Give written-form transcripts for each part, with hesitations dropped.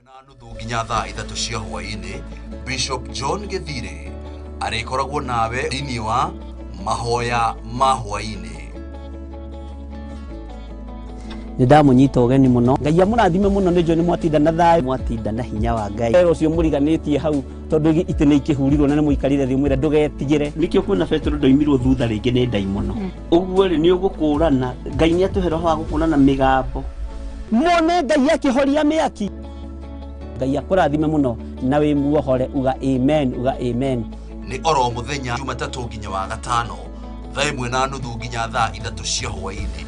Ĩmwe na nuthu nginya thaa 3 cia hwaĩ-inĩ, Bishop John Githire arĩkoragwo nawe thĩinĩ wa mahoya ma hwaĩ-inĩ. Nĩ ndamũnyita ũgeni mũno. Ngai amũrathime mũno, nĩ njũĩ nĩ mwatinda na thayũ, mwatinda na hinya wa Ngai. Wega ũcio mũriganĩtie hau, tondũ itĩ nĩ ikĩhurirwo na nĩ mũikarire thĩ, mwĩre ndũgetigĩre. Nĩkĩo kuona Petero ndoimirwo thutha rĩngĩ nĩ ndaimono. Ũguo rĩ, nĩ ũgũkũrana. Ngai nĩ atũhe roho wa gũkũrana mĩgambo. Mone Ngai akĩhoria mĩaki. Ngai akũrathime mũno na wĩ muohore, uga amen, uga amen. Nĩ oro mũthenya Jumatatũ nginya wa gatano, thaa 1:30 nginya thaa 3 cia hwaĩ-inĩ.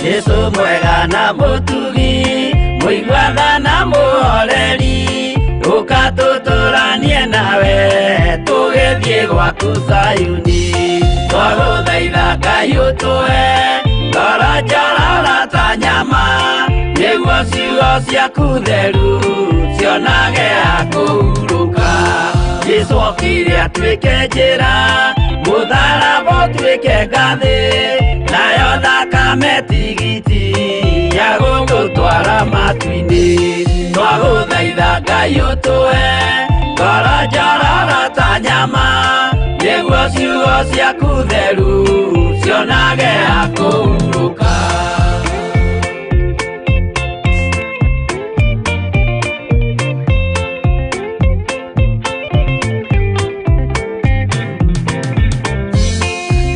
Jesu mwega na mũtugi, mũiguatha na mũhoreri, ũka tũtũranie nawe, tũgĩthiĩ gwaku Zayuni. Twagũthaitha Ngai ũtũhe ngoro njororo ta nyama, nĩguo ciugo ciaku theru cionage ha kũhurũka. Jesu okire atuĩke njĩra, mũtharaba ũtuĩke ngathĩ, nayo thakame tigiti ya gũtũtwara matu-inĩ. Twagũthaitha Ngai ũtũhe ngoro njororo ta nyama, nĩguo ciugo ciaku theru cionage ha kũhurũka.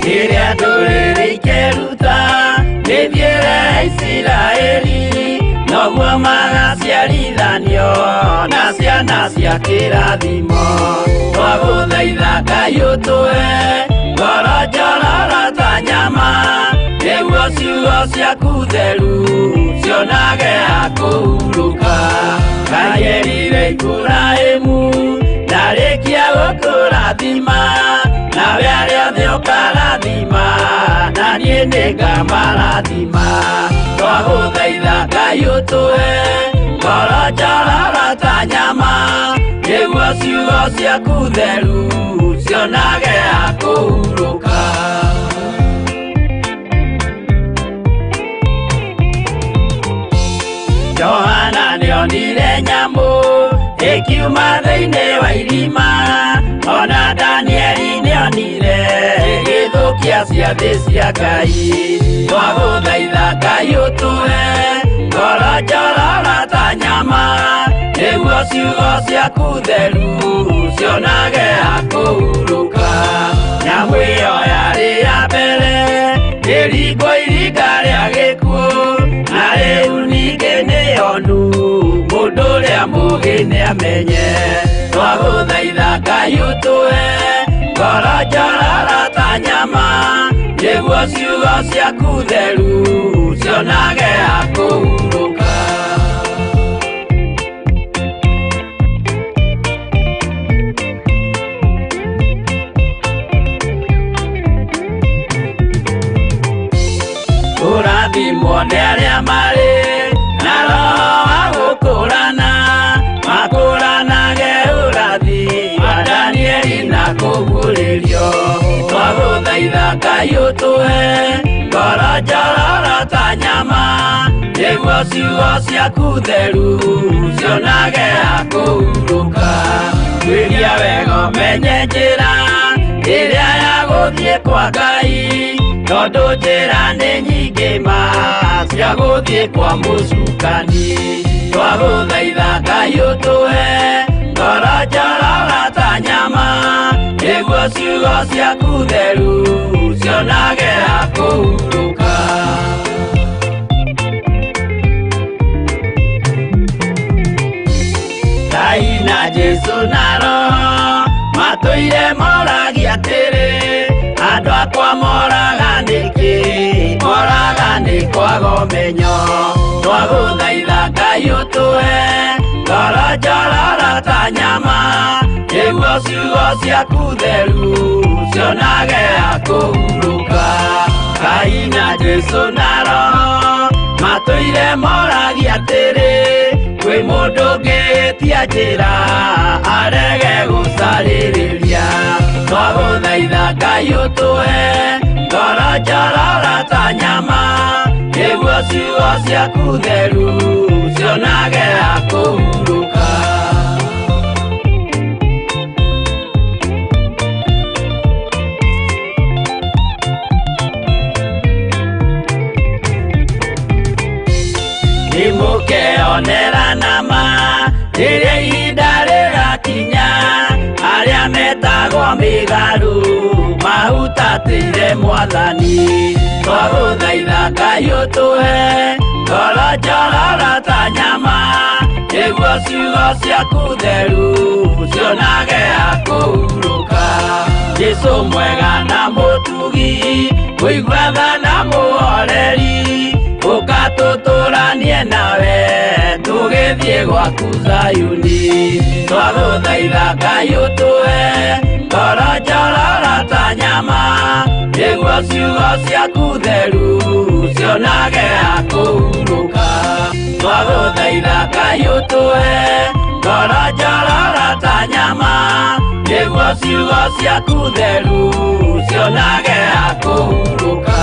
Rĩrĩa ndũrĩrĩ ikeruta mĩthiĩre ya Isiraeli, noguo magaciarithanio na ciana cia kĩrathimo. Twagũthaitha Ngai ũtũhe ngoro njororo ta nyama, nĩguo ciugo ciaku theru cionage ha kũhurũka. Ngai erire Iburahĩmu, ndarĩkia gũkũrathima, nawe arĩa othe ũkarathima, na niĩ nĩngamarathima. Twagũthaitha Ngai ũtũhe ngoro njororo ta nyama, nĩguo ciugo ciaku theru cionage ha kũhurũka. Johana nĩonire nyamũ ĩkiuma thĩinĩ wa irima, ona Danieli nĩonire ĩgĩthũkia ciathĩ cia Ngai. Twagũthaitha Ngai ũtũhe ngoro njororo ta nyama, nĩguo ciugo ciaku theru cionage ha kũhurũka. Nyamũ ĩyo yarĩ ya mbere ĩringwo iringa rĩa gĩkuũ, na rĩu ningĩ nĩyonu mũndũ ũrĩa mũũgĩ nĩamenye. Twagũthaitha Ngai ũtũhe ngoro njororo ta nyama, nĩguo ciugo ciaku theru cionage ha kũhurũka. Kũrathimwo nĩ arĩa marĩ na roho wa gũkũrana, makũranage ũrathi wa Danieli na kũguũrĩrio. Twagũthaitha Ngai ũtũhe ngoro njororo ta nyama, nĩguo ciugo ciaku theru cionage ha kũhurũka. Tuĩria wega ũmenye njĩra ĩrĩa ya gũthiĩ kwa Ngai, tondũ njĩra nĩ nyingĩ ma cia gũthiĩ kwa mũcukani. Twagũthaitha Ngai ũtũhe ngoro njororo ta nyama, nĩguo ciugo ciaku theru cionage ha kũhurũka. Ngai na Jesu na Roho matũire moragia atĩrĩ, andũ akwa moraga nĩkĩ? Moraga nĩ kwaga ũmenyo. Twagũthaitha Ngai ũtũhe ngoro njororo ta nyama, nĩguo ciugo ciaku theru cionage ha kũhurũka. Ngai na Jesu na Roho matũire moragia atĩrĩ, kwĩ mũndũ ũngĩtia njĩra arege gũcarĩrĩrio. Ciugo ciaku theru cionage ha kũhurũka. Nĩmũkeonera nama rĩrĩa ihinda rĩgakinya, arĩa metagwo mĩgarũ mahutatĩire Mwathani. Twagũthaitha Ngai ũtũhe ngoro njororo ta nyama, nĩguo ciugo ciaku theru cionage ha kũhurũka. Jesũ mwega na mũtugi, mũigua tha na mũhoreri, ũka tũtũranie nawe tũgĩthiĩ gwaku Zayuni. Twagũthaitha Ngai ũtũhe ngoro njororo ta nyama, nĩguo ciugo ciaku theru cionage ha kũhurũka. Twagũthaitha Ngai ũtũhe ngoro njororo ta nyama, nĩguo ciugo ciaku theru cionage ha kũhurũka.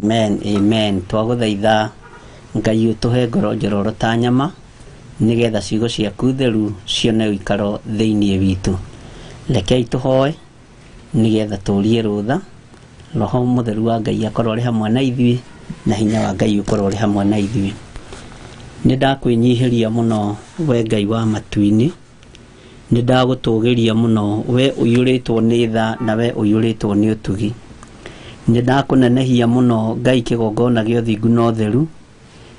Amen, amen. Twagũthaitha Ngai ũtũhe ngoro njororo ta nyama, nĩgetha ciugo ciaku theru cione ũikaro thĩinĩ witũ. Rekei tũhoe nĩgetha tũrie rũtha, Roho Mũtheru wa Ngai akorwo arĩ hamwe na ithuĩ, na hinya wa Ngai ũkorwo ũrĩ hamwe na ithuĩ. Nĩ ndakwĩnyihĩria mũno we Ngai wa matu-inĩ, nĩ ndagũtũgĩria mũno we ũiyũrĩtwo nĩ tha na we ũiyũrĩtwo nĩ ũtugi. Nĩ ndakũnenehia mũno Ngai kĩgongona gĩa ũthingu na ũtheru.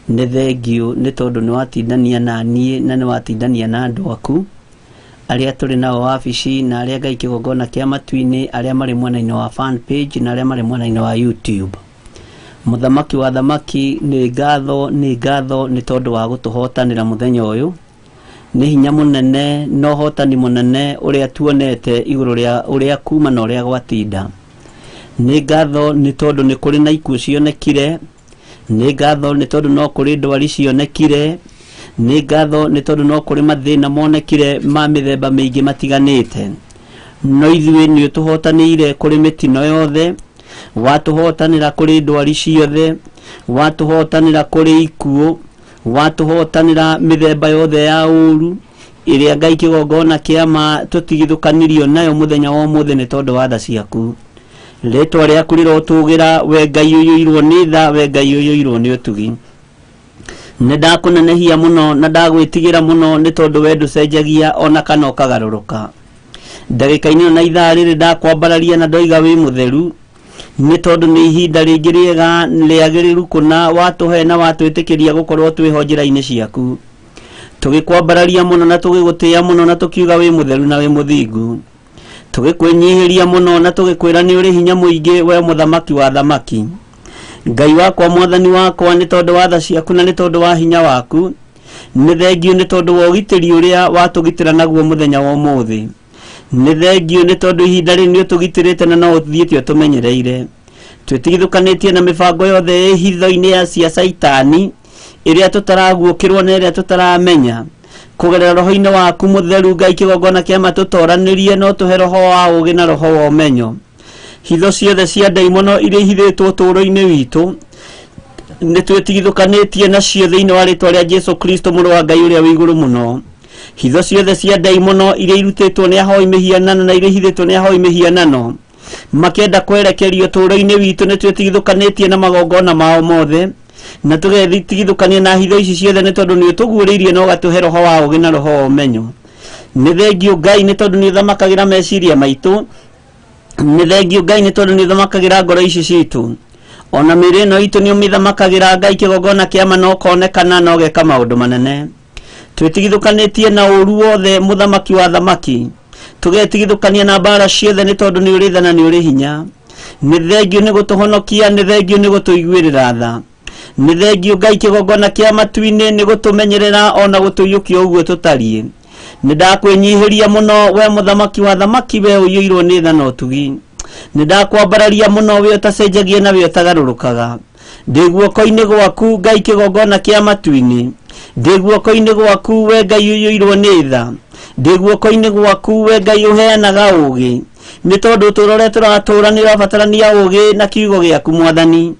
Nĩ thengiũ nĩ tondũ nĩ watindania na niĩ na nĩ watindania na andũ aku arĩa tũrĩ nao wabici, na arĩa Ngai kĩgongona kĩa matu-inĩ, arĩa marĩ mwena-inĩ wa fan page na arĩa marĩ mwena-inĩ wa YouTube. Mũthamaki wa thamaki, nĩ ngatho, nĩ ngatho nĩ tondũ wa gũtũhotanĩra mũthenya ũyũ. Nĩ hinya mũnene na ũhotani mũnene ũrĩa tuonete igũrũ rĩa ũrĩa kuma na ũrĩa gwatinda. Nĩ ngatho nĩ tondũ nĩ kũrĩ na ikuũ cionekire, nĩ ngatho nĩ tondũ no kũrĩ ndwari cionekire, nĩ ngatho nĩ tondũ no kũrĩ mathĩna monekire ma mĩthemba mĩingĩ matiganĩte. No ithuĩ nĩ ũtũhotanĩire kũrĩ mĩtino yothe, watũhotanĩra kũrĩ ndwari ciothe, watũhotanĩra kũrĩ ikuũ, watũhotanĩra mĩthemba yothe ya ũru ĩrĩa Ngai kĩgongona kĩa ma tũtigithũkanirio nayo mũthenya wa ũmũthĩ nĩ tondũ wa tha ciaku. Rĩtwa rĩaku rĩrotũgĩra we Ngai ũiyũirwo nĩ tha, we Ngai ũiyũirwo nĩ ũtugi. Nĩ ndakũnenehia mũno na ndagwĩtigĩra mũno nĩ tondũ we ndũcenjagia ona kana ũkagarũrũka. Ndagĩka-inĩ ĩno na ithaa rĩrĩ ndakwambararia na ndoiga wĩ mũtheru, nĩ tondũ nĩ ihinda rĩngĩ rĩega rĩagĩrĩru kũna watũhe na watwĩtĩkĩria gũkorwo twĩho njĩra-inĩ ciaku. Tũgĩkwambararia mũno na tũgĩgũtĩĩa mũno na tũkiuga wĩ mũtheru na wĩ mũthingu. Tũgĩkwĩnyihĩria mũno na tũgĩkwĩra nĩ ũrĩ hinya mũingĩ we mũthamaki wa thamaki. Ngai wakwa, mwathani wakwa, nĩ tondũ wa tha ciaku na nĩ tondũ wa hinya waku, nĩ thengiũ nĩ tondũ wa ũgitĩri ũrĩa watũgitĩra naguo mũthenya wa ũmũthĩ. Nĩ thengiũ nĩ tondũ ihinda rĩrĩ nĩ ũtũgitĩrĩte na no ũthiĩte ũtũmenyereire. Twĩtigithũkanĩtie na mĩbango yothe ĩ hitho-inĩ ya cia Caitani ĩrĩa tũtaraguũkĩrwo na ĩrĩa tũtaramenya. Kũgerera roho-inĩ waku mũtheru Ngai kĩgongona kĩa ma tũtoranĩrie no tũhe roho wa ũũgĩ na roho wa ũmenyo. Hitho ciothe cia ndaimono iria ihithĩtwo ũtũũro-inĩ witũ nĩ twĩtigithũkanĩtie nacio thĩinĩ wa rĩtwa rĩa Jesu Kristo mũrũ wa Ngai ũrĩa wĩ igũrũ mũno. Hitho ciothe cia ndaimono iria irutĩtwo nĩ ahoi mĩhianano na iria ihithĩtwo nĩ ahoi mĩhianano makĩenda kwerekerio ũtũũro-inĩ witũ nĩ twĩtigithũkanĩtie na magongona mao mothe, na tũgetigithũkania na hitho ici ciothe nĩ tondũ nĩ ũtũguũrĩirie na ũgatũhe roho wa ũũgĩ na roho wa ũmenyo. Nĩ thengiũ Ngai nĩ tondũ nĩ ũthamakagĩra meciria maitũ, nĩ thengiũ Ngai nĩ tondũ nĩ ũthamakagĩra ngoro ici citũ, ona mĩĩrĩ ĩno itũ nĩ ũmĩthamakagĩra Ngai kĩgongona kĩa ma na ũkonekana na ũgeka maũndũ manene. Twĩtigithũkanĩtie na ũũru wothe mũthamaki wa thamaki, tũgetigithũkania na mbara ciothe nĩ tondũ nĩ ũrĩ tha na nĩ ũrĩ hinya. Nĩ thengiũ nĩ gũtũhonokia, nĩ thengiũ nĩ gũtũiguĩrĩra tha, nĩ thengiũ Ngai kĩgongona kĩa matu-inĩ nĩ gũtũmenyerera ona gũtũiyũkia ũguo tũtariĩ. Nĩ ndakwĩnyihĩria mũno we mũthamaki wa thamaki, we ũiyũirwo nĩ tha na ũtugi. Nĩ ndakwambararia mũno we ũtacenjagia na we ũtagarũrũkaga. Ndĩ guoko-inĩ gwaku Ngai kĩgongona kĩa matu-inĩ. Ndĩ guoko-inĩ gwaku we Ngai ũiyũirwo nĩ tha. Ndĩ guoko-inĩ gwaku we Ngai ũheanaga ũũgĩ. Nĩ tondũ ũtũũro ũrĩa tũratũũra nĩ ũrabatarania ũũgĩ na kiugo gĩaku Mwathani.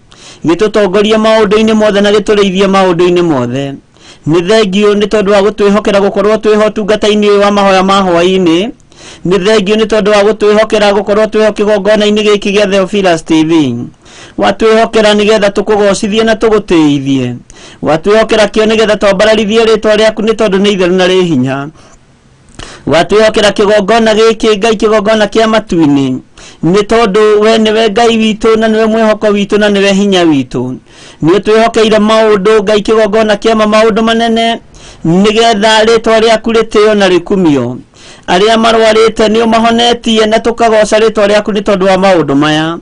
Gĩtũtongorie maũndũ-inĩ mothe na gĩtũrĩithie maũndũ-inĩ mothe. Nĩ thengio nĩ tondũ wa gũtwĩhokera gũkorwo twĩho ũtungata-inĩ ũyũ wa mahoya ma hwaĩ-inĩ. Nĩ thengio nĩ tondũ wa gũtwĩhokera gũkorwo twĩho kĩgongona-inĩ gĩkĩ gĩa Theophilus TV. Watwĩhokera nĩgetha tũkũgocithie na tũgũtĩithie. Watwĩhokera kĩo nĩgetha twambararithie rĩtwa rĩaku nĩ tondũ nĩ itheru na rĩ hinya. Watwĩhokera kĩgongona gĩkĩ Ngai kĩgongona kĩa matu-inĩ nĩ tondũ we nĩwe Ngai witũ na nĩwe mwĩhoko witũ na nĩwe hinya witũ. Nĩ ũtwĩhokeire maũndũ Ngai kĩgongona kĩa maũndũ manene nĩgetha rĩtwa rĩaku rĩtĩo na rĩkumio. Arĩa marwarĩte nĩ ũmahonetie na tũkagoca rĩtwa rĩaku nĩ tondũ wa maũndũ maya.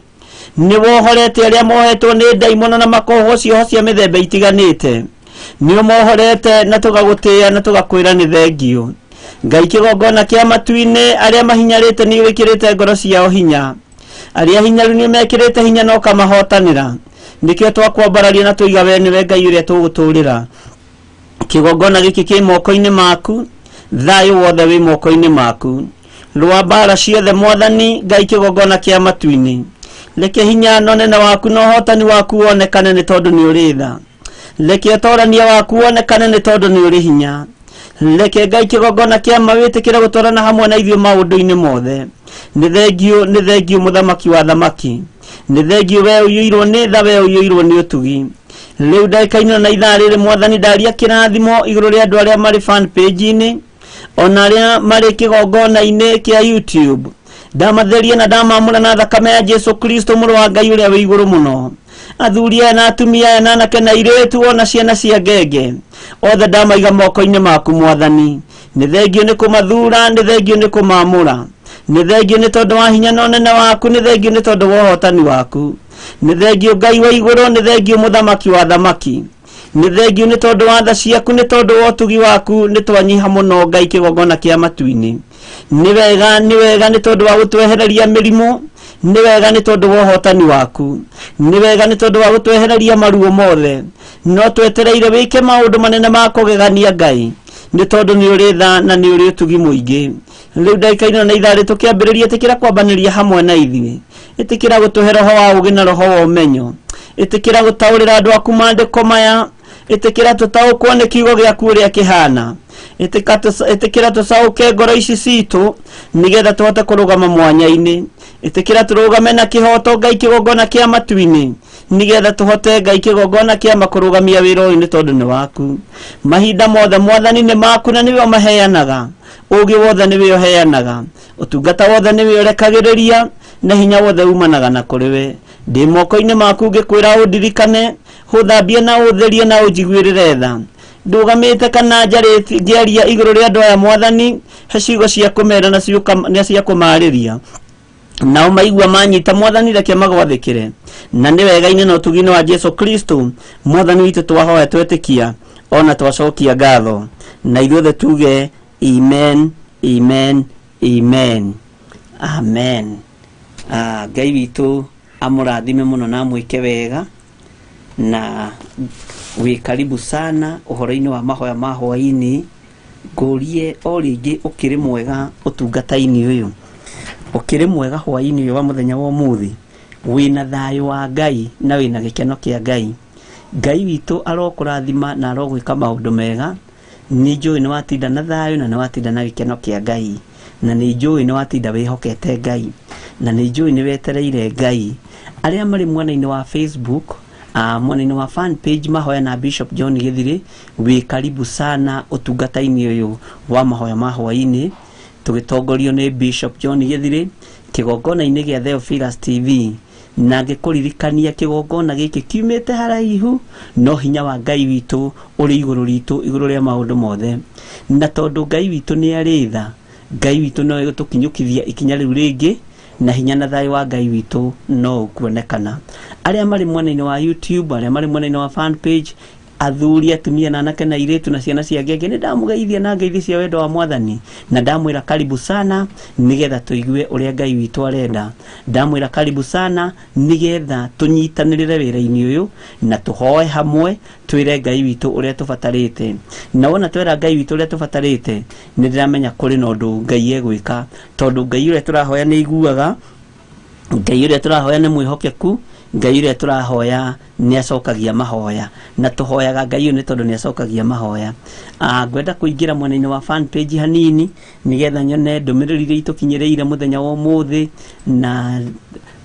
Nĩ wohorete arĩa mohetwo nĩ ndaimono na makohwo cioho cia mĩthemba itiganĩte. Nĩ ũmohorete na tũgagũtĩĩa na tũgakwĩra nĩ thengio. Ngai kĩgongona kĩa matu-inĩ arĩa mahinyarĩte nĩ wĩkĩrĩte ngoro ciao hinya. Arĩa hinyaru nĩ mekĩrĩte hinya na ũkamahotanĩra. Nĩkĩo twakwambararia na tũiga we nĩwe Ngai ũrĩa tũgũtũũrĩra. Kĩgongona gĩkĩ kĩ moko-inĩ maku, thayũ wothe wĩ moko-inĩ maku. Rũa mbara ciothe Mwathani Ngai kĩgongona kĩa matu-inĩ. Reke hinya na ũnene waku na ũhotani waku wonekane nĩ tondũ nĩ ũrĩ tha. Reke ũtorania waku wonekane nĩ tondũ nĩ ũrĩ hinya. Reke Ngai kĩgongona kĩa ma wĩtĩkĩre gũtwarana hamwe na ithuĩ maũndũ-inĩ mothe. Nĩ thengio mũthamaki wa thamaki. Nĩ thengio we ũiyũirwo nĩ tha, we ũiyũirwo nĩ ũtugi. Rĩu ndagĩka-inĩ na ithaa rĩrĩ Mwathani ndaria kĩrathimo igũrũ rĩa andũ arĩa marĩ fan page-inĩ ona arĩa marĩ kĩgongona-inĩ kĩa YouTube. Ndamatheria na ndamamũra na thakame ya Jesu Kristo mũrũ wa Ngai ũrĩa wĩ igũrũ mũno. Athuri aya na atumia aya na anake na airĩtu ona ciana cia ngenge othe ndamaiga moko-inĩ maku Mwathani. Nĩ thengio nĩ kũmathura, nĩ thengio nĩ kũmamũra. Nĩ thengio nĩ tondũ wa hinya na ũnene waku, nĩ thengio nĩ tondũ wa ũhotani waku. Nĩ thengio Ngai wa igũrũ, nĩ thengio mũthamaki wa thamaki. Nĩ thengio nĩ tondũ wa tha ciaku, nĩ tondũ wa ũtugi waku, nĩ twanyiha mũno Ngai kĩgongona kĩa matu-inĩ. Nĩ wega, nĩ wega nĩ tondũ wa gũtwehereria mĩrimũ, nĩ wega nĩ tondũ wa ũhotani waku. Nĩ wega nĩ tondũ wa gũtwehereria maruo mothe. No twetereire wĩke maũndũ manene ma kũgegania Ngai, nĩ tondũ nĩ ũrĩ tha na nĩ ũrĩ ũtugi mũingĩ. Rĩu ndagĩka-inĩ na ithaa rĩ tũkĩambĩrĩria, ĩtĩkĩra kwambanĩria hamwe na ithuĩ. Ĩtĩkĩra gũtũhe roho wa ũũgĩ na roho wa ũmenyo. Ĩtĩkĩra gũtaũrĩra andũ aku maandĩko maya. Ĩtĩkĩra tũtaũkwo nĩ kiugo gĩaku ũrĩa kĩhana. Ĩtĩkĩra tũcaũke ngoro ici citũ nĩgetha tũhote kũrũgama mwanya-inĩ. Ĩtĩkĩra tũrũgame na kĩhoto Ngai kĩgongona kĩa matu-inĩ nĩgetha tũhote Ngai kĩgongona kĩa makũrũgamia wĩra ũyũ nĩ tondũ nĩ waku. Mahinda mothe Mwathani nĩ maku na nĩwe ũmaheanaga. Ũũgĩ wothe nĩwe ũheanaga. Ũtungata wothe nĩwe ũrekagĩrĩria na hinya wothe umanaga na kũrĩ we. Ndĩ moko-inĩ maku ngĩkwĩra ũndirikane, ũthambie na ũtherie na ũnjiguĩrĩre tha. Ndũgamĩte kana njarĩtie ngĩaria igũrũ rĩa andũ aya Mwathani, he ciugo cia kũmera na cia kũmarĩria. Nao maigua manyita Mwathani reke magwathĩkĩre. Na nĩ wega-inĩ na ũtugi-inĩ wa Jesu Kristo Mwathani witũ twahoya twetĩkia ona twacokia ngatho. Na ithuothe tuge amen, amen, amen. Amen. Ngai witũ amũrathime mũno na amwĩke wega na wĩ karibu sana ũhoro-inĩ wa mahoya ma hwaĩ-inĩ. Ngũrie o rĩngĩ ũkĩrĩ mwega ũtungata-inĩ ũyũ, ũkĩrĩ mwega hwaĩ-inĩ ũyũ wa mũthenya wa ũmũthĩ, wĩna thayũ wa Ngai na wĩna gĩkeno kĩa Ngai. Ngai witũ arokũrathima na arogwĩka maũndũ mega. Nĩ njũĩ nĩ watinda na thayũ na nĩ watinda na gĩkeno kĩa Ngai, na nĩ njũĩ nĩ watinda wĩhokete Ngai, na nĩ njũĩ nĩ wetereire Ngai. Arĩa marĩ mwena-inĩ wa Facebook, mwena-inĩ wa fan page mahoya na Bishop John Gĩthirĩ, wĩ karibu sana ũtungata-inĩ ũyũ wa mahoya ma hwaĩ-inĩ tũgĩtongorio nĩ Bishop John Gĩthirĩ kĩgongona-inĩ gĩa Theophilus TV. Na ngĩkũririkania kĩgongona gĩkĩ kiumĩte haraihu, no hinya wa Ngai witũ ũrĩ igũrũ ritũ, igũrũ rĩa maũndũ mothe. Na tondũ Ngai witũ nĩ arĩ tha, Ngai witũ no egũtũkinyũkithia ikinya rĩu rĩngĩ, na hinya na thayũ wa Ngai witũ no ũkuonekana. Arĩa marĩ mwena-inĩ wa YouTube, arĩa marĩ mwena-inĩ wa fan page, Athuri, atumia na anake na airĩtu na ciana cia ngenge, nĩ ndamũgeithia na ngeithi cia wendo wa Mwathani, na ndamwĩra karibu sana nĩgetha tũigue ũrĩa Ngai witũ arenda. Ndamwĩra karibu sana nĩgetha tũnyitanĩrĩre wĩra-inĩ ũyũ na tũhoe hamwe, twĩre Ngai witũ ũrĩa tũbatarĩte. Na wona twera Ngai witũ ũrĩa tũbatarĩte, nĩ ndĩramenya kũrĩ na ũndũ Ngai egwĩka, tondũ Ngai ũrĩa tũrahoya nĩ aiguaga, Ngai ũrĩa tũrahoya nĩ mwĩhokeku, Ngai ũrĩa tũrahoya nĩ acokagia mahoya, na tũhoyaga Ngai ũyũ nĩ tondũ nĩ acokagia mahoya. Ngwenda kũingĩra mwena-inĩ wa fan page hanini nĩgetha nyone ndũmĩrĩri iria itũkinyĩrĩire mũthenya wa ũmũthĩ, na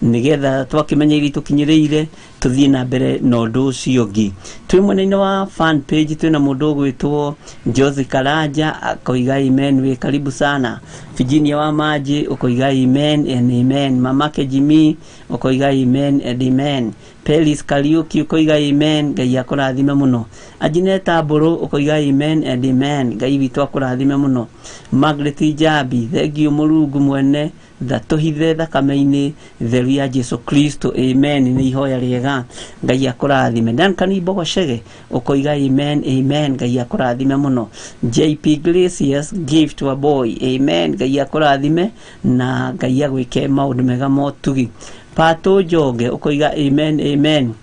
nĩgetha twakĩmenya iria itũkinyĩrĩire tũthiĩ na mbere na ũndũ ũcio ũngĩ. Twĩ mwena-inĩ wa fan page twĩna mũndũ ũgwĩtwo Josi Karanja akoiga amen, wĩ karibu sana. Virginia wa Maji ũkoiga amen and amen. Mamake Jimmy ũkoiga amen and amen. Pelis Kariuki ũkoiga amen, Ngai akũrathime mũno. Ajineta Mbũrũ ũkoiga amen and amen, Ngai witũ akũrathime mũno. Margaret Njambi, thengiũ Mũrungu mwene tha tũhithe thakame-inĩ theru ya Jesu Kristo, amen. Nĩ ihoya rĩega, Ngai akũrathime. Duncan Mbogoshege ũkoiga amen amen, Ngai akũrathime mũno. JP Glaciers, gift to a boy, amen, Ngai akũrathime na Ngai agwĩke maũndũ mega motugi. Pato Njonge ũkoiga amen amen,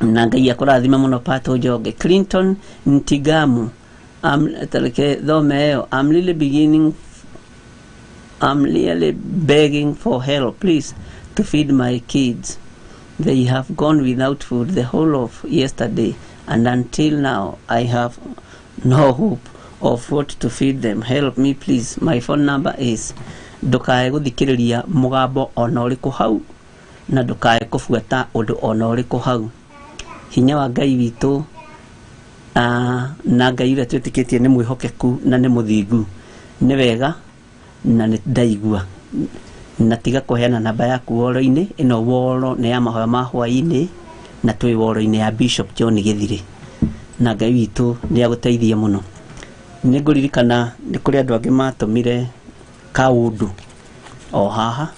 na Ngai akũrathime mũno Pato Njonge. Clinton Ntigamu, tareke thome ĩyo, I'm really begging for help, please, to feed my kids. They have gone without food the whole of yesterday, and until now I have no hope of what to feed them. Help me, please. My phone number is. Ndukae guthikiriria mugambo ona uriku hau, na ndukae kubuata undu ona uriku hau. Hinya wa Ngai witũ, na Ngai ũrĩa twĩtĩkĩtie nĩ mwĩhokeku na nĩ mũthingu. Nĩ wega na nĩ ndaigua, na tiga kũheana namba yaku woro-inĩ ĩno. Woro nĩ ya mahoya ma hwaĩ-inĩ, na twĩ woro-inĩ ya Bishop John Gĩthirĩ, na Ngai witũ nĩ agũteithie mũno. Nĩ ngũririkana nĩ kũrĩ andũ angĩ matũmire kaũndũ o haha,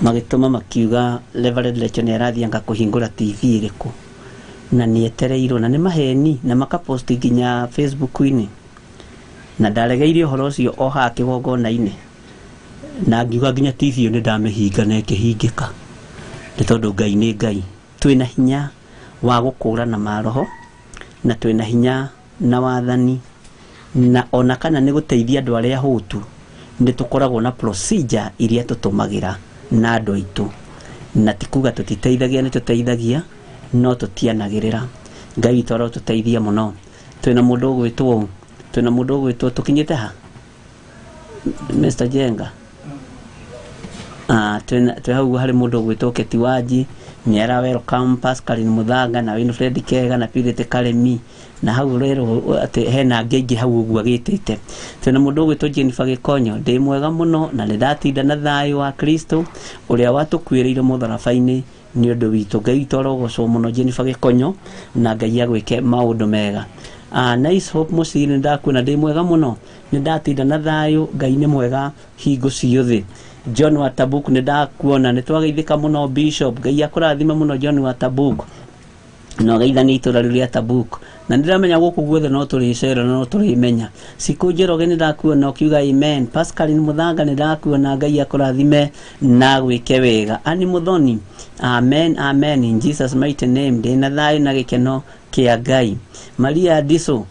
magĩtũma makiuga Reverend Lecho nĩ arathianga kũhingũra TV ĩrĩkũ, na nĩ etereirwo, na nĩ maheni, na makaposti nginya Facebook-inĩ, na ndaregeire ũhoro ũcio o haha kĩgongona-inĩ, na ngiuga nginya TV ĩyo nĩ ndamĩhinga na ĩkĩhingĩka, nĩ tondũ Ngai nĩ Ngai. Twĩna hinya wa gũkũrana maroho, na twĩna hinya na wathani, na ona kana nĩ gũteithia andũ arĩa ahũtu, nĩ tũkoragwo na procedure iria tũtũmagĩra na andũ aitũ, na ti kuga tũtiteithagia, nĩ tũteithagia, no tũtianagĩrĩra. Ngai witũ arotũteithia mũno. Twĩna mũndũ ũgwĩtwo, twĩna mũndũ ũgwĩtwo, tũkinyĩte ha Mr Jenga? Twĩ hau harĩ mũndũ ũgwĩtwo Keti Wanji, nĩ ara welcome Pascaline Muthanga na Winfred Kega na Purity Karemi, na hau rero atĩ hena angĩ aingĩ hau ũguo agĩtĩte. Twĩna mũndũ ũgwĩtwo Jennifer Gĩkonyo, ndĩ mwega mũno na nĩ ndatinda na thayũ wa Kristo ũrĩa watũkuĩrĩire mũtharaba-inĩ nĩ ũndũ witũ. Ngai witũ arogocwo mũno Jennifer Gĩkonyo, na Ngai agwĩke maũndũ mega. Nice Hope Mũciri, nĩ ndakuona, ndĩ mwega mũno, nĩ ndatinda na thayũ, Ngai nĩ mwega hingo ciothe. John wa Tabuk, nĩ ndakuona, nĩ twageithĩka mũno Bishop, Ngai akũrathime mũno John wa Tabuk, na ũgeithanie itũra rĩu rĩa Tabuk, na nĩndĩramenya gũkũ guothe no tũrĩcera na no tũrĩmenya. Cikũ Njoroge, nĩ ndakuona ũkiuga amen. Pascaline Muthanga, nĩ ndakuona, Ngai akũrathime na gwĩke wega. Ani Muthoni, amen amen, in Jesus mighty name, ndĩna thayũ na gĩkeno kĩa Ngai. Maria Diso,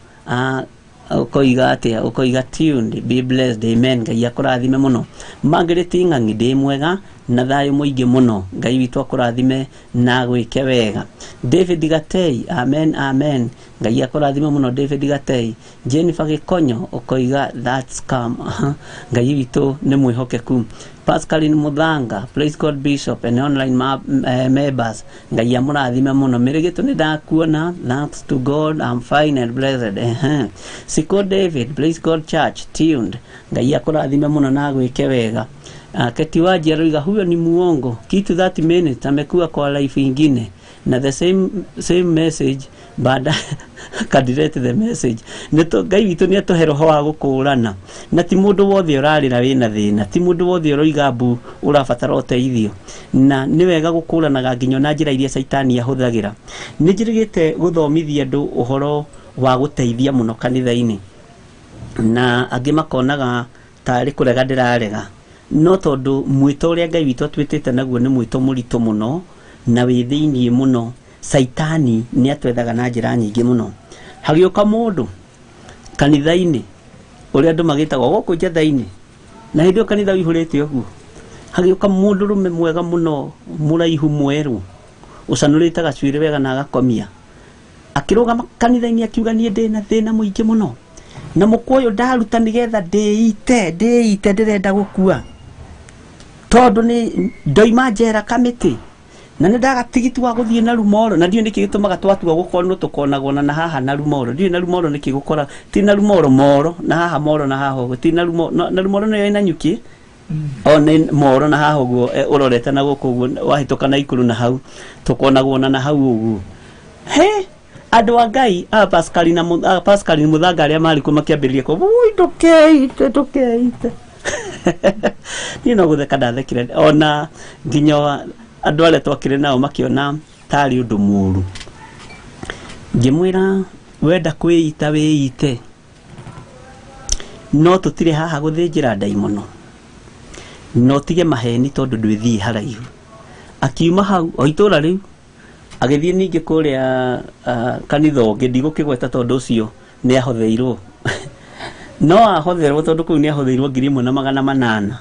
ũkoiga atĩa? Ũkoiga tuned, be blessed, amen, Ngai akũrathime mũno. Margaret Ng'ang'i, ndĩ mwega na thayũ mũingĩ mũno, Ngai witũ akũrathime na gwĩke wega. David Gatei, amen amen, Ngai akũrathime mũno David Gatei. Jennifer Gĩkonyo ũkoiga that's come, Ngai witũ nĩ mwĩhokeku. Pascaline Muthanga, praise God Bishop and online members, Ngai amũrathime mũno. Mĩrĩgĩtũ, nĩ ndakuona, thanks to God I'm fine and blessed. Siko David, praise God church tuned, Ngai akũrathime mũno na gwĩke wega. Keti Wanji aroiga huyo ni muongo, kitu 30 minutes amekuwa kwa life ingine, na the same, same message. Baada kadirete the message nĩ Ngai witũ nĩ atũhe roho wa gũkũrana na ti mũndũ wothe ũrarĩra wĩna thĩna, ti mũndũ wothe ũroiga mbu ũrabatara ũteithio, na nĩ wega gũkũranaga nginya na njĩra iria caitani ahũthagĩra. Nĩ njĩrĩgĩte gũthomithia andũ ũhoro wa gũteithia mũno kanitha-inĩ, na angĩ makonaga tarĩ kũrega ndĩrarega, no tondũ mwĩto ũrĩa Ngai witũ atwĩtĩte naguo nĩ mwĩto mũritũ mũno na wĩ thĩiniĩ mũno, caitani nĩ atwethaga na njĩra nyingĩ mũno. Hagĩũka mũndũ kanitha-inĩ ũrĩa andũ magĩtagwo gũkũ njatha-inĩ, na hĩndĩ ĩyo kanitha ũihũrĩte ũguo, hagĩũka mũndũrũme mwega mũno mũraihu mwerũ ũcanũrĩte gacuĩrĩ wega na agakomia, akĩrũgama kanitha-inĩ akiuga niĩ ndĩna thĩna mũingĩ mũno na mũkwa ũyũ ndaruta nĩgetha ndĩite ndĩrenda gũkua tondũ nĩ ndoima njera kamĩtĩ na nĩ ndaga tigiti wa gũthiĩ na rumoro, na ndiũĩ nĩkĩ gĩtũmaga twatua gũkorwo tũkonagwo na haha na rumoro, ndiũĩ na rumoro nĩkĩ gũkora ti na rumoro moro na haha moro na haha ũguo, ti na rumoro na rumoro nĩyo ĩna nyuki o nĩ moro na haha ũguo ũrorete na gũkũ ũguo wahĩtũka na ikuru na hau tũkonagwo na hau ũguo. He andũ a Ngai a Pascaline Mũthanga arĩa marĩ kuo makĩambĩrĩria kuo ui ndũkeite ndũkeite. Niĩ no gũtheka ndathekire, ona nginya andũ arĩa twakĩrĩ nao makĩona tarĩ ũndũ mũũru. Ngĩmwĩra wenda kwĩita wĩite, no tũtirĩ haha gũthĩnjĩra ndaimono, no tige maheni tondũ ndwĩthiĩ haraihu. Akiuma hau o itũra rĩu agĩthiĩ ningĩ kũrĩa kanitha ũngĩ, ndigũkĩgweta tondũ ũcio nĩ ahotheirwo no ahotherwo tondũ kũu nĩ ahotheirwo 1800.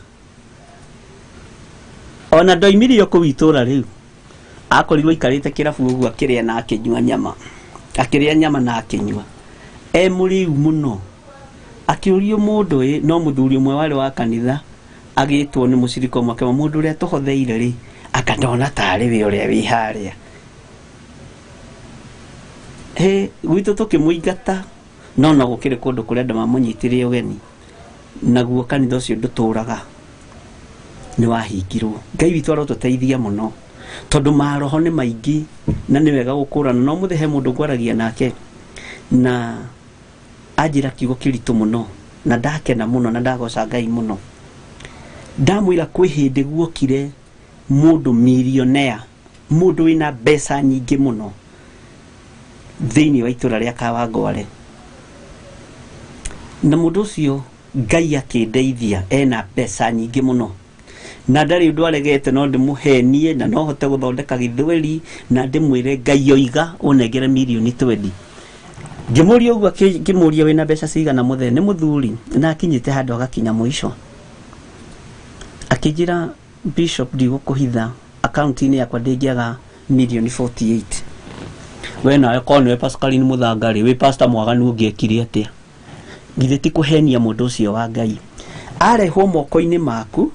Ona ndoimirio kũu itũra rĩu, akorirwo aikarĩte kĩrabu ũguo akĩrĩa na akĩnyua nyama, akĩrĩa nyama na akĩnyua e mũrĩu mũno. Akĩũrio mũndũ ĩ, no mũthuri ũmwe warĩ wa kanitha agĩtwo nĩ mũcirika ũmwe akĩmwĩra mũndũ ũrĩa tũhotheire rĩ anga ndona tarĩ we ũrĩa wĩ harĩa. He gwitũ tũkĩmũingata, no gũkĩrĩ kũndũ kũrĩa andũ mamũnyitire ũgeni, naguo kanitha ũcio ndũtũraga nĩ wahingirwo. Ngai witũ arotũteithia mũno tondũ maroho nĩ maingĩ na nĩ wega gũkũrana. No mũthĩ he mũndũ ngwaragia nake na anjĩra kiugo kĩritũ mũno na ndakena mũno na ndagoca Ngai mũno. Ndamwĩra kwĩ hĩndĩ guokire mũndũ millionaire, mũndũ wĩna mbeca nyingĩ mũno thĩinĩ wa itũra rĩa Kawangware, na mũndũ ũcio Ngai akĩndeithia ena mbeca nyingĩ mũno na ndarĩ ũndũ aregete, no ndĩmũhenie na no hote gũthondeka gĩthweri na ndĩmwĩre Ngai oiga ũnengere mirioni 20. Ngĩmũria ũguo, ngĩmũria wĩna mbeca cigana mũthee, nĩ mũthuri na akinyĩte handũ agakinya mũico. Akĩnjĩra Bishop, ndigũkũhitha akaunti-inĩ yakwa ndĩngĩaga mirioni 48. We nawe korwo nĩwe Pascaline Mũthanga rĩ, wĩ pastor mwaganu ũngĩekire atĩa? Githĩ ti kũhenia mũndũ ũcio wa Ngai? Arehwo moko-inĩ maku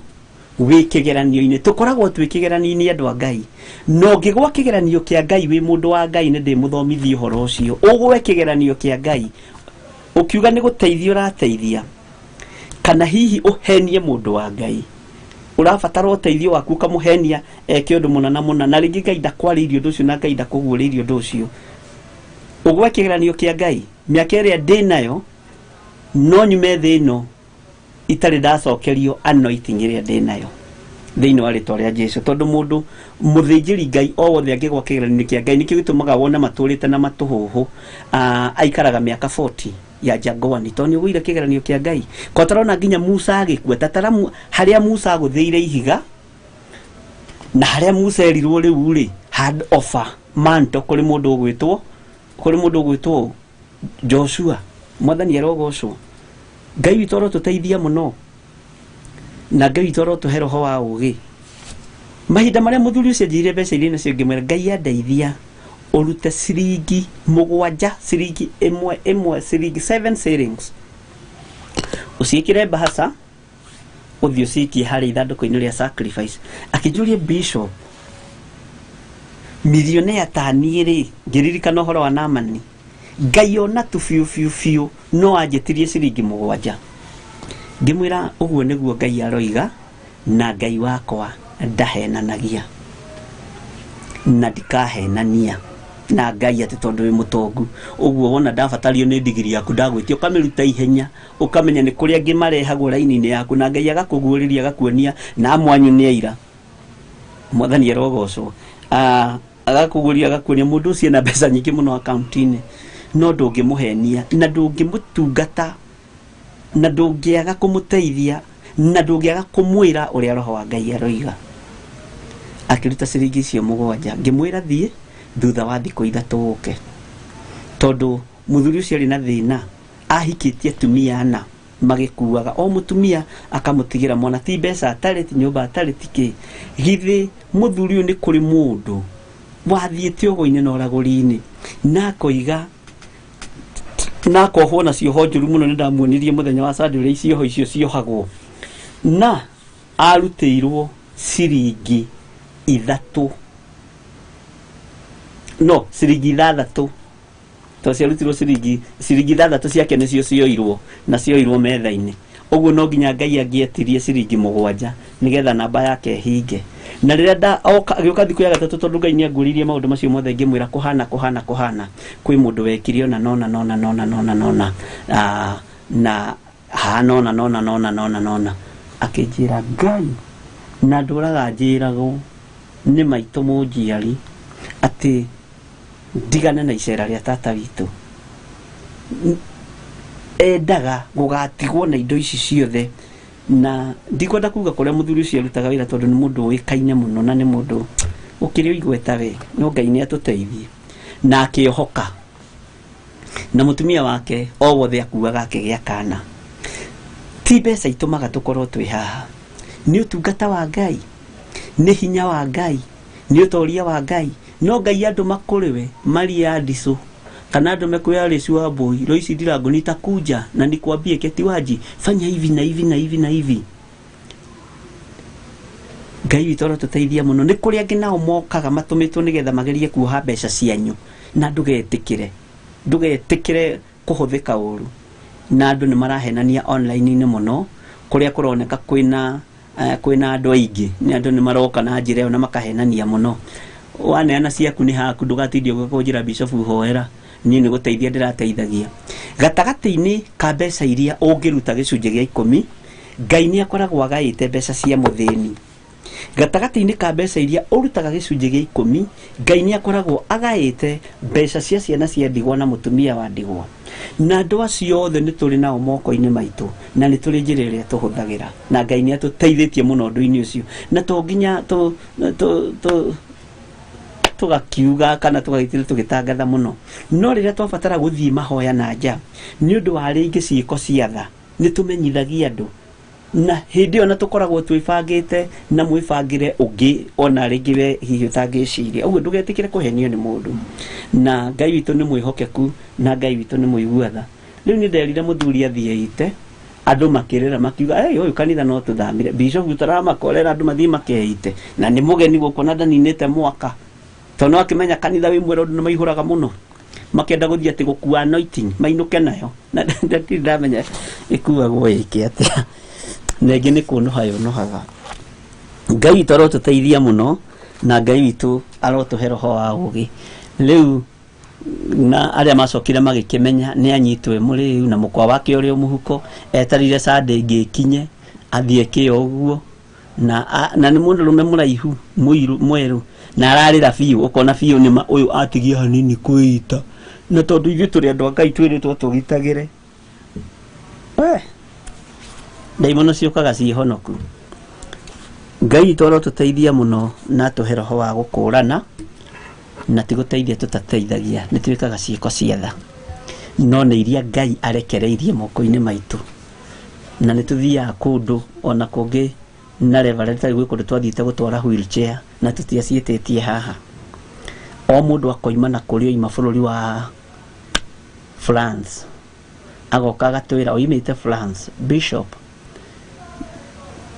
wĩ kĩgeranio-inĩ, tũkoragwo twĩ kĩgeranio-inĩ andũ a Ngai, na ũngĩgwa kĩgeranio kĩa Ngai wĩ mũndũ wa Ngai, nĩ ndĩmũthomithie ũhoro ũcio. Ũgwe kĩgeranio kĩa Ngai ũkiuga nĩ gũteithia ũrateithia, kana hihi ũhenie mũndũ wa Ngai ũrabatara ũteithio waku ũkamũhenia eke ũndũ mũna na mũna, na rĩngĩ Ngai ndakwarĩirie ũndũ ũcio na Ngai ndakũguũrĩirie ũndũ ũcio. Ũgwe kĩgeranio kĩa Ngai, mĩaka ĩrĩa ndĩnayo no nyume thĩ ĩno itarĩ ndacokerio anointing ĩrĩa ndĩnayo thĩinĩ wa rĩtwa rĩa Jesu. Tondũ mũndũ mũthĩnjĩri Ngai o wothe angĩgwa kĩgeranio kĩa Ngai, nĩkĩo gĩtũmaga wone matũrĩte na matũhũhũ, aikaraga mĩaka 40 ya Jangwani, tondũ nĩ ũgũire kĩgeranio kĩa Ngai. Kwa tarona nginya Musa agĩkua, tatara harĩa Musa agũthĩire ihiga na harĩa Musa erirwo rĩu rĩ hand offer manto kũrĩ mũndũ ũgwĩtwo Joshua. Mwathani arogocwo. Ngai witũ arotũteithia mũno na Ngai witũ arotũhe roho wa ũũgĩ. Mahinda marĩa mũthuri ũcio anjĩrire mbeca iria nacio, ngĩmwĩra Ngai andeithia ũrute ciringi 7, ciringi ĩmwe ĩmwe, ciringi 7 shillings, ũciĩkĩre mbahaca ũthiĩ ũcikie harĩ ithandũkũ-inĩ rĩa sacrifice. Akĩnjũria Bishop, millionaire ta niĩ rĩ, ngĩririkana ũhoro wa Naamani, Ngai ona tu biũ biũ biũ no anjĩtirie ciringi 7. Ngĩmwĩra ũguo nĩguo Ngai aroiga, na Ngai wakwa ndahenanagia na ndikahenania. Na Ngai atĩ tondũ wĩ mũtongu ũguo wona ndabatario nĩ ndigiri yaku ndagwĩtia ũkamĩruta ihenya, ũkamenya nĩ kũrĩa angĩ marehagwo raini-inĩ yaku, na Ngai agakũguũrĩria agakuonia na amwanyu nĩ aira. Mwathani arogocwo. Agakũguũria agakuonia mũndũ ũcio ena mbeca nyingĩ mũno akaunti-inĩ, no ndũngĩmũhenia na ndũngĩmũtungata na ndũngĩaga kũmũteithia na ndũngĩaga kũmwĩra ũrĩa roho wa Ngai aroiga. Akĩruta ciringi icio 7, ngĩmwĩra thiĩ thutha wa thikũ 3 ũke, tondũ mũthuri ũcio arĩ na thĩna, ahikĩtie atumia 4 magĩkuaga, o mũtumia akamũtigĩra mwana, ti mbeca atarĩ, ti nyũmba atarĩ, ti kĩ. Githĩ mũthuri ũyũ nĩ kũrĩ mũndũ wathiĩte ũgo-inĩ na ũragũri-inĩ na akoiga na akohwo na cioho njũru mũno. Nĩ ndamuonirie mũthenya wa Sunday ũrĩa cioho icio ciohagwo, na arutĩirwo ciringi 3, no ciringi 6, tondũ ciarutirwo ciringi 6 ciake nĩcio cioirwo na cioirwo metha-inĩ. Ũguo no nginya Ngai angĩetirie ciringi 7 nĩgetha namba yake ĩhinge. Na rĩrĩa agĩũka thikũ ya gatatũ, tondũ Ngai nĩanguũrĩirie maũndũ macio mothe, ngĩmwĩra kũhana kũhana kũhana, kwĩ mũndũ wekire ona nona nona nona nona nona, na ha nona nona nona nona nona, akĩnjĩra Ngai na ndũraga njĩragwo nĩ maitũ mũnjiari atĩ ndigane na icera rĩa tata witũ. Endaga gũgatigwo na indo ici ciothe, na ndikwenda kuga kũrĩa mũthuri ũcio arutaga wĩra tondũ nĩ mũndũ ũĩkaine mũno na nĩ mũndũ ũkĩrĩ igweta we, no Ngai nĩ atũteithie. Na akĩohoka, na mũtumia wake o wothe akuaga akĩgĩa kana. Ti mbeca itũmaga tũkorwo twĩ haha, nĩ ũtungata wa Ngai, nĩ hinya wa Ngai, nĩ ũtoria wa Ngai. No Ngai andũ makũrĩwe Maria Adiso kana andũ mekwĩ Alice wa Mbui, Loisi Ndirango, nitakuja na nikwambie Keti Wanji, fanya hivi na hivi na hivi na hivi. Ngai witũ arotũteithia mũno. Nĩ kũrĩ angĩ nao mokaga matũmĩtwo nĩgetha magerie kuoha mbeca cianyu, na ndũgetĩkĩre kũhũthĩka ũru. Na andũ nĩ marahenania online-inĩ mũno, kũrĩa kũroneka kwĩna andũ aingĩ, nĩ andũ nĩ maroka na njĩra ĩyo na makahenania mũno. Waneana ciaku nĩ haku, ndũgatindie gũkũnjĩra Bishop hoera, niĩ nĩ gũteithia ndĩrateithagia. Gatagatĩ-inĩ ka mbeca iria ũngĩruta gĩcunjĩ gĩa 10, Ngai nĩ akoragwo agaĩte mbeca cia mũthĩni. Gatagatĩ-inĩ ka mbeca iria ũrutaga gĩcunjĩ gĩa 10, Ngai nĩ akoragwo agaĩte mbeca cia ciana cia ndigwa na mũtumia wa ndigwa. Na andũ acio othe nĩ tũrĩ nao moko-inĩ maitũ, na nĩ tũrĩ njĩra ĩrĩa tũhũthagĩra, na Ngai nĩ atũteithĩtie mũno ũndũ-inĩ ũcio. Na to nginya tũgakiuga kana tũgagĩtira tũgĩtangatha mũno, no rĩrĩa twabatara gũthiĩ mahoya na nja nĩ ũndũ wa rĩngĩ ciĩko cia tha, nĩ tũmenyithagia andũ, na hĩndĩ ĩyo na tũkoragwo twĩbangĩte na mwĩbangĩre ũngĩ ona rĩngĩ we hihi ũtangĩciria. Ũguo ndũgetĩkĩre kũhenio nĩ mũndũ, na Ngai witũ nĩ mwĩhokeku na Ngai witũ nĩ mũigua tha. Rĩu nĩ nderire mũthuri athiĩ ite, andũ makĩrĩra makiuga, Ei, ũyũ kanitha no tũthamire, Bishop tũramakorera andũ mathiĩ makeite, na nĩ mũgeni gũkũ na ndaninĩte mwaka, tondũ no akĩmenya kanitha wĩ mwerũ andũ nĩ maihũraga mũno, makĩenda gũthiĩ atĩ gũkua anointing mainũke nayo, na ndirĩ ndamenya ĩkuagwo ĩkĩ atĩa, na ĩngĩ nĩ kũnũha yũnũhaga. Ngai witũ arotũteithia mũno, na Ngai witũ arotũhe roho wa ũũgĩ. Rĩu na arĩa macokire magĩkĩmenya nĩ anyitwo e mũrĩu na mũkwa wake ũrĩ o mũhuko, etarire Sunday ĩngĩ ĩkinye athiĩ eke o ũguo, na nĩ mũndũrũme mũraihu mũirũ mwerũ, na ararĩra biũ, ũkona biũ nĩ ma ũyũ atigia hanini kwĩita, na tondũ ithuĩ tũrĩ andũ a Ngai twĩrĩtwo tũgitagĩre. Ndaimono ciũkaga ciĩ honoku. Ngai witũ arotũteithia mũno na atũhe roho wa gũkũrana, na ti gũteithia tũtateithagia, nĩ twĩkaga ciĩko cia tha, no nĩ iria Ngai arekereirie moko-inĩ maitũ. Na nĩ tũthiaga kũndũ ona kũngĩ na reverend tarĩ gwĩ kũndũ twathiĩte gũtwara wheelchair na tũtiaciĩtĩtie haha. O mũndũ akoima na kũrĩa oima bũrũri wa France, agoka agatwĩra oimĩte France, Bishop,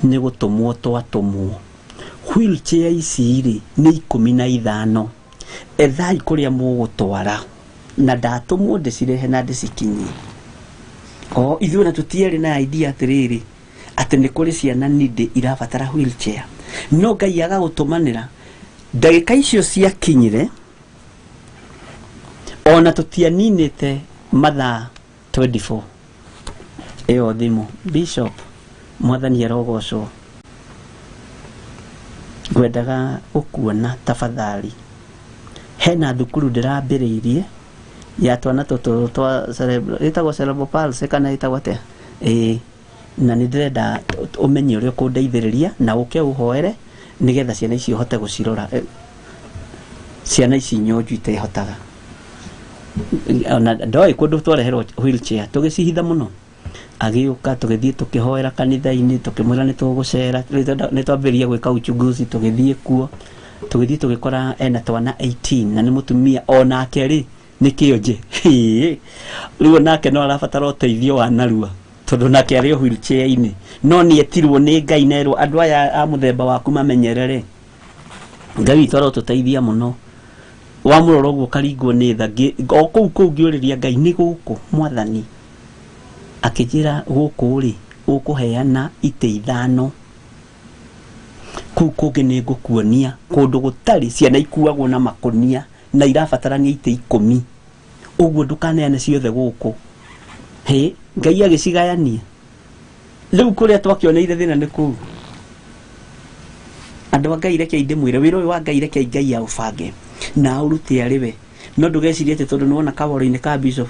nĩ gũtũmwo twatũmwo. Wheelchair ici rĩ nĩ 15, ethai kũrĩa mũgũtwara, na ndatũmwo ndĩcirehe na ndĩcikinyie. O ithuĩ na tũtiarĩ na idea atĩrĩrĩ atĩ nĩ kũrĩ ciana nindĩ irabatara wheelchair, no Ngai agagũtũmanĩra. Ndagĩka icio ciakinyire, Ona tũtianinĩte mathaa 24 ĩyo thimũ, Bishop, mwathani arogocwo, ngwendaga gũkuona tafadhali. Hena thukuru ndĩrambĩrĩirie ya twana tũtũ twa cerebral, ĩtagwo cerebral palsy kana ĩtagwo atĩa? Ĩĩ, na nĩ ndĩrenda ũmenye ũrĩa ũkũndeithĩrĩria na ũke ũhoere nĩgetha ciana ici ũhote gũcirora. Ciana ici nyonju itehotaga. Ona ndoĩ kũndũ twareherwo wheelchair tũgĩcihitha mũno. Agĩũka tũgĩthiĩ tũkĩhoera kanitha-inĩ, tũkĩmwĩra nĩ tũgũcera, nĩ twambĩrĩria gwĩka uchunguzi, tũgĩthiĩ kuo, tũgĩthiĩ tũgĩkora ena twana 18 na nĩ mũtumia onake rĩ nĩ kĩonje. Rĩu onake no arabatara ũteithio wa narua tondũ nake arĩ o wheelchair-inĩ, no nĩ etirwo nĩ Ngai nerwo andũ aya a mũthemba waku mamenyerere. Ngai witũ arotũteithia mũno. Wamũrora ũguo ũkaringwo nĩ tha, o kũu kũu ngĩũrĩria Ngai nĩ gũkũ mwathani akĩnjĩra gũkũ rĩ ũkũheana itĩ ithano, kũu kũngĩ nĩ ngũkuonia kũndũ gũtarĩ ciana ikuagwo na makũnia na irabatarania itĩ 10, ũguo ndũkaneane ciothe gũkũ. Hĩ, Ngai agĩcigayania. Rĩu kũrĩa twakĩoneire thĩna nĩ kũu. Andũ a Ngai rekei ndĩmwĩre, wĩra ũyũ wa Ngai rekei Ngai aũbange na aũrute arĩ we. No ndũgecirie atĩ tondũ nĩwona kaworo-inĩ ka bishop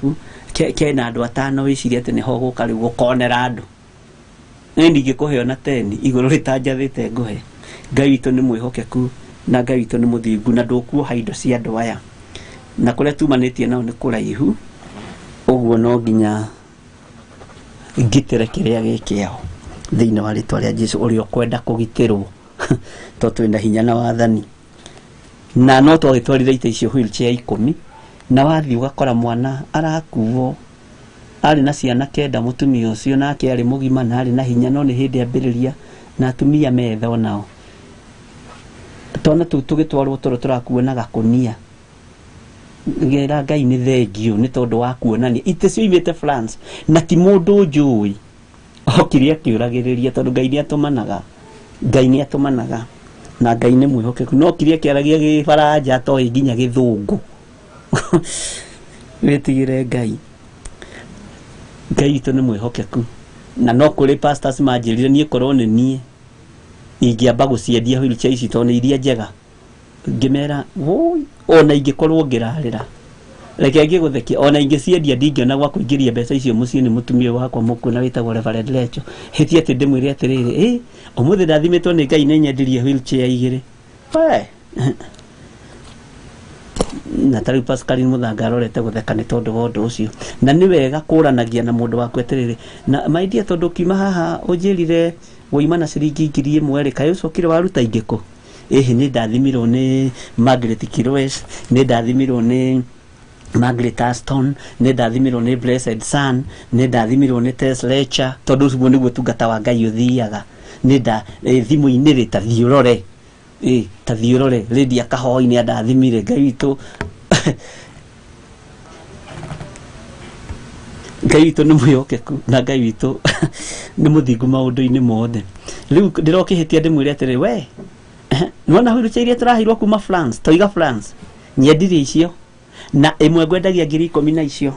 kena andũ atano wĩcirie atĩ nĩho ũgũka rĩu ũkonera andũ. Niĩ ndingĩkũhe ona 10 igũrũ rĩtanjathĩte ngũhe. Ngai witũ nĩ mwĩhokeku na Ngai witũ nĩ mũthingu na ndũkuoha indo cia andũ aya. Na kũrĩa tumanĩtie nao nĩ kũraihu, ũguo no nginya ngitĩre kĩrĩa gĩ kĩao thĩinĩ wa rĩtwa rĩa Jesũ ũrĩa ũkwenda kũgitĩrwo tondũ twĩna hinya na wathani. Na no twagĩtwarire itĩ icio wheelchair 10 na wathiĩ ũgakora mwana arakuo arĩ na ciana 9, mũtumia ũcio nake arĩ mũgima na arĩ na hinya, no nĩ hĩndĩ ambĩrĩria na atumia metha onao. Twana tũu tũgĩtwarwo toro tũrakuo na gakũnia. Ngera Ngai nĩ thengio nĩ tondũ wa kuonania itĩ cioimĩte France na ti mũndũ njũĩ okire akĩũragĩrĩria tondũ Ngai nĩ atũmanaga, Ngai nĩ atũmanaga na Ngai nĩ mwĩhokeku, no kire akĩaragia gĩbaranja atoĩ nginya gĩthũngũ. Wĩtigĩre Ngai. Ngai witũ nĩ mwĩhokeku na no kũrĩ pastors manjĩrire niĩ korwo nĩ niĩ ingĩamba gũciendia wheelchair ici tondũ nĩ iria njega. Ngĩmera woi, ona ingĩkorwo ngĩrarĩra reke ngĩgũthekie, ona ingĩciendia ndingĩona gwa kũingĩria mbeca icio mũciĩ nĩ mũtumia wakwa mũkuũ na wĩtagwo Reverend Lecho. Hĩtia atĩ ndĩmwĩre atĩrĩrĩ, ũmũthĩ ndathimĩtwo nĩ Ngai nĩ nyendirie wheelchair 2. We na tarĩu Pascaline Mũthanga arorete gũtheka nĩ tondũ wa ũndũ ũcio. Na nĩ wega kũranagia na mũndũ waku atĩrĩrĩ, na my dear, tondũ ũkiuma haha ũnjĩrire woima na ciringi 1000 rĩ, kaĩ ũcokire waruta ingĩ kũ? Ĩhĩ, nĩ ndathimirwo nĩ Margaret Kirwes, nĩ ndathimirwo nĩ Margaret Aston, nĩ ndathimirwo nĩ Blessed Son, nĩ ndathimirwo nĩ Tess Lecha, tondũ ũcio nĩguo ũtungata wa Ngai ũthiaga. Nĩ nda thimũ-inĩ rĩ, ta thiĩ ũrore. Ta thiĩ ũrore, Lydia Kahoi nĩ andathimire, Ngai witũ. Ngai witũ nĩ mwĩhokeku na Ngai witũ nĩ mũthingu maũndũ-inĩ mothe. Rĩu ndĩrokĩhĩtia ndĩmwĩre atĩrĩ, we nĩwona wheelchair iria tũraheirwo kuma France, toiga France, nyendirie icio na ĩmwe ngwendagia 10,000 na icio.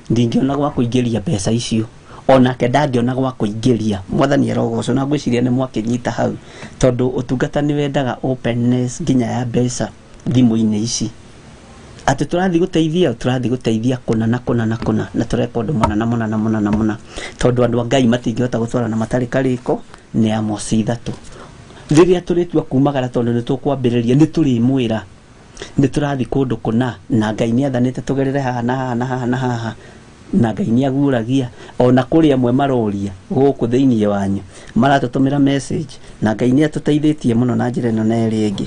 Ndingĩona gwa kũingĩria mbeca icio, onake ndangĩona gwa kũingĩria. Mwathani arogocwo, na ngwĩciria nĩ mwakĩnyita hau, tondũ ũtungata nĩ wendaga openness nginya ya mbeca thimũ-inĩ ici. Atĩ tũrathiĩ gũteithia, tũrathiĩ gũteithia kũna na kũna na kũna, na tũreka ũndũ mũna na mũna na mũna na mũna, tondũ andũ a Ngai matingĩhota gũtwarana matarĩ karĩko. Nĩ Amos 3. Rĩrĩa tũrĩtua kumagara, tondũ nĩ tũkwambĩrĩria, nĩ tũrĩmwĩra nĩ tũrathiĩ kũndũ kũna, na Ngai nĩ athanĩte tũgerere haha na haha na haha na haha, na Ngai nĩ aguũragia. Ona kũrĩ amwe maroria gũkũ thĩinĩ wanyu, maratũtũmĩra message, na Ngai nĩ atũteithĩtie mũno na njĩra ĩno na ĩrĩa ĩngĩ.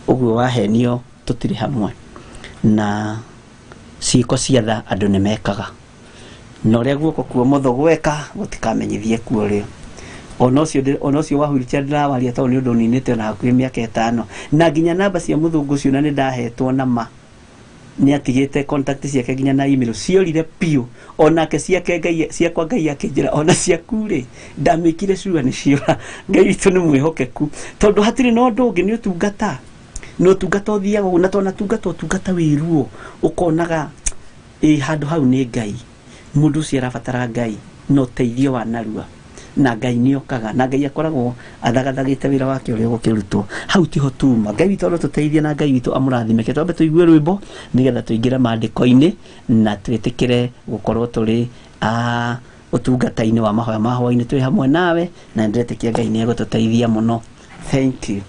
Ũguo wahenio tũtirĩ hamwe, na ciĩko cia tha andũ nĩ mekaga, na ũrĩa guoko kwa ũmotho gweka gũtikamenyithie kuo rĩo. Ona ũcio wa wheelchair ndĩrawaria tondũ nĩ ũndũ ũninĩte ona hakuhĩ mĩaka 5, na nginya namba cia mũthũngũ ũcio na nĩ ndahetwo na ma nĩ atigĩte contact ciake nginya na email ciorire biũ. Onake ciake Ngai, ciakwa Ngai akĩnjĩra ona ciaku rĩ ndamĩkire sure nĩ ciora. Ngai witũ nĩ mwĩhokeku, tondũ hatirĩ na ũndũ ũngĩ, nĩ ũtungata. No ũtungata ũthiaga ũguo na twanatungata ũtungata wĩ ruo ũkonaga ĩ handũ hau nĩ Ngai mũndũ ũcio arabatara Ngai na ũteithio wa narua na Ngai nĩ okaga na Ngai akoragwo athagathagĩte wĩra wake ũrĩa ũgũkĩrutwo hau tiho tuma Ngai witũ arotũteithia na Ngai witũ amũrathime. Reke twambe tũigue rwĩmbo nĩgetha tũingĩre maandĩko-inĩ na twĩtĩkĩre gũkorwo tũrĩ a ũtungata-inĩ wa mahoya ma hwaĩ-inĩ twĩ hamwe nawe na nĩndĩretĩkia Ngai nĩ egũtũteithia mũno. Thank you.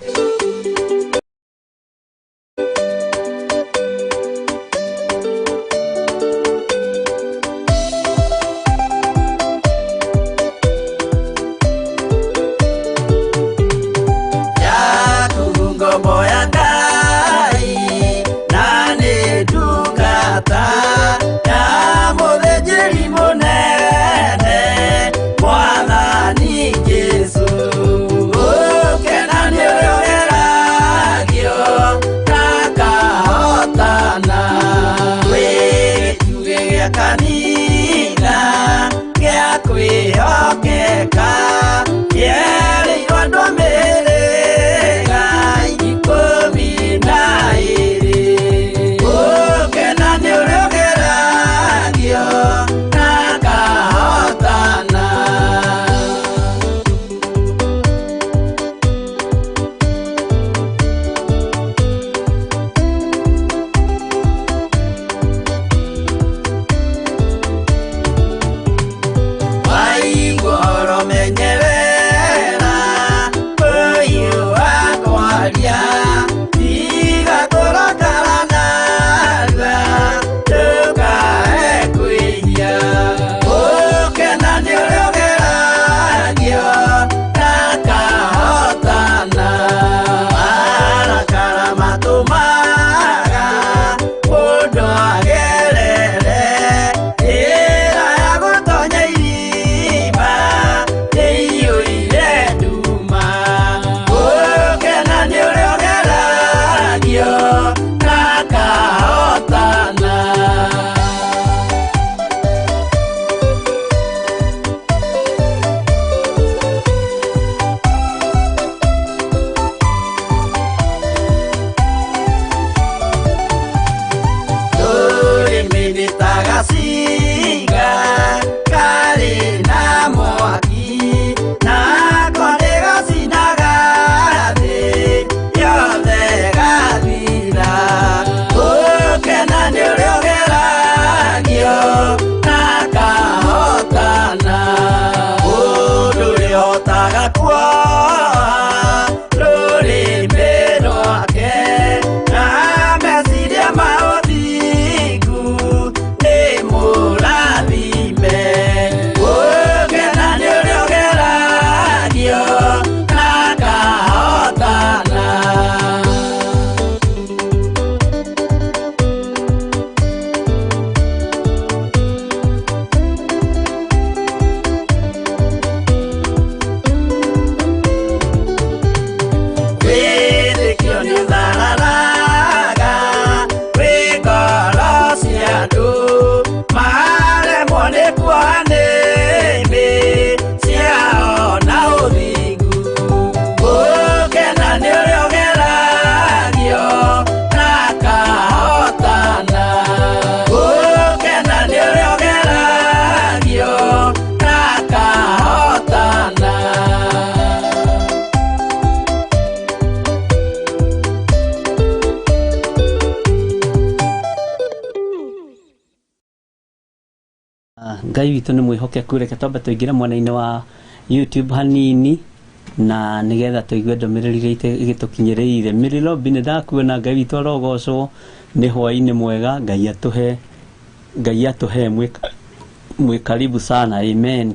Ngai witũ nĩ mwĩhokeku reke twambe tũingĩre mwena-inĩ wa YouTube hanini na nĩgetha tũigue ndũmĩrĩri iria ĩgĩtũkinyĩrĩire. Mĩrĩrobi nĩ ndakuona Ngai witũ arogocwo nĩ hwaĩ-inĩ mwega. Ngai atũhe Ngai atũhe mwĩ karibu sana, amen.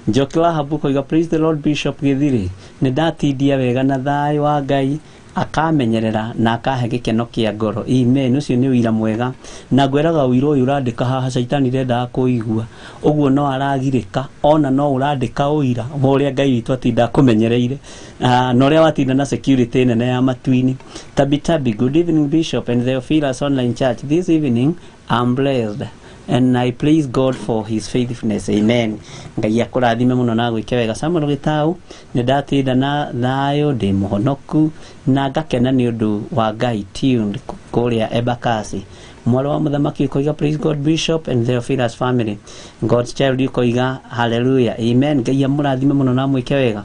Njoki Rahabu koiga praise the Lord Bishop Githiri nĩ ndatindia wega na thayũ wa Ngai akamenyerera na akahe gĩkeno kĩa ngoro, amen. Ũcio nĩ ũira mwega na ngwĩraga ũira ũyũ ũrandĩka haha caitani ndendaga kũigua ũguo no aragirĩka ona no ũrandĩka ũira wa ũrĩa Ngai witũ atinda akũmenyereire na ũrĩa watinda na security nene ya matu-inĩ. Tabi Tabi, good evening Bishop and Theophilus Online Church. This evening I'm blessed. and I praise God for his faithfulness. Amen. Ngai akũrathime mũno na gwĩke wega. Samuel Gĩtau, nĩ ndatinda na thayũ, ndĩ mũhonoku na ngakena nĩ ũndũ wa Ngai. Tuned kũrĩa Embakasi. Mwarĩ wa mũthamaki ũkoiga praise God Bishop and Theophilus family. God's child ũkoiga hallelujah, amen. Ngai amũrathime mũno na mwĩke wega.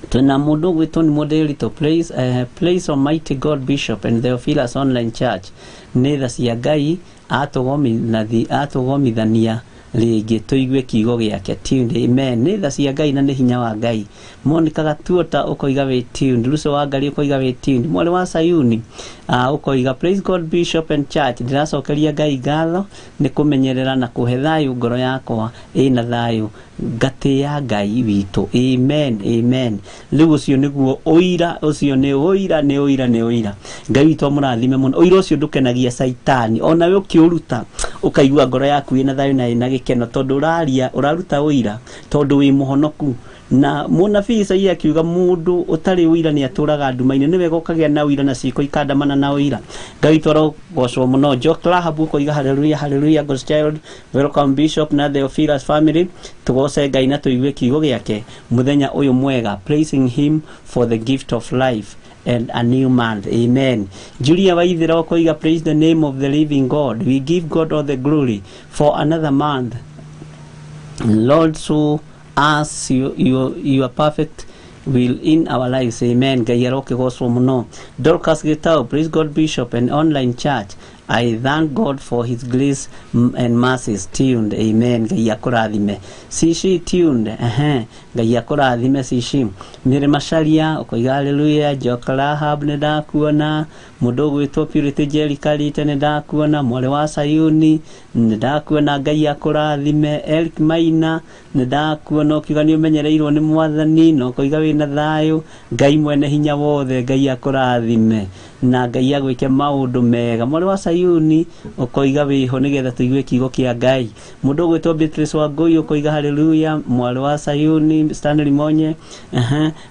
Twina mũndũ ũgwĩtwo nĩ Mũndĩritũ, praise Almighty God Bishop and Theophilus Online Church. Nĩ tha cia Ngai atũgomithania rĩngĩ tũigue kiugo gĩake. Tuned, amen. Nĩ tha cia Ngai na nĩ hinya wa Ngai. Monica Gatuota ũkoiga wĩ tuned. Lucy wa Ngari ũkoiga wĩ tuned. Mwarĩ wa Sayuni ũkoiga praise God Bishop and Church. Ndĩracokeria Ngai ngatho nĩ kũmenyerera na kũhe thayũ ngoro yakwa ĩna thayũ, ngatĩĩa Ngai witũ. Amen, amen. Rĩu ũcio nĩguo ũira, ũcio nĩ ũira, nĩ ũira, nĩ ũira. Ngai witũ amũrathime mũno. Ũira ũcio ndũkenagia Caitani, onawe ũkĩũruta ũkaigua ngoro yaku ĩna thayũ na ĩna gĩkeno, tondũ ũraria, ũraruta ũira tondũ wĩ mũhonoku. Na mũnabii Isaia akiuga mũndũ ũtarĩ ũira nĩ atũraga nduma-inĩ. Nĩ wega ũkagĩa na ũira na ciĩko ikandamana na ũira. Ngai witũ arogocwo mũno. Jock Rahab ũkoiga hallelujah, hallelujah, God's child, welcome Bishop na Theophilus family. Tũgoce Ngai na tũigue kiugo gĩake mũthenya ũyũ mwega, praising him for the gift of life and a new month. Amen. Julia Waithera ũkoiga praise the name of the living God. We give God all the glory for another month. Lord, so us your perfect will in our lives. Amen. Ngai arokĩgocwo mũno. Dorcas Gitau, praise God Bishop and online church. I thank God for his grace and mercies. Tuned. Amen. Ngai akũrathime. Cici tuned. Ngai akũrathime Cici. Mary Macharia ũkoiga hallelujah. Jock Rahab nĩ ndakuona. Mũndũ ũgwĩtwo Purity Jerikarite nĩ ndakuona. Mwarĩ wa Sayuni nĩ ndakuona. Ngai akũrathime. Eric Maina nĩ ndakuona ũkiuga nĩ ũmenyereirwo nĩ Mwathani na ũkoiga wĩna thayũ. Ngai mwene hinya wothe, Ngai akũrathime na Ngai agwĩke maũndũ mega. Mwarĩ wa Sayuni ũkoiga wĩho nĩgetha tũigue kiugo kĩa Ngai. Mũndũ ũgwĩtwo Beatrice Wangũi ũkoiga hallelujah. Mwarĩ wa Sayuni Stanley Monye,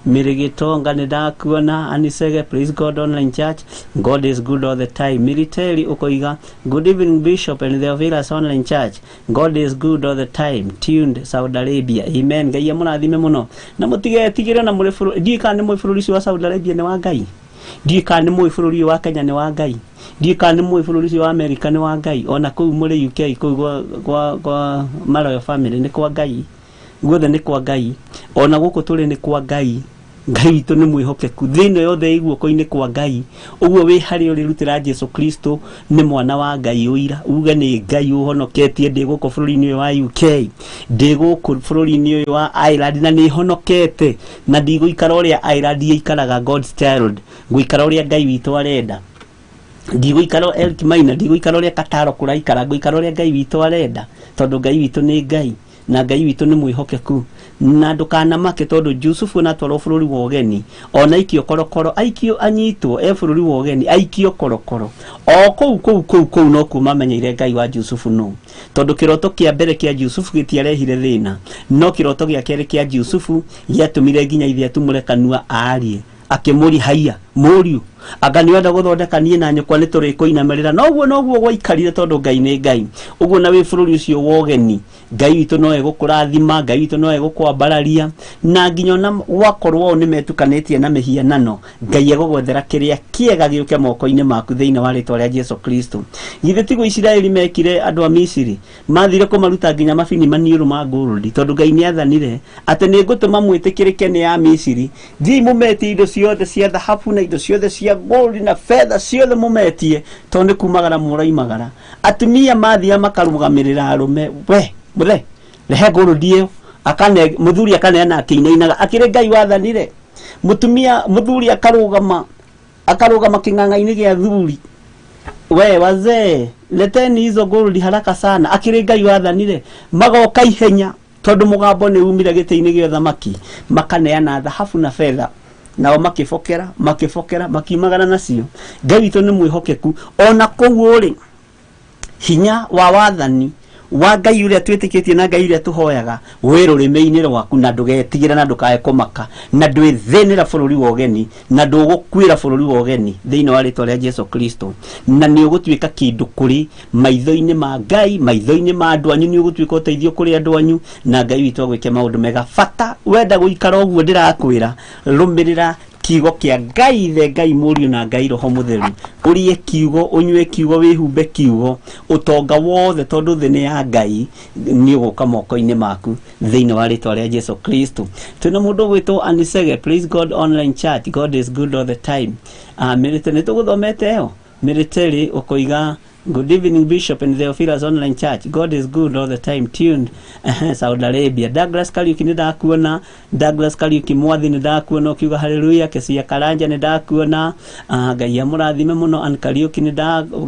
Mary Gitonga nĩ ndakuona. Anisege, praise God online church, God is good all the time. Military ũkoiga good evening Bishop and Theophilus online church, God is good all the time. Tuned Saudi Arabia. Amen. Ngai amũrathime mũno na mũtigetigĩre na mũrĩ bũrũri. Ndiũĩ kana nĩ mũĩ bũrũri ũcio wa Saudi Arabia nĩ wa Ngai. Ndiũĩ kana nĩ mũĩ bũrũri ũyũ wa Kenya nĩ wa Ngai. Ndiũĩ kana nĩ mũĩ bũrũri ũcio wa America nĩ wa Ngai. Ona kũu mũrĩ UK kũu gwa Maroyal family nĩ kwa Ngai. Guothe nĩ kwa Ngai. Ona gũkũ tũrĩ nĩ kwa Ngai. Ngai witũ nĩ mwĩhokeku. Thĩ ĩno yothe ĩ guoko-inĩ kwa Ngai. Ũguo wĩ harĩa ũrĩrutĩra Jesu Kristo nĩ mwana wa Ngai ũira. Uge nĩ Ngai ũhonoketie ndĩ gũkũ bũrũri-inĩ ũyũ wa UK, ndĩ gũkũ bũrũri-inĩ ũyũ wa Ireland na nĩ honokete na ndigũikara ũrĩa Ireland ĩikaraga God's child, ngũikara ũrĩa Ngai witũ arenda. Ndigũikara Eric Maina, ndigũikara ũrĩa Kataro kũraikara, ngũikara ũrĩa Ngai witũ arenda, tondũ Ngai witũ nĩ Ngai na Ngai witũ nĩ mwĩhokeku. Na ndũkanamake tondũ Jusufu onatwarwo bũrũri wa ũgeni, ona aikio korokoro, aikio anyitwo e bũrũri wa ũgeni, aikio korokoro o kũu kũu kũu kũu nokuo mamenyeire Ngai wa Jusufu nũ. Tondũ kĩroto kĩa mbere kĩa Jusufu gĩtiarehire thĩna, no kĩroto gĩa kerĩ kĩa Jusufu gĩatũmire nginya ithe atumũre kanua aarie, akĩmũria haiya mũriũ, anga nĩ wenda gũthondeka niĩ na nyũkwa nĩ tũrĩkũinamĩrĩra. Noguo noguo gwaikarire tondũ Ngai nĩ Ngai. Ũguo na wĩ bũrũri ũcio wa ũgeni, Ngai witũ no egũkũrathima, Ngai witũ no egũkwambararia, na nginya ona gwakorwo ũũ nĩ metukanĩtie na mĩhianano, Ngai egũgwethera kĩrĩa kĩega gĩũke moko-inĩ maku thĩinĩ wa rĩtwa rĩa Jesu Kristo. Githĩ tiguo Isiraeli mekire andũ a Misiri? Mathire kũmaruta nginya mabini maniũrũ ma gold, tondũ Ngai nĩ athanire atĩ nĩ ngũtũma mwĩtĩkĩrĩke nĩ a Misiri. Thiĩi mũmetie indo ciothe cia thahabu na indo ciothe cia gold na betha ciothe mũmetie, tondũ nĩ kumagara mũroimagara. Atumia mathiaga makarũgamĩrĩra arũme, we mũthe rehe gold ĩyo, akane mũthuri akaneana akĩinainaga, akĩrĩ Ngai wathanire. Mũtumia mũthuri akarũgama, akarũgama kĩng'ang'a-inĩ gĩa thuri, we wazee leteni hizo gold haraka sana, akĩrĩ Ngai wathanire. Magoka ihenya tondũ mũgambo nĩ umire gĩtĩ-inĩ gĩa ũthamaki, makaneana thahabu na betha, nao makĩbokera, makĩbokera, makiumagara nacio. Ngai witũ nĩ mwĩhokeku. Ona kũu ũrĩ hinya wa wathani wa Ngai ũrĩa twĩtĩkĩtie na Ngai ũrĩa tũhoyaga wĩ rũrĩmĩ-inĩ rwaku, na ndũgetigĩra na ndũkae kũmaka, na ndwĩthĩnĩra bũrũri wa ũgeni, na ndũgũkuĩra bũrũri wa ũgeni thĩinĩ wa rĩtwa rĩa Jesu Kristo, na nĩ ũgũtuĩka kĩndũ kũrĩ maitho-inĩ ma Ngai, maitho-inĩ ma andũ anyu, nĩ ũgũtuĩka ũteithio kũrĩ andũ anyu, na Ngai witũ agwĩke maũndũ mega. Bata wenda gũikara ũguo ndĩrakwĩra, rũmĩrĩra kiugo kĩa Ngai Ithe, Ngai Mũriũ na Ngai Roho Mũtheru. Ũrĩe kiugo, ũnyue kiugo, wĩhumbe kiugo, ũtonga wothe tondũ thĩ nĩ ya Ngai nĩ ũgũka moko-inĩ maku thĩinĩ wa rĩtwa rĩa Jesu Kristo. Twĩna mũndũ ũgwĩtwo Anisege, Praise God Online Church, God is good all the time. Military nĩ tũgũthomete ĩyo. Military ũkoiga good evening Bishop and Theophilus Online Church, God is good all the time, tuned Saudi Arabia. Douglas Kariuki nĩ ndakuona, Douglas Kariuki Mwathi nĩ ndakuona ũkiuga hallelujah. Kesia Karanja nĩ ndakuona, Ngai amũrathime mũno. Ann Kariuki nĩ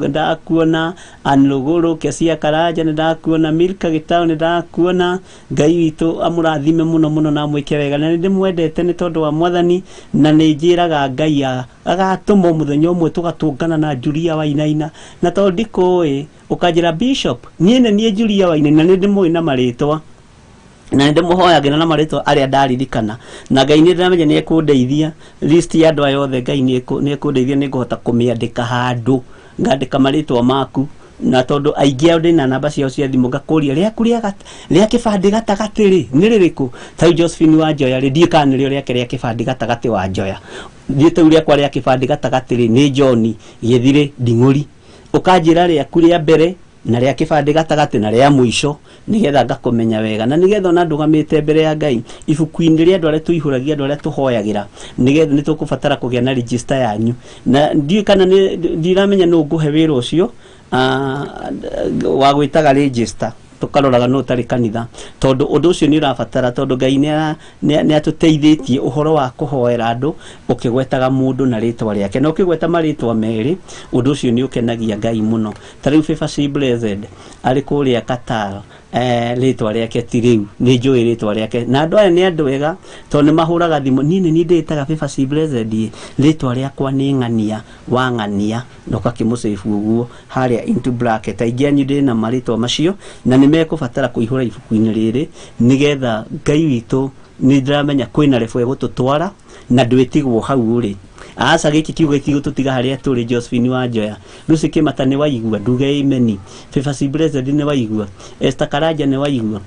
ndakuona, Ann Luguru, Kesia Karanja nĩ ndakuona, Milka Gitau nĩ ndakuona. Ngai witũ amũrathime mũno mũno na amwĩke wega, na nĩ ndĩmwendete nĩ tondũ wa Mwathani, na nĩ njĩraga Ngai agatũma mũthenya ũmwe tũgatũngana na Julia Wainaina, na tondũ ndikũĩ ũkanjĩra Bishop niĩ nĩ niĩ Julia Wainaina, nĩ ndĩmũĩ na marĩtwa, na nĩ ndĩmũhoyagĩra na marĩtwa arĩa ndaririkana, na Ngai nĩ ndĩramenya nĩ ekũndeithia. List ya andũ aya othe Ngai nĩ ekũndeithia, nĩ ngũhota kũmĩandĩka handũ, ngandĩka marĩtwa maku, na tondũ aingĩ ao ndĩna namba ciao cia thimũ, ngakũria rĩaku rĩa kĩbandĩ gatagatĩ rĩ nĩ rĩrĩkũ? Ta rĩu Josephine wa Njoya rĩ, ndiũĩ kana nĩrĩo rĩake rĩa kĩbandĩ gatagatĩ wa Njoya. Niĩ ta rĩu rĩakwa rĩa kĩbandĩ gatagatĩ rĩ nĩ John Gĩthirĩ Nding'ũri. Ũkanjĩra rĩaku rĩa mbere na rĩa kĩbandĩ gatagatĩ na rĩa mũico, nĩgetha ngakũmenya wega, na nĩgetha ona ndũgamĩte mbere ya Ngai ibuku-inĩ rĩa andũ arĩa tũihũragia, andũ arĩa tũhoyagĩra, nĩgetha nĩ tũkũbatara kũgĩa na register yanyu. Na ndiũĩ kana ndiramenya nũ ngũhe wĩra ũcio wa gwĩtaga register, tũkaroraga nũ ũtarĩ kanitha, tondũ ũndũ ũcio nĩ ũrabatara, tondũ Ngai nĩ atũteithĩtie ũhoro wa kũhoera andũ ũkĩgwetaga mũndũ na rĩtwa rĩake, na ũkĩgweta marĩtwa merĩ, ũndũ ũcio nĩ ũkenagia Ngai mũno. Ta rĩu Favor C Blessed arĩ kũrĩa Qatar, rĩtwa rĩake ti rĩu, nĩ njũĩ rĩtwa rĩake, na andũ aya nĩ andũ ega tondũ nĩ mahũraga thimũ. Niĩ nĩ niĩ ndĩĩtaga Favor C Blessed, rĩtwa rĩakwa nĩ Ng'ania wa Ng'ania, na ũgakĩmũsave ũguo harĩa into bracket. Aingĩ anyu ndĩna marĩtwa macio, na nĩ mekũbatara kũihũra ibuku-inĩ rĩrĩ, nĩgetha Ngai witũ nĩ ndĩramenya kwĩna rebo ĩgũtũtwara na ndwĩtigwo hau ũrĩ. Aca gĩkĩ kiugo gĩtigũtũtiga harĩa tũrĩ. Josephine wa Njoya, Lucy Kĩmata nĩ waigua, nduge imeni. Favor C Blessed nĩ waigua, Esther Karanja nĩ waigua,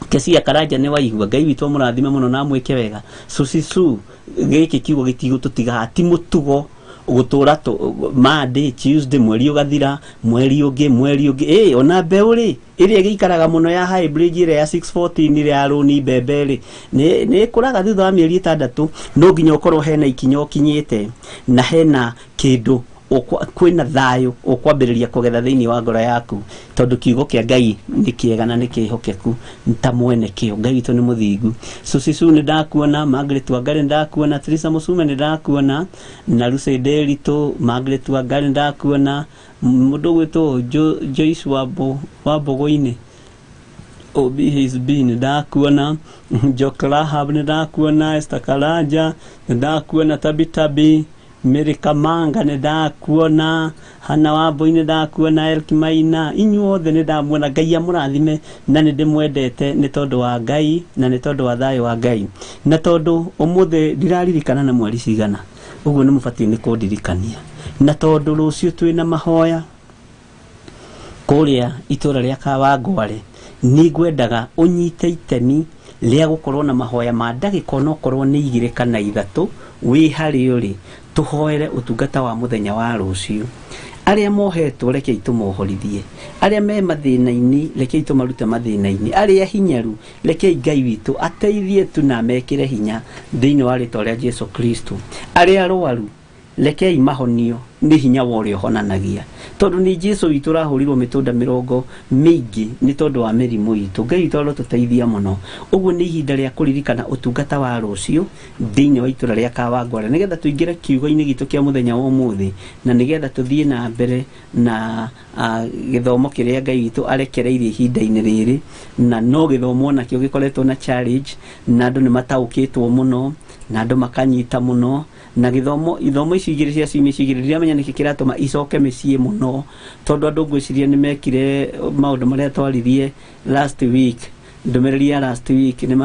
Kesia Karanja nĩ waigua. Ngai witũ amũrathime mũno na amwĩke wega. Susisu, gĩkĩ kiugo gĩtigũtũtiga, ti mũtugo gũtũra Monday, Tuesday, mweri ũgathira, mweri ũngĩ, mweri ũngĩ. Ona mbeũ rĩ ĩrĩa ĩgĩikaraga mũno ya hybrid ĩrĩa ya 614 ĩrĩa ya rũni mbembe rĩ, nĩ ĩkũraga thutha wa mĩeri 6. No nginya ũkorwo hena ikinya ũkinyĩte na hena kĩndũ kwĩna thayũ ũkwambĩrĩria kũgetha thĩinĩ wa ngoro yaku, tondũ kiugo kĩa Ngai nĩ kĩega na nĩ kĩhokeku ta mwene kĩo. Ngai witũ nĩ mũthingu. Susisu nĩ ndakuona, Margaret Wangari nĩ ndakuona, Teresa Musume nĩ ndakuona, na Lucy Nderitu, Margaret Wangari nĩ ndakuona, mũndũ ũgwĩtwo Joyce wa Mbũgũ-inĩ, OBHB nĩ ndakuona, Jock Rahab nĩ ndakuona, Esther Karanja nĩ ndakuona, Tabitabi Mary Kamanga nĩ ndakuona, Hana Wambui nĩ ndakuona, Elki Maina, inyuothe nĩ ndamuona. Ngai amũrathime na nĩ ndĩmwendete nĩ tondũ wa Ngai na nĩ tondũ wa thayũ wa Ngai, na tondũ ũmũthĩ ndiraririkana na mweri cigana, ũguo nĩ mũbatiĩ nĩ kũndirikania, na tondũ rũciũ twĩna mahoya kũrĩa itũra rĩa Kawangware, nĩ ngwendaga ũnyite itemi rĩa gũkorwo na mahoya ma ndagĩka onokorwo nĩ 2 kana 3 wĩ harĩa ũrĩ, tũhoere ũtungata wa mũthenya wa rũciũ. Arĩa mohetwo rekei tũmohorithie, arĩa me mathĩna-inĩ rekei tũmarute mathĩna-inĩ, arĩa hinyaru rekei Ngai witũ ateithie tu na mekĩre hinya thĩinĩ wa rĩtwa rĩa Jesu Kristo. Arĩa arwaru rekei mahonio nĩ hinya wa ũrĩa ũhonanagia, tondũ nĩ Jesu witũ ũrahũrirwo mĩtũnda mĩrongo mĩingĩ nĩ tondũ wa mĩrimũ itũ. Ngai witũ arotũteithia mũno. Ũguo nĩ ihinda rĩa kũririkana ũtungata wa rũciũ thĩinĩ wa itũra rĩa Kawangware, nĩgetha tũingĩre kiugo-inĩ gitũ kĩa mũthenya wa ũmũthĩ, na nĩgetha tũthiĩ na mbere na gĩthomo kĩrĩa Ngai witũ arekereirie ihinda-inĩ rĩrĩ, na no gĩthomo nakĩo gĩkoretwo na challenge, na andũ nĩ mataũkĩtwo mũno, na andũ makanyita mũno, Na gĩthomo ithomo ici igĩrĩ cia ciumia ici igĩrĩ ndiramenya nĩkĩ kĩratũma icoke mĩciĩ mũno, tondũ andũ ngwĩciria nĩ mekire maũndũ marĩa twaririe last week. Ndũmĩrĩri ya last week nĩ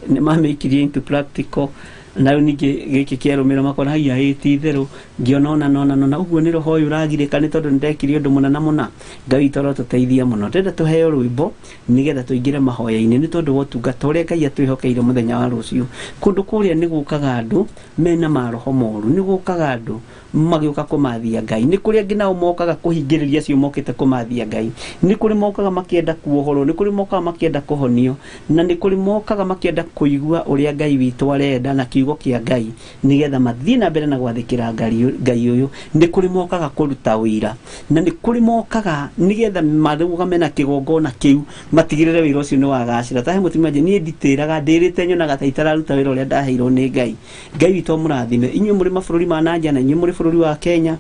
mamĩkirie into practical, na rĩu ningĩ gĩkĩ kĩarũmĩrĩra makona haiya ĩ ti itherũ ngĩona ona nona nona ũguo nĩ roho ũyũ ũragirĩka nĩ tondũ nĩndekire ũndũ mũna na mũna. Ngai witũ arotũteithia mũno. Ndĩrenda tũheo rwĩmbo nĩgetha tũingĩre mahoya-inĩ nĩ tondũ wa ũtungata ũrĩa Ngai atwĩhokeire mũthenya wa rũciũ. Kũndũ kũrĩa nĩ gũkaga andũ mena maroho moru, nĩ gũkaga andũ magĩũka kũmathia Ngai, nĩ kũrĩ angĩ nao mokaga kũhingĩrĩria acio mokĩte kũmathia Ngai, nĩ kũrĩ mokaga makĩenda kuohorwo, nĩ kũrĩ mokaga makĩenda kũhonio, na nĩ kũrĩ mokaga makĩenda kũigua ũrĩa Ngai witũ arenda na kiugo kĩa Ngai nĩgetha mathiĩ na mbere na gwathĩkĩra Ngai ũyũ. Nĩ kũrĩ mokaga kũruta ũira, na nĩ kũrĩ mokaga nĩgetha marũgame na kĩgongona kĩu matigĩrĩre wĩra ũcio nĩ wagacĩra. Ta he mũtumia niĩ nditĩraga ndĩrĩte nyonaga ta itararuta wĩra ũrĩa ndaheirwo nĩ Ngai. Ngai witũ amũrathime inyuĩ mũrĩ mabũrũri ma na nja na inyuĩ mũrĩ bũrũri wa Kenya,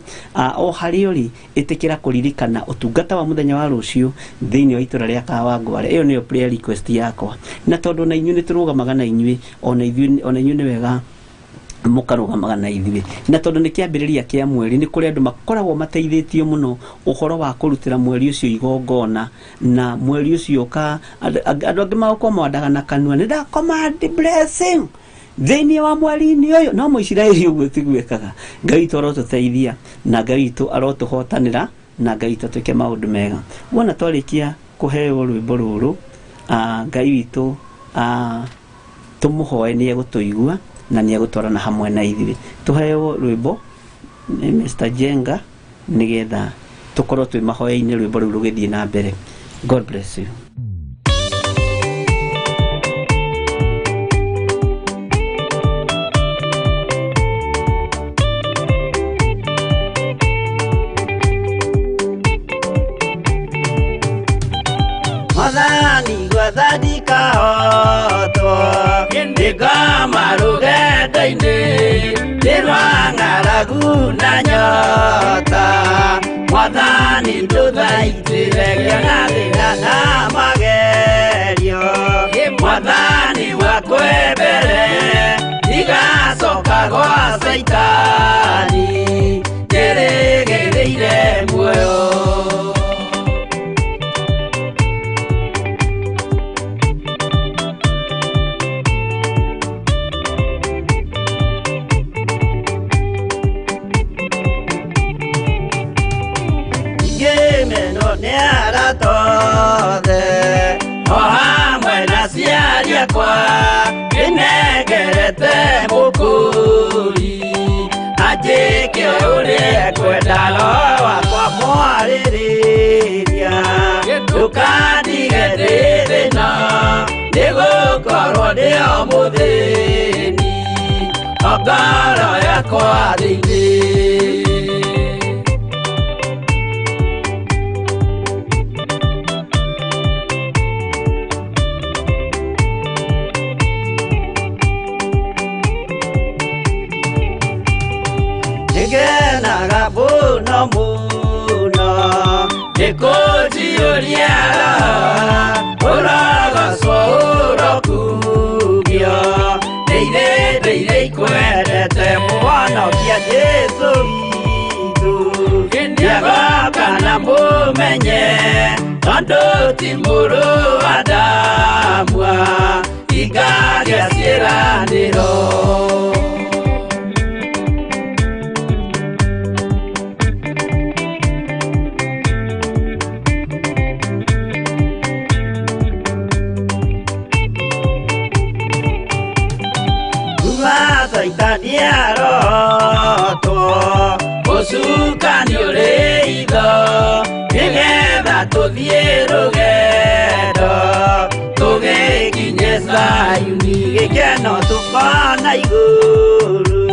o harĩa ũrĩ ĩtĩkĩra kũririkana ũtungata wa mũthenya wa rũciũ thĩinĩ wa itũra rĩa Kawangware. Ĩyo nĩyo prayer request yakwa, na tondũ na inyuĩ nĩ tũrũgamaga na inyuĩ, ona inyuĩ nĩ wega mũkarũgamaga na ithuĩ, na tondũ nĩ kĩambĩrĩria kĩa mweri nĩ kũrĩ andũ makoragwo mateithĩtio mũno ũhoro wa kũrutĩra mweri ũcio igongona, na mweri ũcio ka andũ angĩ magũkomandaga na kanua nĩ ndacommand blessing thĩinĩ wa mweri-inĩ ũyũ, no Mũisiraeli ũguo tiguo ekaga. Ngai witũ arotũteithia na Ngai witũ arotũhotanĩra na Ngai witũ atwĩke maũndũ mega. Wona twarĩkia kũheo rwĩmbo rũrũ, Ngai witũ tũmũhoe nĩ egũtũigua na nĩ egũtwarana hamwe na ithuĩ. Tũheo rwĩmbo nĩ Mr. Jenga nĩgetha tũkorwo twĩ mahoya-inĩ rwĩmbo rũu rũgĩthiĩ na mbere. God bless you. Mwathani gwathandika hotwo nĩngoma rũgendo-inĩ nĩ rwa ng'aragu na nyota. Mwathani ndũthaitĩre ngĩona thĩna na magerio, Mwathani wakwembere ndigacoka gwa Caitani njĩrĩgĩrĩire muoyo. O hamwe na aciari akwa nĩnengerete mũkũri anjĩke ũrĩa ekwenda, roho wakwa mwarĩrĩria ndũkandige ndĩ thĩna nĩgũkorwo ndĩ o mũthĩni o ngoro yakwa thĩinĩ. Nĩngenaga mũno mũno nĩkũnjiyũria roho ũrogocwo ũrokumio ndĩire ndĩire ikwendete mũhonokia Jesũ witũ nĩagoka na mũmenye tondũ ti mũrũ wa Adamu ingagĩa ciĩranĩro. Caitani arotwo ũcukani ũrĩ itho nĩgetha tũthiĩ rũgendo tũgĩkinye Zayuni gĩkeno tũkona igũrũ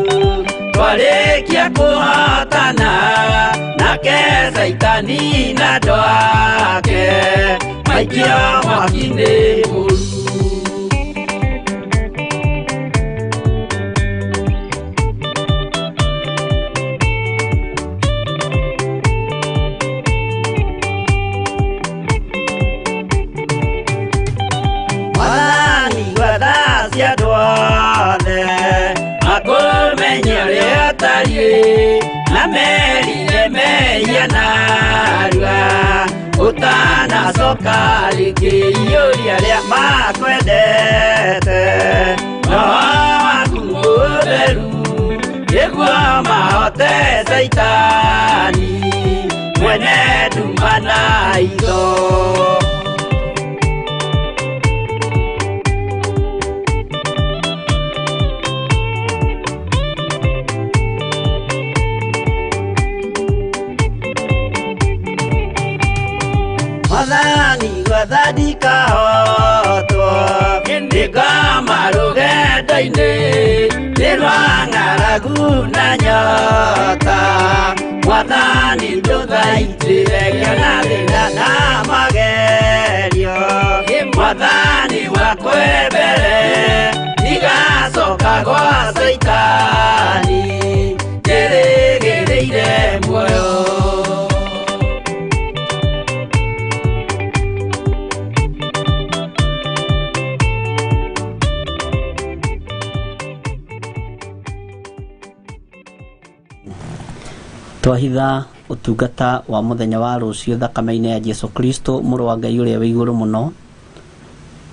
twarĩkia kũhotana nake Caitani na andũ ake maikio mwaki-inĩ mũru. Mwathani gwatha cia andũ othe makũmenye Merire mehia narua Ũtanacoka rĩngĩ iyũria arĩa makwendete Roho waku mũtheru nĩguo mahote Caitani mwene nduma na itho. Mwathani gwathani kahotwo nĩngoma rũgendo-inĩ nĩ rwa ng'aragu na nyota Mwathani ndũthaitĩre ngĩona thĩna na magerio Mwathani wakwe mbere ndigacoka gwa Caitani njĩrĩgĩrĩire muoyo. Twahitha utungata wa muthenya wa rucio thakame-inĩ ya Jesu Kristo mũrũ wa Ngai ũrĩa wĩ igũrũ mũno.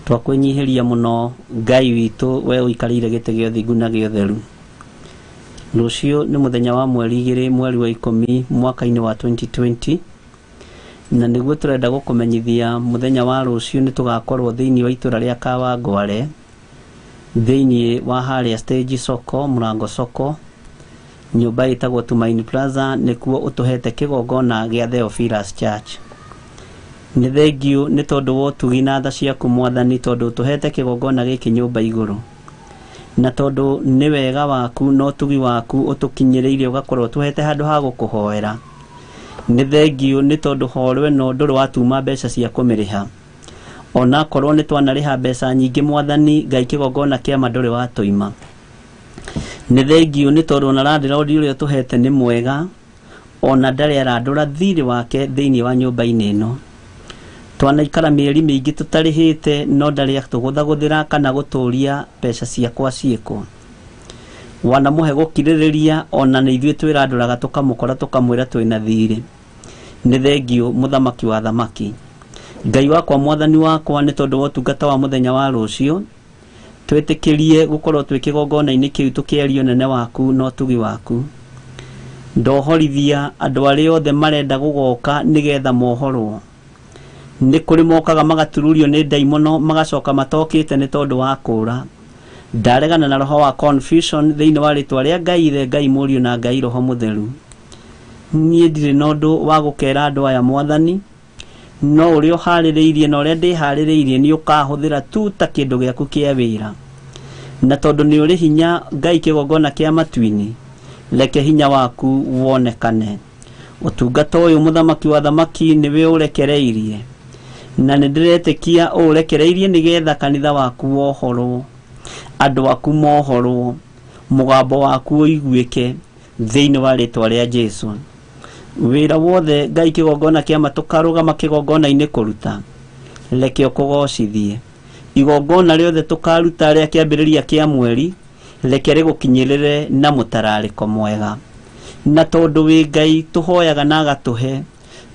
Twakwĩnyihĩria mũno Ngai witũ we ũikarĩire gĩtĩ gĩa ũthingu na gĩa ũtheru. Rũciũ nĩ mũthenya wa mweri 2 mweri wa 10 mwaka-inĩ wa 2020 na nĩguo tũrenda gũkũmenyithia mũthenya wa rũciũ nĩ tũgakorwo thĩinĩ wa itũra rĩa Kawangware thĩinĩ wa harĩa stage soko mũrango soko nyũmba ĩtagwo Tumaini Plaza nĩkuo ũtũhete kĩgongona gĩa Theophilus Church. Nĩ thengiũ nĩ tondũ wa ũtugi na tha ciaku Mwathani tondũ ũtũhete kĩgongona gĩkĩ nyũmba igũrũ na tondũ nĩ wega waku na ũtugi waku ũtũkinyĩrĩirie ũgakorwo ũtũhete handũ ha gũkũhoera. Nĩ thengiũ nĩ tondũ horo ĩno ndũrĩ watuma mbeca cia kũmĩrĩha onakorwo nĩ twanarĩha mbeca nyingĩ Mwathani Ngai kĩgongona kĩama ndũrĩ watũima. Nĩ thengiũ nĩ tondũ ona landlord ũrĩa ũtũhete nĩ mwega ona ndarĩ arandũra thirĩ wake thĩinĩ wa nyũmba-inĩ ĩno. Twanaikara mĩeri mĩingĩ tũtarĩhĩte no ndarĩ atũgũthagũthĩra kana gũtũria mbeca ciakwa ciĩkũ. Wanamũhe gũkirĩrĩria ona nĩ ithuĩ twĩrandũraga tũkamũkora tũkamwĩra twĩna thirĩ. Nĩ thengiũ mũthamaki wa thamaki Ngai wakwa Mwathani wakwa nĩ tondũ wa ũtungata wa mũthenya wa rũciũ twĩtĩkĩrie gũkorwo twĩ kĩgongona-inĩ kĩu tũkĩaria ũnene waku na ũtugi waku. Ndohorithia andũ arĩa othe marenda gũgoka nĩgetha mohorwo. Nĩ kũrĩ mokaga magatururio nĩ ndaimono magacoka matokĩte nĩ tondũ wa kũũra. Ndaregana na roho wa confusion thĩinĩ wa rĩtwa rĩa Ngai Ithe Ngai Mũriũ na Ngai Roho Mũtheru. Niĩ ndirĩ na ũndũ wa gũkera andũ aya Mwathani no ũrĩa ũharĩrĩirie na ũrĩa ndĩharĩrĩirie nĩ ũkahũthĩra tu ta kĩndũ gĩaku kĩa wĩra. Na tondũ nĩ ũrĩ hinya Ngai kĩgongona kĩa matu-inĩ reke hinya waku wonekane. Ũtungata ũyũ mũthamaki wa thamaki nĩwe ũrekereirie na nĩ ndĩretĩkia ũũrekereirie nĩgetha kanitha waku wohorwo andũ aku mohorwo mũgambo waku ũiguĩke thĩinĩ wa rĩtwa rĩa Jesu. Wĩra wothe Ngai kĩgongona kĩama tũkarũgama kĩgongona-inĩ kũruta reke ũkũgocithie. Igongona rĩothe tũkaruta rĩa kĩambĩrĩria kĩa mweri reke rĩgũkinyĩrĩre na mũtararĩko mwega. Na tondũ wĩ Ngai tũhoyaga na agatũhe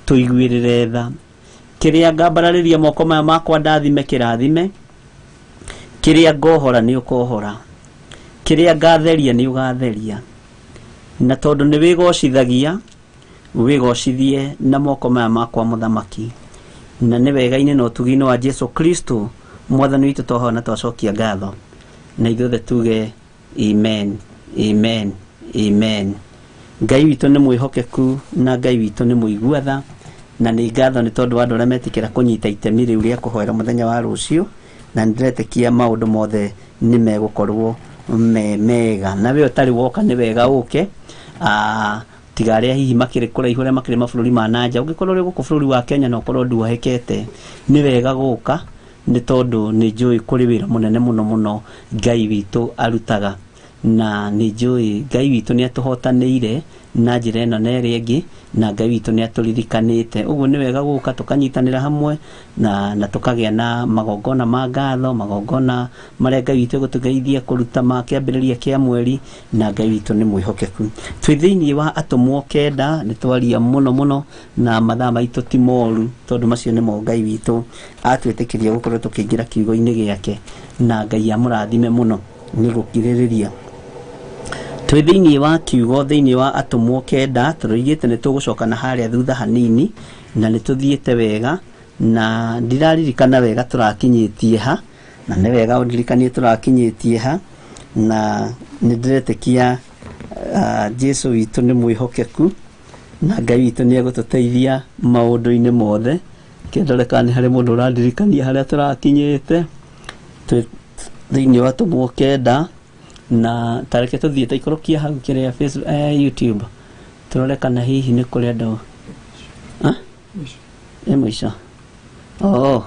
tũiguĩrĩre tha. Kĩrĩa ngambararĩria moko maya makwa ndathime kĩrathime kĩrĩa ngohora nĩ ũkohora kĩrĩa ngatheria nĩ ũgatheria. Na tondũ nĩ wĩgocithagia wĩgocithie na moko maya makwa mũthamaki. Na nĩ wega-inĩ na ũtugi-inĩ wa Jesu Kristo Mwathani witũ twahoya na twacokia ngatho na ithuothe tuge amen amen amen. Ngai witũ nĩ mwĩhokeku na Ngai witũ nĩ mũigua tha na nĩ ngatho nĩ tondũ wa andũ arĩa metĩkĩra kũnyita itemi rĩu rĩa kũhoera mũthenya wa rũciũ na nĩndĩretĩkia maũndũ mothe nĩ megũkorwo me mega. Na we ũtarĩ woka nĩ wega ũke tiga arĩa hihi makĩrĩ kũraihu arĩa makĩrĩ mabũrũri ma na nja. Ũngĩkorwo ũrĩ gũkũ bũrũri wa Kenya na ũkorwo nduohekete nĩ wega gũka nĩ tondũ nĩ njũĩ kũrĩ wĩra mũnene mũno mũno Ngai witũ arutaga. Na nĩ njũĩ Ngai witũ nĩ atũhotanĩire na njĩra ĩno na ĩrĩa ĩngĩ, na Ngai witũ nĩ atũririkanĩte. Ũguo nĩ wega gũka tũkanyitanĩra hamwe na tũkagĩa na magongona ma ngatho, magongona marĩa Ngai witũ egũtũgeithia kũruta ma kĩambĩrĩria kĩa mweri, na Ngai witũ nĩ mwĩhokeku. Twĩ thĩinĩ wa atũmwo 9, nĩ twaria mũno mũno na mathaa maitũ ti moru, tondũ macio nĩmo Ngai witũ atwĩtĩkĩria gũkorwo tũkĩingĩra kiugo-inĩ gĩake, na Ngai amũrathime mũno nĩ gũkirĩrĩria. Twĩ thĩinĩ wa kiugo, thĩinĩ wa atũmwo 9, tũroigĩte nĩ tũgũcoka na harĩa thutha hanini, na nĩ tũthiĩte wega, na ndiraririkana wega tũrakinyĩtie ha, na nĩ wega ũndirikanie tũrakinyĩtie ha, na nĩ ndĩretĩkia Jesu witũ nĩ mwĩhokeku, na Ngai witũ nĩ egũtũteithia maũndũ-inĩ mothe. Kĩndore kana nĩ harĩ mũndũ ũrandirikania harĩa tũrakinyĩte. Twĩ thĩinĩ wa atũmwo 9, na tareke tũthiĩ taikũrũkia hau kĩrĩa Facebook, YouTube, tũrore kana hihi nĩ kũrĩ andũ. Ĩ mũico. Oh,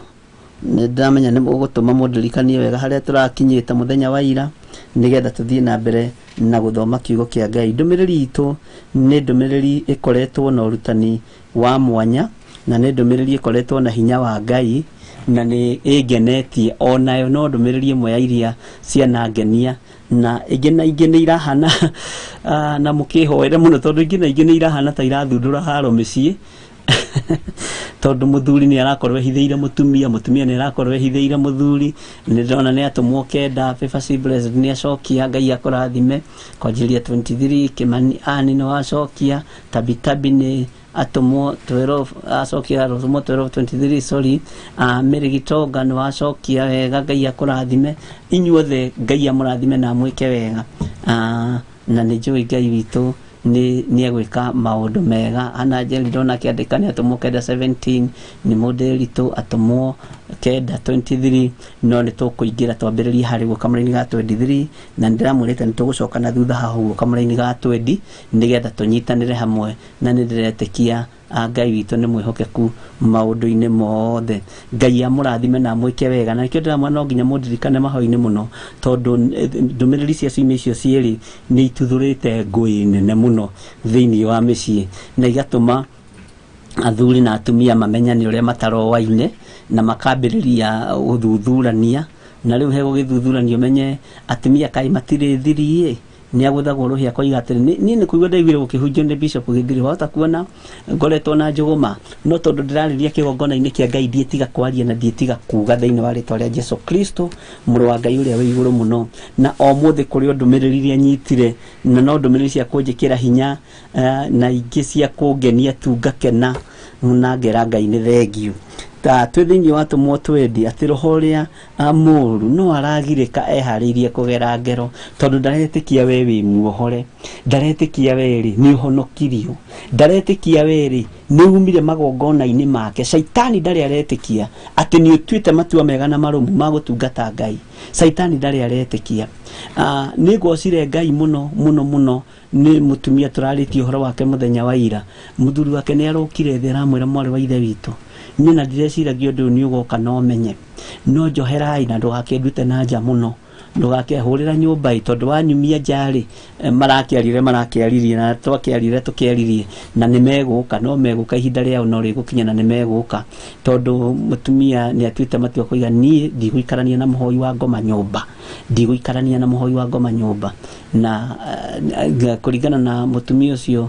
nĩ ndamenya nĩ mũgũtũma mũndirikanie wega harĩa tũrakinyĩte mũthenya wa ira, nĩgetha tũthiĩ na mbere na gũthoma kiugo kĩa Ngai. Ndũmĩrĩri itũ nĩ ndũmĩrĩri ĩkoretwo na ũrutani wa mwanya, na nĩ ndũmĩrĩri ĩkoretwo na hinya wa Ngai, na nĩ ĩngenetie onayo. No ndũmĩrĩri ĩmwe ya iria cianangenia, na ingĩ na ingĩ nĩ irahana, na mũkĩhoere mũno, tondũ ingĩ na ingĩ nĩ irahana ta irathundũra haro mĩciĩ, tondũ mũthuri nĩ arakorwo ehithĩire mũtumia, mũtumia nĩ arakorwo ehithĩire mũthuri. Nĩ ndĩrona nĩ atũmwo 9, Favor C Blessed nĩ acokia, Ngai akũrathime. Kwanjĩrĩria 23, Kimani Ani nĩ wacokia, Tabitabi nĩ atũmwo 12, acokia atũmwo 12:23, sorry. Mary Gitonga nĩ wacokia wega, Ngai akũrathime. Inyuothe Ngai amũrathime na amwĩke wega. Na nĩ njũĩ Ngai witũ nĩ egwĩka maũndũ mega. Ana Njeri ndona akĩandĩka nĩ atũmwo 9:17, nĩ mũndĩritũ atũmwo 9:23, no nĩ tũkũingĩra twambĩrĩrie harĩ guo kamũraini ga 23, na nĩ ndĩramwĩrĩte nĩ tũgũcoka na thutha haha ũguo kamũraini ga 20, nĩgetha tũnyitanĩre hamwe, na nĩ ndĩretĩkia Ngai witũ nĩ mwĩhokeku maũndũ-inĩ mothe. Ngai amũrathime na amwĩke wega, na nĩkĩo ndĩramwĩra no nginya mũndirikane mahoya-inĩ mũno, tondũ ndũmĩrĩri cia ciumia icio cierĩ nĩ ituthũrĩte ngũĩ nene mũno thĩinĩ wa mĩciĩ, na igatũma athuri na atumia mamenyane ũrĩa mataroaine, na makambĩrĩria gũthuthurania. Na rĩu he gũgĩthuthurania ũmenye atumia kaĩ matirĩ thiri-ĩ, nĩ agũthagwo rũhĩa akoiga atĩrĩ, niĩ nĩ kũigua ndaiguire gũkĩhunjio nĩ Bishop Gĩthiri, wahota kuona ngoretwo na njũgũma, no tondũ ndĩrarĩria kĩgongona-inĩ kĩa Ngai ndiĩtiga kwaria na ndiĩtiga kuga thĩinĩ wa rĩtwa rĩa Jesu Kristo, mũrũ wa Ngai ũrĩa wĩ igũrũ mũno. Na o mũthĩ kũrĩ o ndũmĩrĩri iria nyitire, na no ndũmĩrĩri cia kũnjĩkĩra hinya, na ingĩ cia kũngenia tu ngakena na ngera Ngai nĩ thengiũ. Ta twĩ thĩinĩ wa atũmwo 20, atĩ roho ũrĩa mũũru no aragirĩka eharĩirie kũgera ngero, tondũ ndaretĩkia we wĩ muohore, ndaretĩkia we rĩ nĩ ũhonokirio, ndaretĩkia we rĩ nĩ umire magongona-inĩ make. Caitani ndarĩ aretĩkia atĩ nĩ ũtuĩte matua mega na marũmu ma gũtungata Ngai. Caitani ndarĩ aretĩkia. Nĩ ngocire Ngai mũno mũno mũno nĩ mũtumia tũrarĩtie ũhoro wake mũthenya wa ira. Mũthuri wake nĩ arokire thĩ aramwĩra, mwarĩ wa ithe witũ, niĩ na ndireciragia ũndũ ũyũ nĩ ũgoka na ũmenye, no njoherai na ndũgakĩndute na nja mũno, ndũgakehũrĩra nyũmba ĩ, tondũ wanyumia nja rĩ, marakĩarire marakĩaririe na twakĩarire tũkĩaririe, na nĩ megũka, no megũka ihinda rĩao no rĩgũkinya na nĩ megũka, tondũ mũtumia nĩ atuĩte matua koiga niĩ ndigũikarania na mũhoi wa ngoma nyũmba, ndigũikarania na mũhoi wa ngoma nyũmba. Na kũringana na mũtumia ũcio,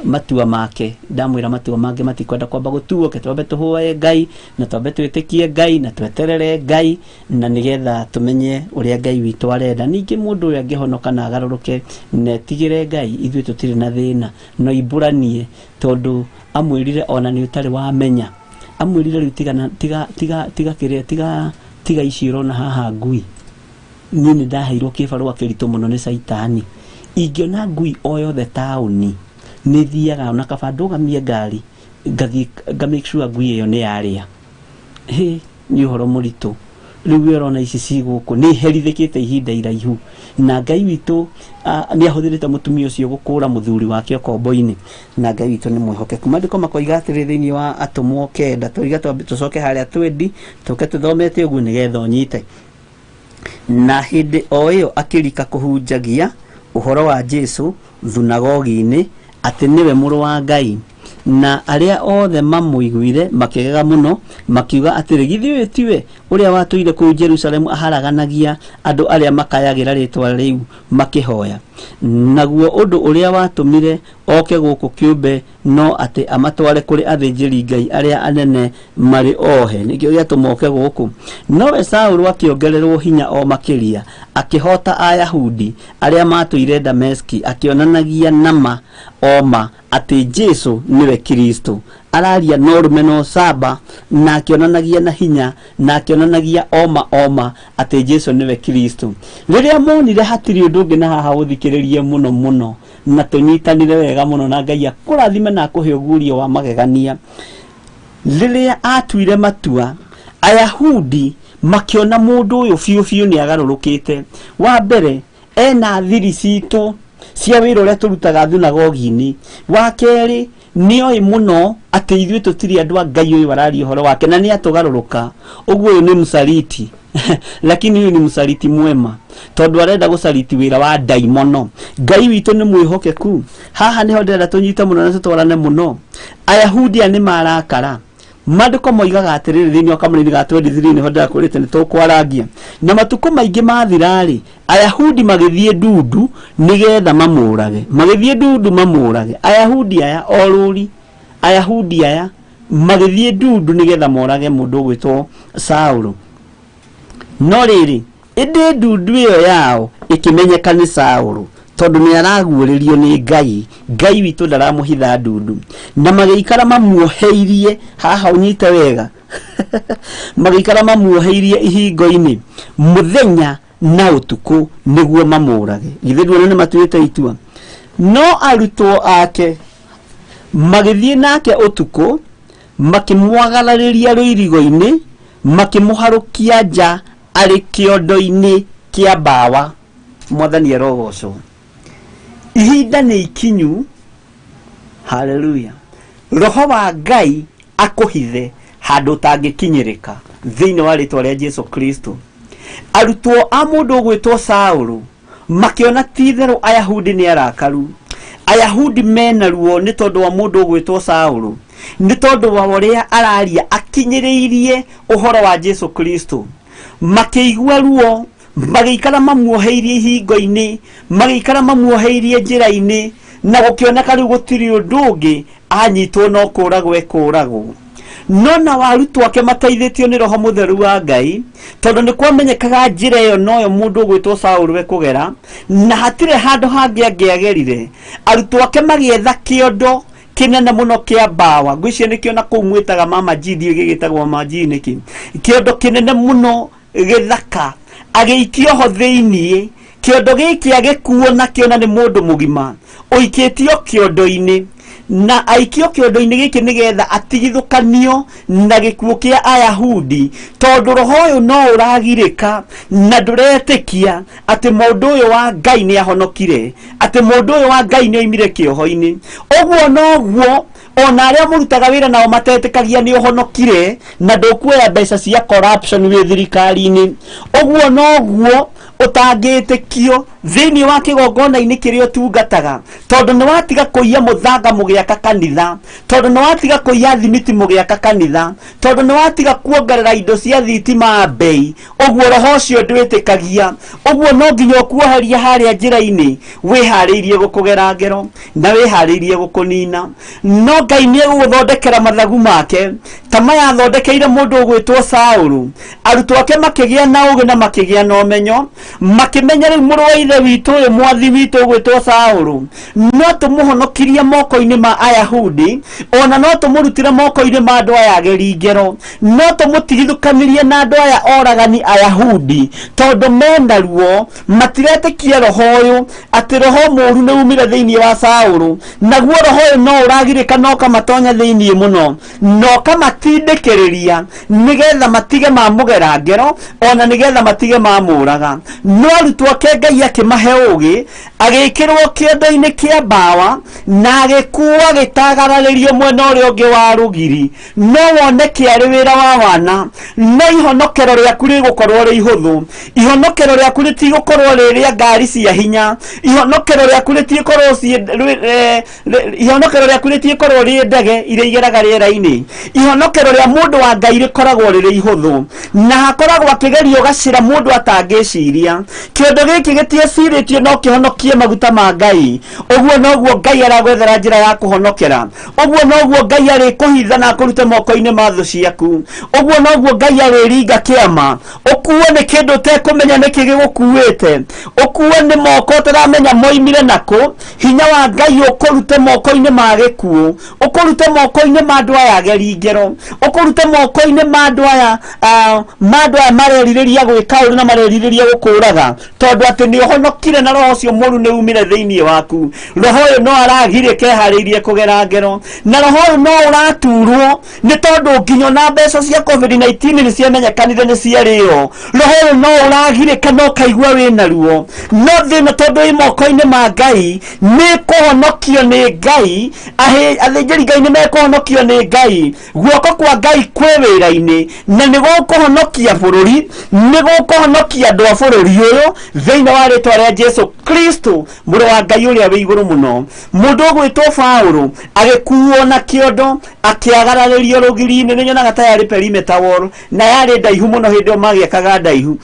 matua make, ndamwĩra matua mangĩ matikwenda kwamba gũtuo, ke twambe tũhoe Ngai na twambe twĩtĩkie Ngai na tweterere Ngai, na nĩgetha tũmenye ũrĩa Ngai witũ arenda. Ningĩ mũndũ ũyũ angĩhonoka na agarũrũke na etigĩre Ngai, ithuĩ tũtirĩ na thĩna, no imbũranie, tondũ amwĩrire ona nĩ ũtarĩ wamenya, amwĩrire rĩu tiga, tiga, tiga, tiga kĩrĩa, tiga, tiga ici ũrona haha ngui. Niĩ nĩ ndaheirwo kĩbarũa kĩritũ mũno nĩ Caitani. Ingĩona ngui o yothe taũni, nĩ thiaga ona kaba ndũgamie ngari, ngathiĩ nga make sure ngui ĩyo nĩ yarĩa. Hĩ, nĩ ũhoro mũritũ. Rĩu we ũrona ici ci gũkũ nĩ herithĩkĩte ihinda iraihu, na Ngai witũ nĩ ahũthĩrĩte mũtumia ũcio gũkũra mũthuri wake ũkombo-inĩ, na Ngai witũ nĩ mwĩhokeku. Maandĩko makoiga atĩrĩ thĩinĩ wa atũmwo 9, tũiga tũcoke harĩa 20, tũke tũthomete ũguo nĩgetha ũnyite. Na hĩndĩ o ĩyo akĩrika kũhunjagia ũhoro wa Jesu thunagogi-inĩ atĩ nĩwe mũrũ wa Ngai. Na arĩa othe mamũiguire makĩgega mũno, makiuga atĩrĩ, githĩ ũyũ tiwe ũrĩa watũire kũu Jerusalemu aharaganagia andũ arĩa makayagĩra rĩtwa rĩu makĩhoya? Naguo ũndũ ũrĩa watũmire oke gũkũ kĩũmbe no atĩ amatware kũrĩ athĩnjĩri Ngai arĩa anene marĩ ohe, nĩkĩo gĩatũma oke gũkũ. Nowe Saũlũ akĩongererwo hinya o makĩria, akĩhota Ayahudi arĩa matũire Dameski, akĩonanagia nama o ma atĩ Jesu nĩwe Kristo. Araria no rume no saba, na akĩonanagia na hinya, na akĩonanagia oma oma atĩ Jesu nĩwe Kristo. Rĩrĩa monire hatirĩ ũndũ ũngĩ na haha ũthikĩrĩrie mũno mũno na tũnyitanĩre wega mũno, na Ngai akũrathime na akũhe ũguũrio wa magegania. Rĩrĩa atuire matua, Ayahudi makĩona mũndũ ũyũ biũ biũ nĩ agarũrũkĩte. Wa mbere, ena thiri citũ cia wĩra ũrĩa tũrutaga thunagogi-inĩ. Wa kerĩ, nĩoĩ mũno atĩ ithuĩ tũtirĩ andũ a Ngai ũyũ araria ũhoro wake, na nĩ atũgarũrũka. Ũguo ũyũ nĩ mũsaliti lakini huyu ni msaliti mwema, tondũ arenda gũsaliti wĩra wa ndaimono. Ngai witũ nĩ mwĩhokeku. Haha nĩho ndĩrenda tũnyite mũno na tũtwarane mũno. Ayahudi aya nĩ marakara. Maandĩko moigaga atĩrĩrĩ thĩinĩ wa kamũrĩri ga 23 nĩho ndĩrakwĩrĩte nĩ tũkwarangia. Na matukũ maingĩ mathira-rĩ, Ayahudi magĩthiĩ ndundu nĩgetha mamũrage. Magĩthiĩ ndundu mamũrage. Ayahudi aya orũri, Ayahudi aya magĩthiĩ ndundu nĩgetha morage mũndũ ũgwĩtwo Saũlũ. No rĩrĩ, ĩndĩ ndundu ĩyo yao ĩkĩmenyeka nĩ Saũlũ, tondũ nĩ araguũrĩrio nĩ Ngai. Ngai witũ ndaramũhitha ndundu. Na magĩikara mamuoheirie, haha ũnyite wega magĩikara mamuoheirie ihingo-inĩ mũthenya na ũtukũ nĩguo mamũrage. Githĩ nduona nĩ matuĩte itua? No arutwo ake magĩthiĩ nake ũtukũ, makĩmwagararĩria rũirigo-inĩ, makĩmũharũkia nja arĩ kĩondo-inĩ kĩa mbawa. Mwathani arogocwo. Ihinda nĩ ikinyu. Haleluya. Roho wa Ngai akũhithe handũ ũtangĩkinyĩrĩka thĩinĩ wa rĩtwa rĩa Jesu Kristo. Arutwo a mũndũ ũgwĩtwo Saũlũ makĩona ti itherũ Ayahudi nĩ arakaru. Ayahudi mena ruo nĩ tondũ wa mũndũ ũgwĩtwo Saũlũ, nĩ tondũ wa ũrĩa araria akinyĩrĩirie ũhoro wa Jesu Kristo. Makĩigua ruo, magĩikara mamuoheirie ihingo-inĩ, magĩikara mamuoheirie njĩra-inĩ, na gũkĩoneka rĩu gũtirĩ ũndũ ũngĩ, anyitwo no kũragwo ekũragwo. No na arutwo ake mateithĩtio nĩ Roho Mũtheru wa Ngai, tondũ nĩ kwamenyekaga njĩra ĩyo noyo mũndũ ũgwĩtwo Saũlũ ekũgera, na hatirĩ handũ hangĩ angĩagerire. Arutwo ake magĩetha kĩondo kĩnene mũno kĩa mbawa. Ngwĩciria nĩkĩo na kũu mwĩtaga mama G, ndiũĩ gĩgĩtagwo mama G nĩkĩ. Kĩondo kĩnene mũno gĩthaka, agĩikio ho thĩiniĩ. Kĩondo gĩkĩ agĩkuo nakĩo na nĩ mũndũ mũgima ũikĩtio kĩondo-inĩ, na aikio kĩondo-inĩ gĩkĩ nĩgetha atigithũkanio na gĩkuũ kĩa Ayahudi, tondũ roho ũyũ no ũragirĩka na ndũretĩkia atĩ mũndũ ũyũ wa Ngai nĩ ahonokire, atĩ mũndũ ũyũ wa Ngai nĩ oimire kĩoho-inĩ. Ũguo noguo ona arĩa mũrutaga wĩra nao matetĩkagia nĩ ũhonokire na ndũkuoya mbeca cia corruption wĩ thirikari-inĩ. Ũguo noguo ũtangĩtĩkio thĩinĩ wa kĩgongona-inĩ kĩrĩa ũtungataga, tondũ nĩ watiga kũiya mũthanga mũgĩaka kanitha, tondũ nĩ watiga kũiya thimiti mũgĩaka kanitha, tondũ nĩ watiga kuongerera indo cia thitima mbei. Ũguo roho ũcio ndwĩtĩkagia. Ũguo no nginya ũkuoheria harĩa njĩra-inĩ, wĩharĩirie gũkũgera ngero na wĩharĩirie gũkũnina. No Ngai nĩ egũgũthondekera mathagu make ta maya athondekeire mũndũ ũgwĩtwo Saũlũ. Arutwo ake makĩgĩa na ũũgĩ na makĩgĩa na ũmenyo, makĩmenya rĩu mũrũ wa ithe witũ ũyũ mwathi witũ ũgwĩtwo Saũlũ no tũmũhonokirie moko-inĩ ma Ayahudi, ona no tũmũrutire moko-inĩ ma andũ aya ageri ngero, no tũmũtigithũkanirie na andũ aya oragani Ayahudi, tondũ mena ruo, matiretĩkia roho ũyũ atĩ roho mũũru nĩ umire thĩinĩ wa Saũlũ. Naguo roho ũyũ no ũragirĩka na ũkamatonya thĩinĩ mũno, na ũkamatindĩkĩrĩria nĩgetha matige mamũgera ngero, ona nĩgetha matige mamũraga. No arutwo ake Ngai akĩmahe ũũgĩ, Agĩkĩrwo kĩondo-inĩ kĩa mbawa na agĩkuo agĩtagararĩrio mwena ũrĩa ũngĩ wa rũgiri. No wone kĩarĩ wĩra wa wana, no ihonokero rĩaku rĩgũkorwo rĩ ihũthũ. Ihonokero rĩaku rĩtigũkorwo rĩ rĩa ngari cia hinya. Ihonokero rĩaku rĩtigũkorwo ihonokero rĩaku rĩtigũkorwo rĩ ndege iria igeraga rĩera-inĩ. Ihonokero rĩa mũndũ wa Ngai rĩkoragwo rĩrĩ ihũthũ, na hakoragwo akĩgerio gacĩra mũndũ atangĩciria. Kĩondo gĩkĩ gĩtiecirĩtio no kĩhonokie maguta ma Ngai. Ũguo noguo Ngai aragwethera njĩra ya kũhonokera. Ũguo noguo Ngai arĩkũhitha na akũrute moko-inĩ ma thũ ciaku. Ũguo noguo Ngai arĩringa kĩama. Ũkuo nĩ kĩndũ ũtekũmenya nĩkĩ gĩgũkuĩte. Ũkuo nĩ moko ũtaramenya moimire nakũ. Hinya wa Ngai ũkũrute moko-inĩ ma gĩkuũ, ũkũrute moko-inĩ ma andũ aya ageri ngero, ũkũrute moko-inĩ ma andũ aya, ma andũ aya marerirĩria gwĩka ũru na marerirĩria gũkũraga, tondũ atĩ nĩ ũhonokire na roho ũcio mũru nĩ umire thĩinĩ waku. Roho ũyũ no aragirĩka eharĩirie kũgera ngero, na roho ũyũ no ũraturwo nĩ tondũ nginya ona mbeca cia COVID-19 nĩ ciamenyekanire nĩ ciarĩo. Roho ũyũ no ũragirĩka na ũkaigua wĩna ruo, no thĩna tondũ wĩ moko-inĩ ma Ngai, nĩ kũhonokio nĩ Ngai. Athĩnjĩri Ngai nĩ mekũhonokio nĩ Ngai. Guoko kwa Ngai kwĩ wĩra-inĩ, na nĩ gũkũhonokia bũrũri, nĩ gũkũhonokia andũ a bũrũri ũyũ thĩinĩ wa rĩtwa rĩa Jesu Kristo, mũrũ wa Ngai ũrĩa wĩ igũrũ mũno. Mũndũ ũgwĩtwo Paũlũ agĩkuo na kĩondo akĩagararĩrio rũgiri-inĩ. Nĩ nyonaga ta yarĩ perimeter wall, na yarĩ ndaihu mũno hĩndĩ ĩyo magĩakaga ndaihu.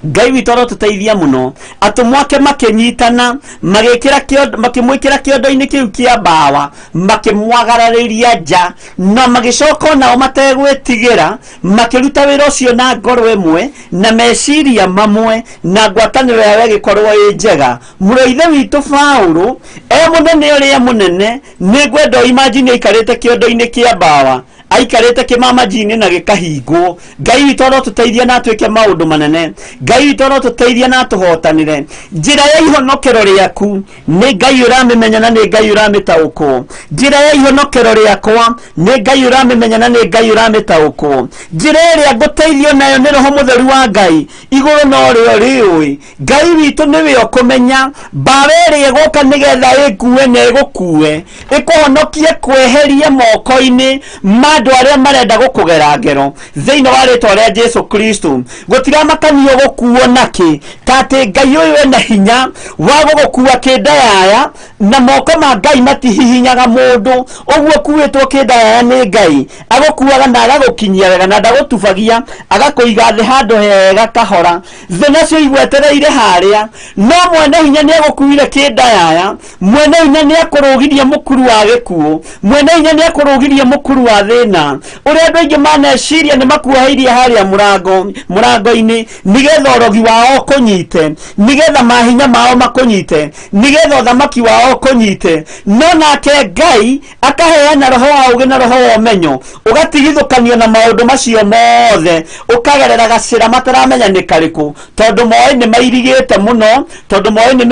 Ngai witũ arotũteithia mũno. Atũmwo ake makĩnyitana, magĩkĩra kĩondo, makĩmwĩkĩra kĩondo-inĩ kĩu kĩa mbawa, makĩmwagararĩria nja, na magĩcoka onao mategwĩtigĩra, makĩruta wĩra ũcio na ngoro ĩmwe na meciria mamwe, na ngwatanĩro yao ĩgĩkorwo ĩ njega. Mũrũ ithe witũ Paũlũ e mũnene ũrĩa mũnene, nĩ ngwenda imagine aikarĩte kĩondo-inĩ kĩa mbawa, aikarĩte kĩmamaji-inĩ na gĩkahingwo. Ngai witũ arotũteithia na atwĩke maũndũ manene. Ngai witũ arotũteithia na atũhotanĩre. Njĩra ya ihonokero rĩaku nĩ Ngai ũramĩmenya na nĩ Ngai ũramĩtaũkwo. Njĩra ya ihonokero rĩakwa nĩ Ngai ũramĩmenya na nĩ Ngai ũramĩtaũkwo. Njĩra ĩrĩa ngũteithio nayo nĩ Roho Mũtheru wa Ngai, igũrũ no rĩo rĩũĩ. Ngai witũ nĩwe ũkũmenya mbaara ĩrĩa ĩgũka nĩgetha ĩngue na ĩgũkue, ĩkũhonokie kweherie moko-inĩ ma andũ arĩa marenda gũkũgera ngero thĩinĩ wa rĩtwa rĩa Jesu Kristo. Gũtiramakanio gũkuo nakĩ, ta atĩ Ngai ũyũ ena hinya wa gũgũkua kĩndayaya, na moko ma Ngai matihihinyaga mũndũ. Ũguo ũkuĩtwo kĩndayaya nĩ Ngai, agũkuaga na agagũkinyia wega, na ndagũtubagia, agakũiga thĩ handũ hega kahora. Thĩ nacio igwetereire harĩa, no mwene hinya nĩ agũkuire kĩndayaya, mwene hinya nĩ akũrũgirie mũkuru wa gĩkuũ, mwene hinya nĩ akũrũgirie mũkuru wa thĩna ũrĩa andũ aingĩ maneciria nĩ makuoheirie harĩa mũrango-inĩ, nĩgetha ũrogi wao ũkũnyite, nĩgetha mahinya mao makũnyite, nĩgetha ũthamaki wao ũkũnyite. No nake Ngai akaheana roho wa ũũgĩ na roho wa ũmenyo, ũgatigithũkanio na maũndũ macio mothe, ũkagerera gacĩra mataramenya nĩ karĩkũ, tondũ moĩ nĩ mairigĩte mũno, tondũ moĩ nĩ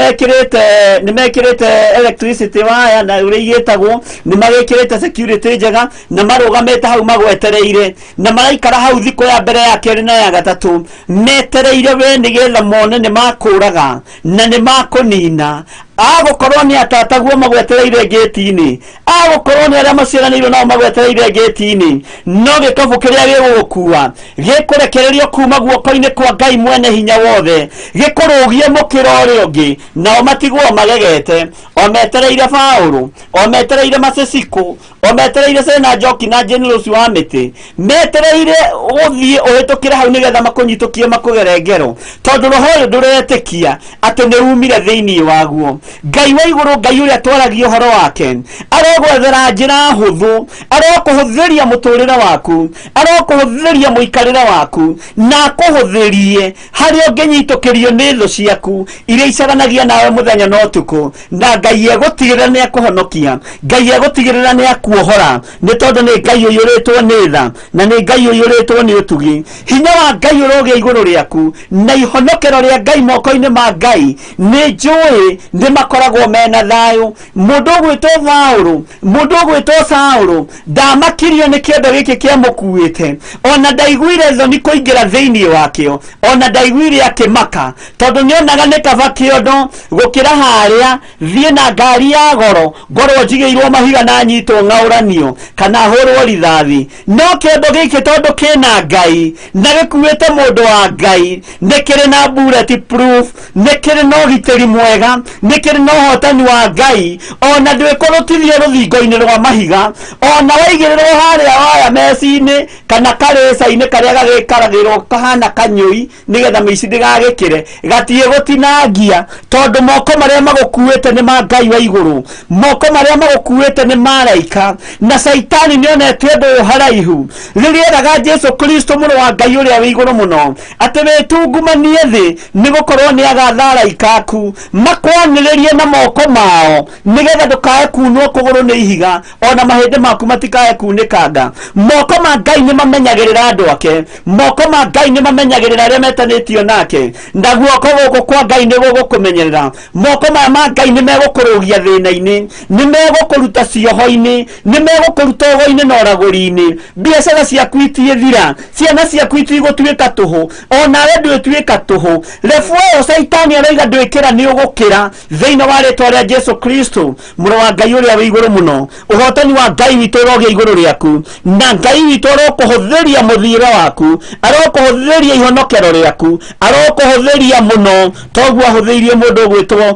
mekĩrĩte electricity wire na ũrĩa igĩtagwo, nĩ magĩkĩrĩte security njega, na marũgamĩte hau magwetereire, na maraikara hau thikũ ya mbere, ya kerĩ na ya gatatũ, metereire we nĩgetha mone nĩ makũraga na nĩ makũnina. Agũkorwo nĩ atataguo magwetereire ngĩti-inĩ, agũkorwo nĩ arĩa maciaranĩirwo nao magwetereire ngĩti-inĩ, no gĩkabũ kĩrĩa gĩgũgũkua gĩkũrekererio kuma guoko-inĩ kwa Ngai mwene hinya wothe, gĩkũrũgie mũkĩra ũrĩa ũngĩ, nao matigwo magegete, o metereire Paũlũ, o metereire Macicikũ, o metereire Sena Njoki na Jane Rose wa mĩtĩ, metereire ũthiĩ ũhĩtũkĩre hau nĩgetha makũnyitũkie makũgere ngero, tondũ roho ũyũ ndũretĩkia atĩ nĩ umire thĩinĩ waguo. Ngai wa igũrũ, Ngai ũrĩa twaragia ũhoro wake, arogwethera njĩra hũthũ, arokũhũthĩria mũtũrĩre waku, arokũhũthĩria mũikarĩre waku, na akũhũthĩrie harĩa ũngĩnyitũkĩrio nĩ thũ ciaku iria icaranagia nawe mũthenya na ũtukũ. Na Ngai Ngai egũtigĩrĩra nĩ akũhonokia, Ngai egũtigĩrĩra nĩ akuohora, nĩ tondũ nĩ Ngai ũiyũrĩtwo nĩ tha na nĩ Ngai ũiyũrĩtwo nĩ ũtugi. Hinya wa Ngai ũrogĩa igũrũ rĩaku na ihonokero rĩa Ngai moko-inĩ ma Ngai. Nĩ njũĩ nĩ makoragwo mena thayũ. Mũndũ ũgwĩtwo Paũlũ, mũndũ ũgwĩtwo Saũlũ ndamakirio nĩ kĩondo gĩkĩ kĩamũkuĩte, ona ndaiguire thoni kũingĩra thĩinĩ wakĩo, ona ndaiguire akĩmaka, tondũ nĩonaga nĩ kaba kĩondo gũkĩra harĩa thiĩ na ngari ya goro ngorwo njigĩirwo mahiga na nyitwo ng'aũranio kana hũrwo rithathi. No kĩondo gĩkĩ tondũ kĩna Ngai na gĩkuĩte mũndũ wa Ngai, nĩ kĩrĩ na bullet proof, nĩ kĩrĩ na ũgitĩri mwega, nĩ kĩrĩ na ũhotani wa Ngai. Ona ndwĩkũrũtithio rũthingo-inĩ rwa mahiga, ona waigĩrĩrwo harĩa waya meci-inĩ kana karĩca-inĩ karĩa gagĩkaragĩrwo kahana kanyũi nĩgetha mĩici ndĩgagĩkĩre, gatiĩ gũtinangia, tondũ moko marĩa magũkuĩte nĩ ma Ngai wa igũrũ, moko marĩa magũkuĩte nĩ maraika. Na Caitani nĩonete ũndũ ũyũ haraihu rĩrĩa eraga Jesu Kristo mũrũ wa Ngai ũrĩa wĩ igũrũ mũno atĩ wĩtungumanie thĩ, nĩgũkorwo nĩ agatha araika aku makwanĩrĩrie na moko mao nĩgetha ndũkae kunwo kũgũrũ nĩ ihiga, ona mahĩndĩ maku matikae kunĩkanga. Moko ma Ngai nĩ mamenyagĩrĩra andũ ake, moko ma Ngai nĩ mamenyagĩrĩra arĩa metanĩtio nake, na guoko gũkũ kwa Ngai nĩ gũgũkũmenyerera. Moko maya ma Ngai nĩ megũkũrũgia thĩna-inĩ, nĩ megũkũruta cioho-inĩ, nĩ megũkũruta ũgo-inĩ na ũragũri-inĩ. Biacara ciaku itiĩthira, ciana ciaku itigũtuĩka tũhũ, onawe ndwĩtuĩka tũhũ. Rebu ĩyo Caitani aroiga ndwĩkĩra nĩ ũgũkĩra thĩinĩ wa rĩtwa rĩa Jesu Kristo mũrũ wa Ngai ũrĩa wĩ igũrũ mũno. Ũhotani wa Ngai witũ ũrogĩa igũrũ rĩaku, na Ngai witũ arokũhũthĩria mũthiĩre waku, arokũhũthĩria ihonokero rĩaku, arokũhũthĩria mũno toguo ahũthĩirie mũndũ ũgwĩtwo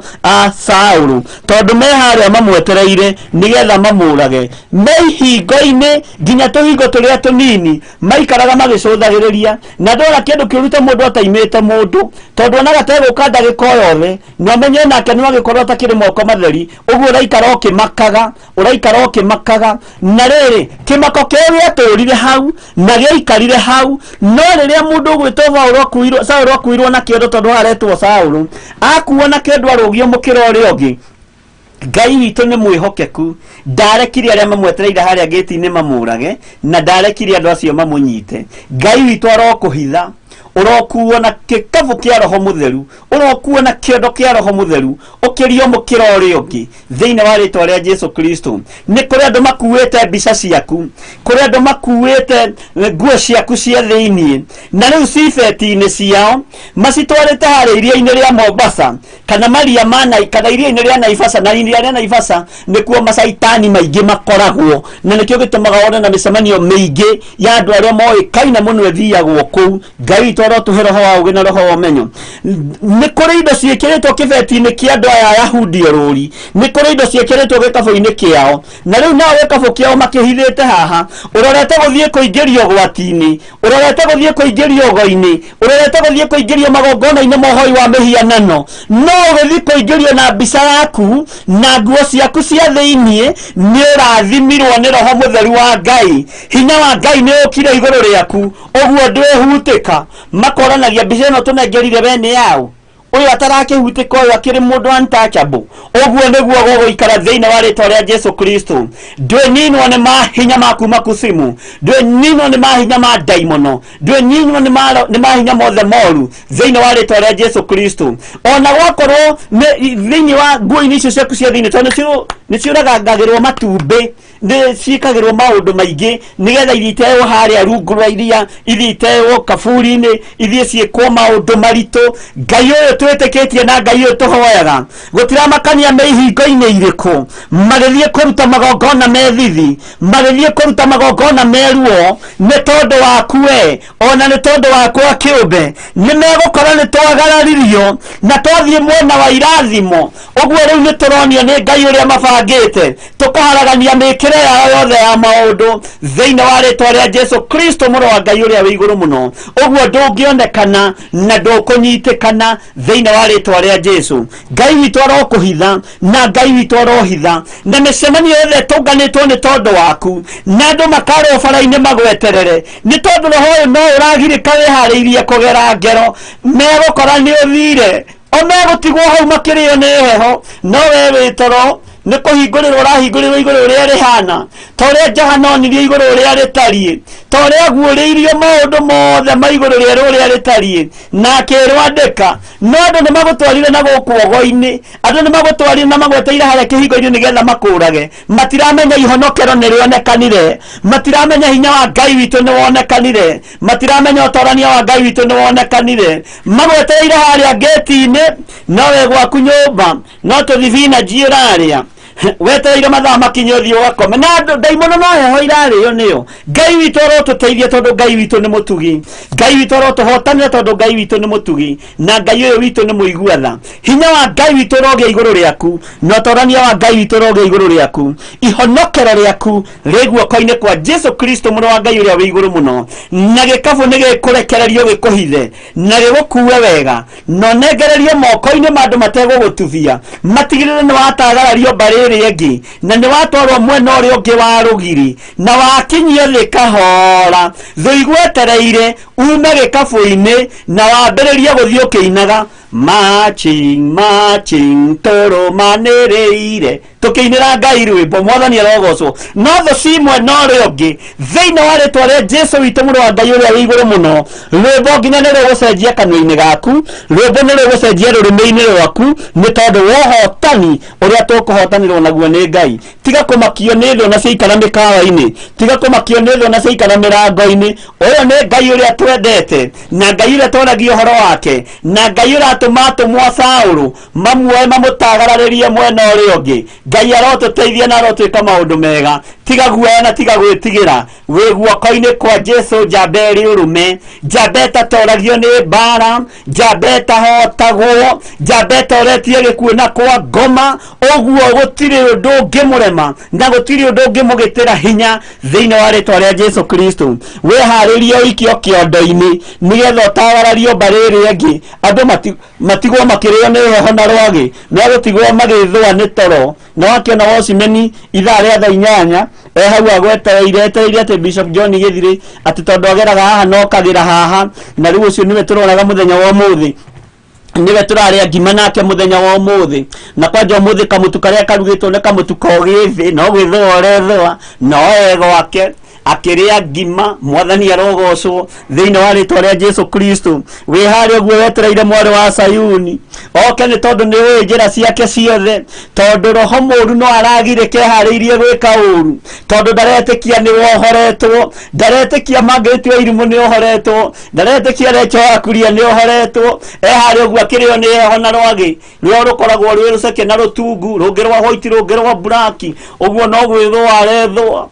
Saũlũ, tondũ me harĩa mamwetereire nĩgetha mamũrage. Me ihingo-inĩ nginya tũhingo tũrĩa tũnini maikaraga magĩcũthagĩrĩria, na ndona kĩndũ kĩũru ta mũndũ ataimĩte mũndũ, tondũ onaga tegũka ndagĩka o yothe, na ũmenye nake no agĩkorwo atakĩrĩ moko matheri. Ũguo ũraikara ũkĩmakaga, ũraikara ũkĩmakaga. Na rĩrĩ, kĩmako kĩu gĩatũrire hau na gĩaikarire hau. No rĩrĩa mũndũ ũgwĩtwo Paũlũ akuirwo, Saũlũ akuirwo na kĩondo, tondũ aretwo Saũlũ, akuo na kĩondo arũgio mũkĩra ũrĩa ũngĩ. Ngai witũ nĩ mwĩhokeku, ndarekire arĩa mamwetereire harĩa gĩti-inĩ mamũrage, na ndarekire andũ acio mamũnyite. Ngai witũ arokũhitha, ũrokuo na gĩkabũ kĩa Roho Mũtheru, ũrokuo na kĩondo kĩa Roho Mũtheru, ũkĩrio mũkĩra ũrĩa ũngĩ thĩinĩ wa rĩtwa rĩa Jesu Kristo. Nĩ kũrĩ andũ makuĩte mbica ciaku, kũrĩ andũ makuĩte nguo ciaku cia thĩinĩ, na rĩu cibeti-inĩ ciao macitwarĩte harĩa iria-inĩ rĩa Mombasa kana maria ma kana iria-inĩ rĩa Naivasha. Na iria rĩa Naivasha nĩkuo macaitani maingĩ makoragwo, na nĩkĩo gĩtũmaga wone na mĩcemanio mĩingĩ ya andũ arĩa moĩkaine mũno ĩthiagwo kũu. Ngai witũ arotũhe roho wa ũũgĩ na roho wa ũmenyo. Nĩ kũrĩ indo ciĩkĩrĩtwo kĩbeti-inĩ kĩa andũ aya Ayahudi orũri, nĩ kũrĩ indo ciĩkĩrĩtwo gĩkabũ-inĩ kĩao, na rĩu nao gĩkabũ kĩao makĩhithĩte haha, ũrorete gũthiĩ kũingĩrio ũgwati-inĩ, ũrorete gũthiĩ kũingĩrio ũgo-inĩ, ũrorete gũthiĩ kũingĩrio magongona-inĩ ma ũhoi wa mĩhianano. No ũgĩthiĩ kũingĩrio na mbica yaku na nguo ciaku cia thĩinĩ, nĩ ũrathimirwo nĩ Roho Mũtheru wa Ngai. Hinya wa Ngai nĩ ũkire igũrũ rĩaku, ũguo ndwĩhutĩka. Makoranagia mbica ĩno tũnengerire we nĩ yaũ, ũyũ atarakĩhutĩka, ũyũ akĩrĩ mũndũ untouchable. Ũguo nĩguo gũgũikara thĩinĩ wa rĩtwa rĩa Jesu Kristo. Ndwĩninwo nĩ mahinya ma kuma kusimu, ndwĩninwo nĩ mahinya ma ndaimono, ndwĩninwo nĩ mahinya mothe moru thĩinĩ wa rĩtwa rĩa Jesu Kristo. Ona gwakorwo thĩinĩ wa nguo-inĩ icio ciaku cia thĩinĩ, tondũ nĩ ciũragangagĩrwo matumbĩ, nĩ ciĩkagĩrwo maũndũ maingĩ nĩgetha ithiĩ itewo harĩa rungu rwa iria, ithiĩ itewo kaburi-inĩ, ithiĩ ciĩkwo maũndũ maritũ. Ngai ũyũ twĩtĩkĩtie na Ngai ũyũ tũhoyaga, gũtiramakania me ihingo-inĩ irĩkũ, magĩthiĩ kũruta magongona me thithi, magĩthiĩ kũruta magongona me ruo, nĩ tondũ waku we, ona nĩ tondũ wakwa kĩũmbe, nĩ megũkora nĩ twagararirio na twathiĩ mwena wa irathimo. Ũguo rĩu nĩ tũronio nĩ Ngai ũrĩa mabangĩte, tũkaharagania mĩkĩre yao yothe ya maũndũ thĩinĩ wa rĩtwa rĩa Jesu Kristo mũrũ wa Ngai ũrĩa wĩ igũrũ mũno. Ũguo ndũngĩonekana na ndũkũnyitĩkana thĩinĩ wa rĩtwa rĩa Jesu. Ngai witũ arokũhitha na Ngai witũ arohitha, na mĩcemanio yothe ĩtũnganĩtwo nĩ tondũ waku, na andũ makarwo bara-inĩ magweterere, nĩ tondũ roho ũyũ no ũragirĩka wĩharĩirie kũgera ngero, megũkora nĩ ũthire. O megũtigwo hau makĩrĩo nĩ heho, no we wĩ toro nĩ kũhingũrĩrwo ũrahingũrĩrwo igũrũ ũrĩa rĩhana, ta ũrĩa Johana onirie igũrũ ũrĩa rĩtariĩ, ta ũrĩa aguũrĩirio maũndũ mothe ma igũrũ rĩerũ ũrĩa rĩtariĩ, na akĩrwo andĩka. No andũ nĩ magũtwarire na gũkũ ogo-inĩ, andũ nĩ magũtwarire na magweteire harĩa kĩhingo-inĩ nĩgetha makũrage. Matiramenya ihonokero nĩ rĩonekanire, matiramenya hinya wa Ngai witũ nĩ wonekanire, matiramenya ũtorania wa Ngai witũ nĩ wonekanire. Magwetereire harĩa ngĩti-inĩ, no we gwaku nyũmba no tũthibinanji ũrarĩa, wetereire mathaa makinye ũthiĩ ũgakome. Na andũ ndaimono no heho irarĩo nĩyo. Ngai witũ arotũteithia tondũ Ngai witũ nĩ mũtugi, Ngai witũ arotũhotanĩra tondũ Ngai witũ nĩ mũtugi, na Ngai ũyũ witũ nĩ mũigua tha. Hinya wa Ngai witũ ũrogĩa igũrũ rĩaku, na ũtorania wa Ngai witũ ũrogĩa igũrũ rĩaku. Ihonokero rĩaku rĩ guoko-inĩ kwa Jesu Kristo mũrũ wa Ngai ũrĩa wĩ igũrũ mũno, na gĩkabũ nĩ gĩkũrekererio gĩkũhithe na gĩgũkue wega, na ũnengererio moko-inĩ ma andũ mategũgũtubia, matigĩrĩre nĩ watagarario mbarĩ ĩrĩa ĩngĩ, na nĩ watwarwo mwena ũrĩa ũngĩ wa rũgiri, na wakinyio thĩ kahora. Thũ igwetereire ume gĩkabũ-inĩ na wambĩrĩrie gũthiĩ ũkĩinaga marching, marching, tũrũmanĩrĩire, tũkĩinĩra Ngai rwĩmbo, Mwathani arogocwo. No thũ ci mwena ũrĩa ũngĩ, thĩinĩ wa rĩtwa rĩa Jesu witũ mũrũ wa Ngai ũrĩa wĩ igũrũ mũno, rwĩmbo nginya nĩ rũgũcenjia kanua-inĩ gaku, rwĩmbo nĩ rũgũcenjia rũrĩmĩ-inĩ rwaku, nĩ tondũ wa ũhotani ũrĩa tũkũhotanĩrwo naguo nĩ Ngai. Tiga kũmakio nĩ thũ na ciaikara mĩkawa-inĩ, tiga kũmakio nĩ thũ na ciaikara mĩrango-inĩ. Ũyũ nĩ Ngai ũrĩa twendete, na Ngai ũrĩa twaragia ũhoro wake, na Ngai ũratũma atũmwo a Saũlũ mamuoe mamũtagararĩrie mwena ũrĩa ũngĩ. Ngai arotũteithia na arotwĩka maũndũ mega. Tiga guoya na tiga gwĩtigĩra, wĩ guoko-inĩ kwa Jesu, njamba ĩrĩ ũrũme, njamba ĩtatoragio nĩ mbara, njamba ĩtahotagwo, njamba ĩtoretie gĩkuũ na kwa ngoma. Ũguo gũtirĩ ũndũ ũngĩmũrema na gũtirĩ ũndũ ũngĩmũgĩtĩra hinya thĩinĩ wa rĩtwa rĩa Jesu Kristo. Wĩharĩrie ũikio kĩondo-inĩ nĩgetha ũtagarario mbarĩ ĩrĩa ĩngĩ, andũ matigwo makĩrĩo nĩ heho na rwagĩ, no gũtigwo magĩthũa nĩ toro. Na wakĩona watchman ithaa rĩa thaa inyanya e hau agwetereire, etereire atĩ Bishop John Gĩthirĩ atĩ tondũ ageraga haha na okagĩra haha, na rĩu ũcio nĩwe tũroraga mũthenya wa ũmũthĩ, nĩwe tũrarĩa ngima nake mũthenya wa ũmũthĩ. Na kwanja ũmũthĩ kamũtu karĩa karugĩtwo nĩ kamũtu kogĩthĩ, no gwĩthũa ũrethũa, no e gwake akĩrĩa ngima. Mwathani arogocwo thĩinĩ wa rĩtwa rĩa Jesu Kristo. Wĩ harĩa ũguo wetereire mwarĩ wa Sayuni oke, nĩ tondũ nĩ ũĩ njĩra ciake ciothe, tondũ roho mũru no aragirĩka eharĩirie gwĩka ũru, tondũ ndaretĩkia nĩ wohoretwo, ndaretĩkia mangĩtua irimũ nĩ ohoretwo, ndaretĩkia Recho wakuria nĩ ohoretwo. Eharĩa ũguo akĩrĩo nĩ heho na rwagĩ rũrĩa rũkoragwo rwĩ rũceke na rũtungu, rũngĩ rwa white, rũngĩ rwa black, ũguo no gwĩthũa arethũa.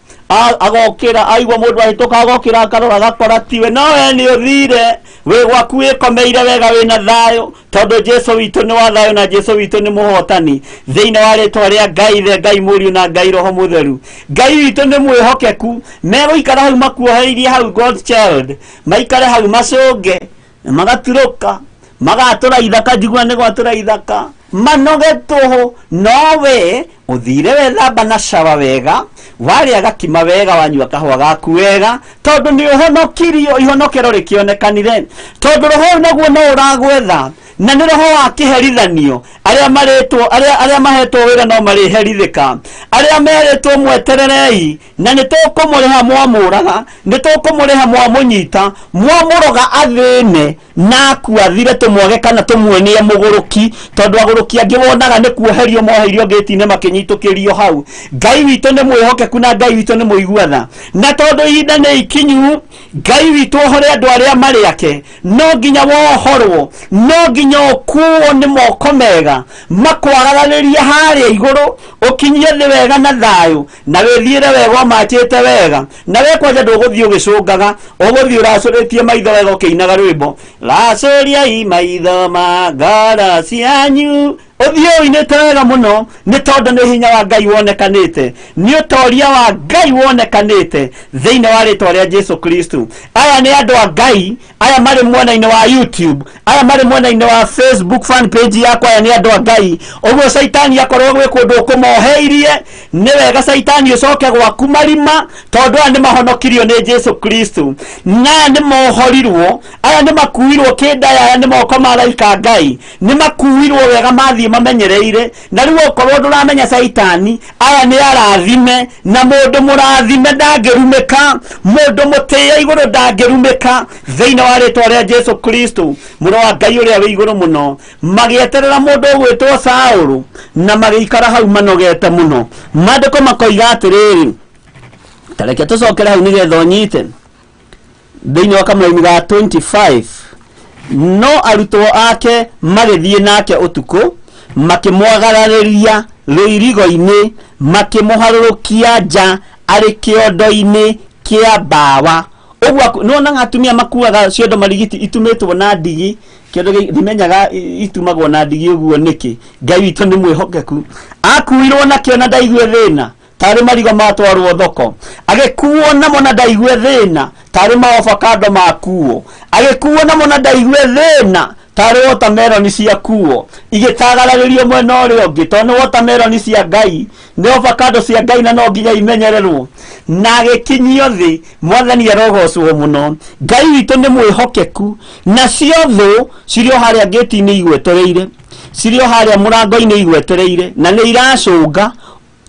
Agokĩra aigua mũndũ ahĩtũka, agokĩra akarora agakora tiwe, no we nĩ ũthire wĩ gwaku wĩkomeire wega wĩna thayũ, tondũ Jesu witũ nĩ wa thayũ na Jesu witũ nĩ mũhotani. Thĩinĩ wa rĩtwa rĩa Ngai Ithe, Ngai Mũriũ na Ngai Roho Mũtheru, Ngai witũ nĩ mwĩhokeku. Megũikara hau makuoheirie hau God child, maikare hau macũnge magaturũka magatũra ithaka, njigua nĩ gwatũra ithaka, manoge tũhũ, no we ũthire wethamba na cawa wega, warĩa gakima wega, wanyua kahũa gaku wega, tondũ nĩ ũhonokirio, ihonokero rĩkĩonekanire, tondũ roho ũyũ naguo no ũragwetha, na nĩ roho wa kĩherithanio. Arĩa marĩtwo, arĩa mahetwo wĩra no marĩherithĩka, arĩa merĩtwo mwetererei na nĩ tũkũmũrĩha mwamũraga, nĩ tũkũmũrĩha mwamũnyita, mwamũroga athĩne na akuathire tũmwage kana tũmuonie mũgũrũki, tondũ agũrũki angĩ wonaga nĩ kuoherio moheirio ngĩti-inĩ makĩnyitũkĩrio hau. Ngai witũ nĩ mwĩhokeku na Ngai witũ nĩ mũigua tha, na tondũ ihinda nĩ ikinyu, Ngai witũ ohore andũ arĩa marĩ ake. No nginya wohorwo, no nginya ũkuo nĩ moko mega makwagararĩrie harĩa igũrũ, ũkinyie thĩ wega na thayũ, na wĩthiĩre wega ũmachĩte wega, na we kwanja ndũgũthiĩ ũgĩcũngaga, ũgũthiĩ ũracũrĩtie maitho wega ũkĩinaga rwĩmbo racũriai maitho ma ngoro cianyu, ũthiĩ ũinĩte wega mũno, nĩ tondũ nĩ hinya wa Ngai wonekanĩte, nĩ ũtoria wa Ngai wonekanĩte thĩinĩ wa rĩtwa rĩa Jesu Kristo. Aya nĩ andũ a Ngai Aya marĩ mwena-inĩ wa YouTube, aya marĩ mwena-inĩ wa Facebook fan page yakwa, aya nĩ andũ a Ngai. Ũguo caitani akorwo gwĩ kũndũ ũkũmoheirie, nĩ wega caitani ũcoke gwaku marima, tondũ aya nĩ mahonokirio nĩ Jesu Kristo, na aya nĩ mohorirwo, aya nĩ makuirwo kĩndaya, aya nĩ moko ma araika Ngai, nĩ makuirwo wega mathiĩ mamenyereire. Na rĩu okorwo ndũramenya caitani, aya nĩ arathime, na mũndũ mũrathime ndangĩrumĩka, mũndũ mũtĩe igũrũ ndangĩrumĩka, thĩinĩ wa rĩtwa rĩa Jesu Kristo, mũrũ wa Ngai ũrĩa wĩ igũrũ mũno. Magĩeterera mũndũ ũgwĩtwo Saũlũ, na magĩikara hau manogete mũno. Maandĩko makoiga atĩrĩrĩ, ta reke tũcokere hau nĩgetha ũnyite, thĩinĩ wa kamũraini ga 25: no arutwo ake magĩthiĩ nake ũtukũ, makĩmwagararĩria rũirigo-inĩ, makĩmũharũrũkia nja arĩ kĩondo-inĩ kĩa mbawa. Ũguo nĩwonaga atumia makuaga ciondo marigiti itumĩtwo na ndigi, kĩondo ndimenyaga itumagwo na ndigi ũguo nĩkĩ. Ngai witũ nĩ mwĩhokeku. Akuirwo nakĩo na ndaigue thĩna, tarĩ marigo matwarwo thoko. Agĩkuo namo na ndaigue thĩna, tarĩ maovakado makuo. Agĩkuo namo na ndaigue thĩna, tarĩ watermelon ciakuo igĩtagararĩrio mwena ũrĩa ũngĩ, tondũ nĩ watermelon cia Ngai, nĩ avocado cia Ngai, na no nginya imenyererwo. Na agĩkinyio thĩ. Mwathani arogocwo mũno. Ngai witũ nĩ mwĩhokeku. Nacio thũ cirĩ o harĩa ngĩti-inĩ igwetereire, cirĩ o harĩa mũrango-inĩ igwetereire, na nĩ iracũnga.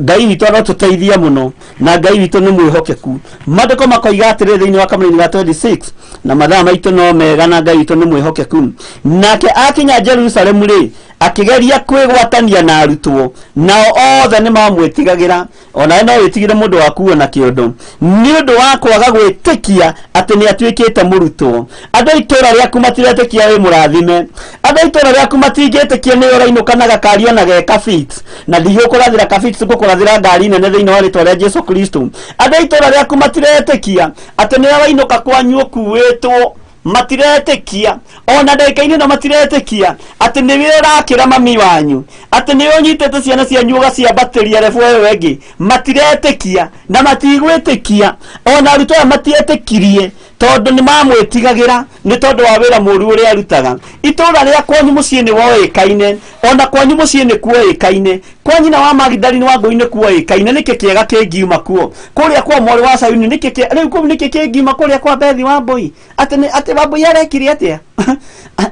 Ngai witũ arotũteithia mũno, na Ngai witũ nĩ mwĩhokeku. Maandĩko makoiga atĩrĩ thĩinĩ wa kamũraini ga 26, na mathaa maitũ no mega, na Ngai witũ nĩ mwĩhokeku: nake akinya Jerusalemu rĩ, akĩgeria kwĩgwatania na arutwo, nao othe nĩ mamwĩtigagĩra. Onawe no wĩtigĩre mũndũ wakuo na kĩondo nĩ ũndũ wa kwaga gwĩtĩkia atĩ nĩ atuĩkĩte mũrutwo. Andũ a itũũra rĩaku matiretĩkia wĩ mũrathime. Andũ a itũũra rĩaku matingĩtĩkia nĩ ũrainũka na gakari ona ge kabit, na ndigũkũrathĩra kabit, ngũkũrathĩra ngari nene thĩinĩ wa rĩtwa rĩa Jesu Kristo. Andũ a itũũra rĩaku matiretĩkia atĩ nĩwe wainũka kwanyu ũkuĩtwo. Matiretĩkia ona ndagĩka-inĩ ĩno, matiretĩkia atĩ nĩwe ũrakĩra mami wanyu, atĩ nĩwe ũnyitĩte ciana cianyu ũgaciambatĩria rebu ĩyo ĩngĩ. Matiretĩkia na matigwĩtĩkia. Ona arutwo aya matietĩkirie, tondũ nĩ mamwĩtigagĩra nĩ tondũ wa wĩra mũru ũrĩa arutaga. Itũũra rĩa kwanyu mũciĩ nĩ woĩkaine, ona kwanyu mũciĩ nĩ kuoĩkaine, kwa nyina wa Magdalene wa Ngũi nĩ kuoĩkaine. Nĩkĩ kĩega kĩngiuma kuo? Kũrĩa kwa mwarĩ wa Sayuni nĩkĩ rĩu kũu nĩkĩ kĩngiuma kũrĩa kwa Bethi wa Mbũi? Atĩ nĩ atĩ Wambũi arekire atĩa?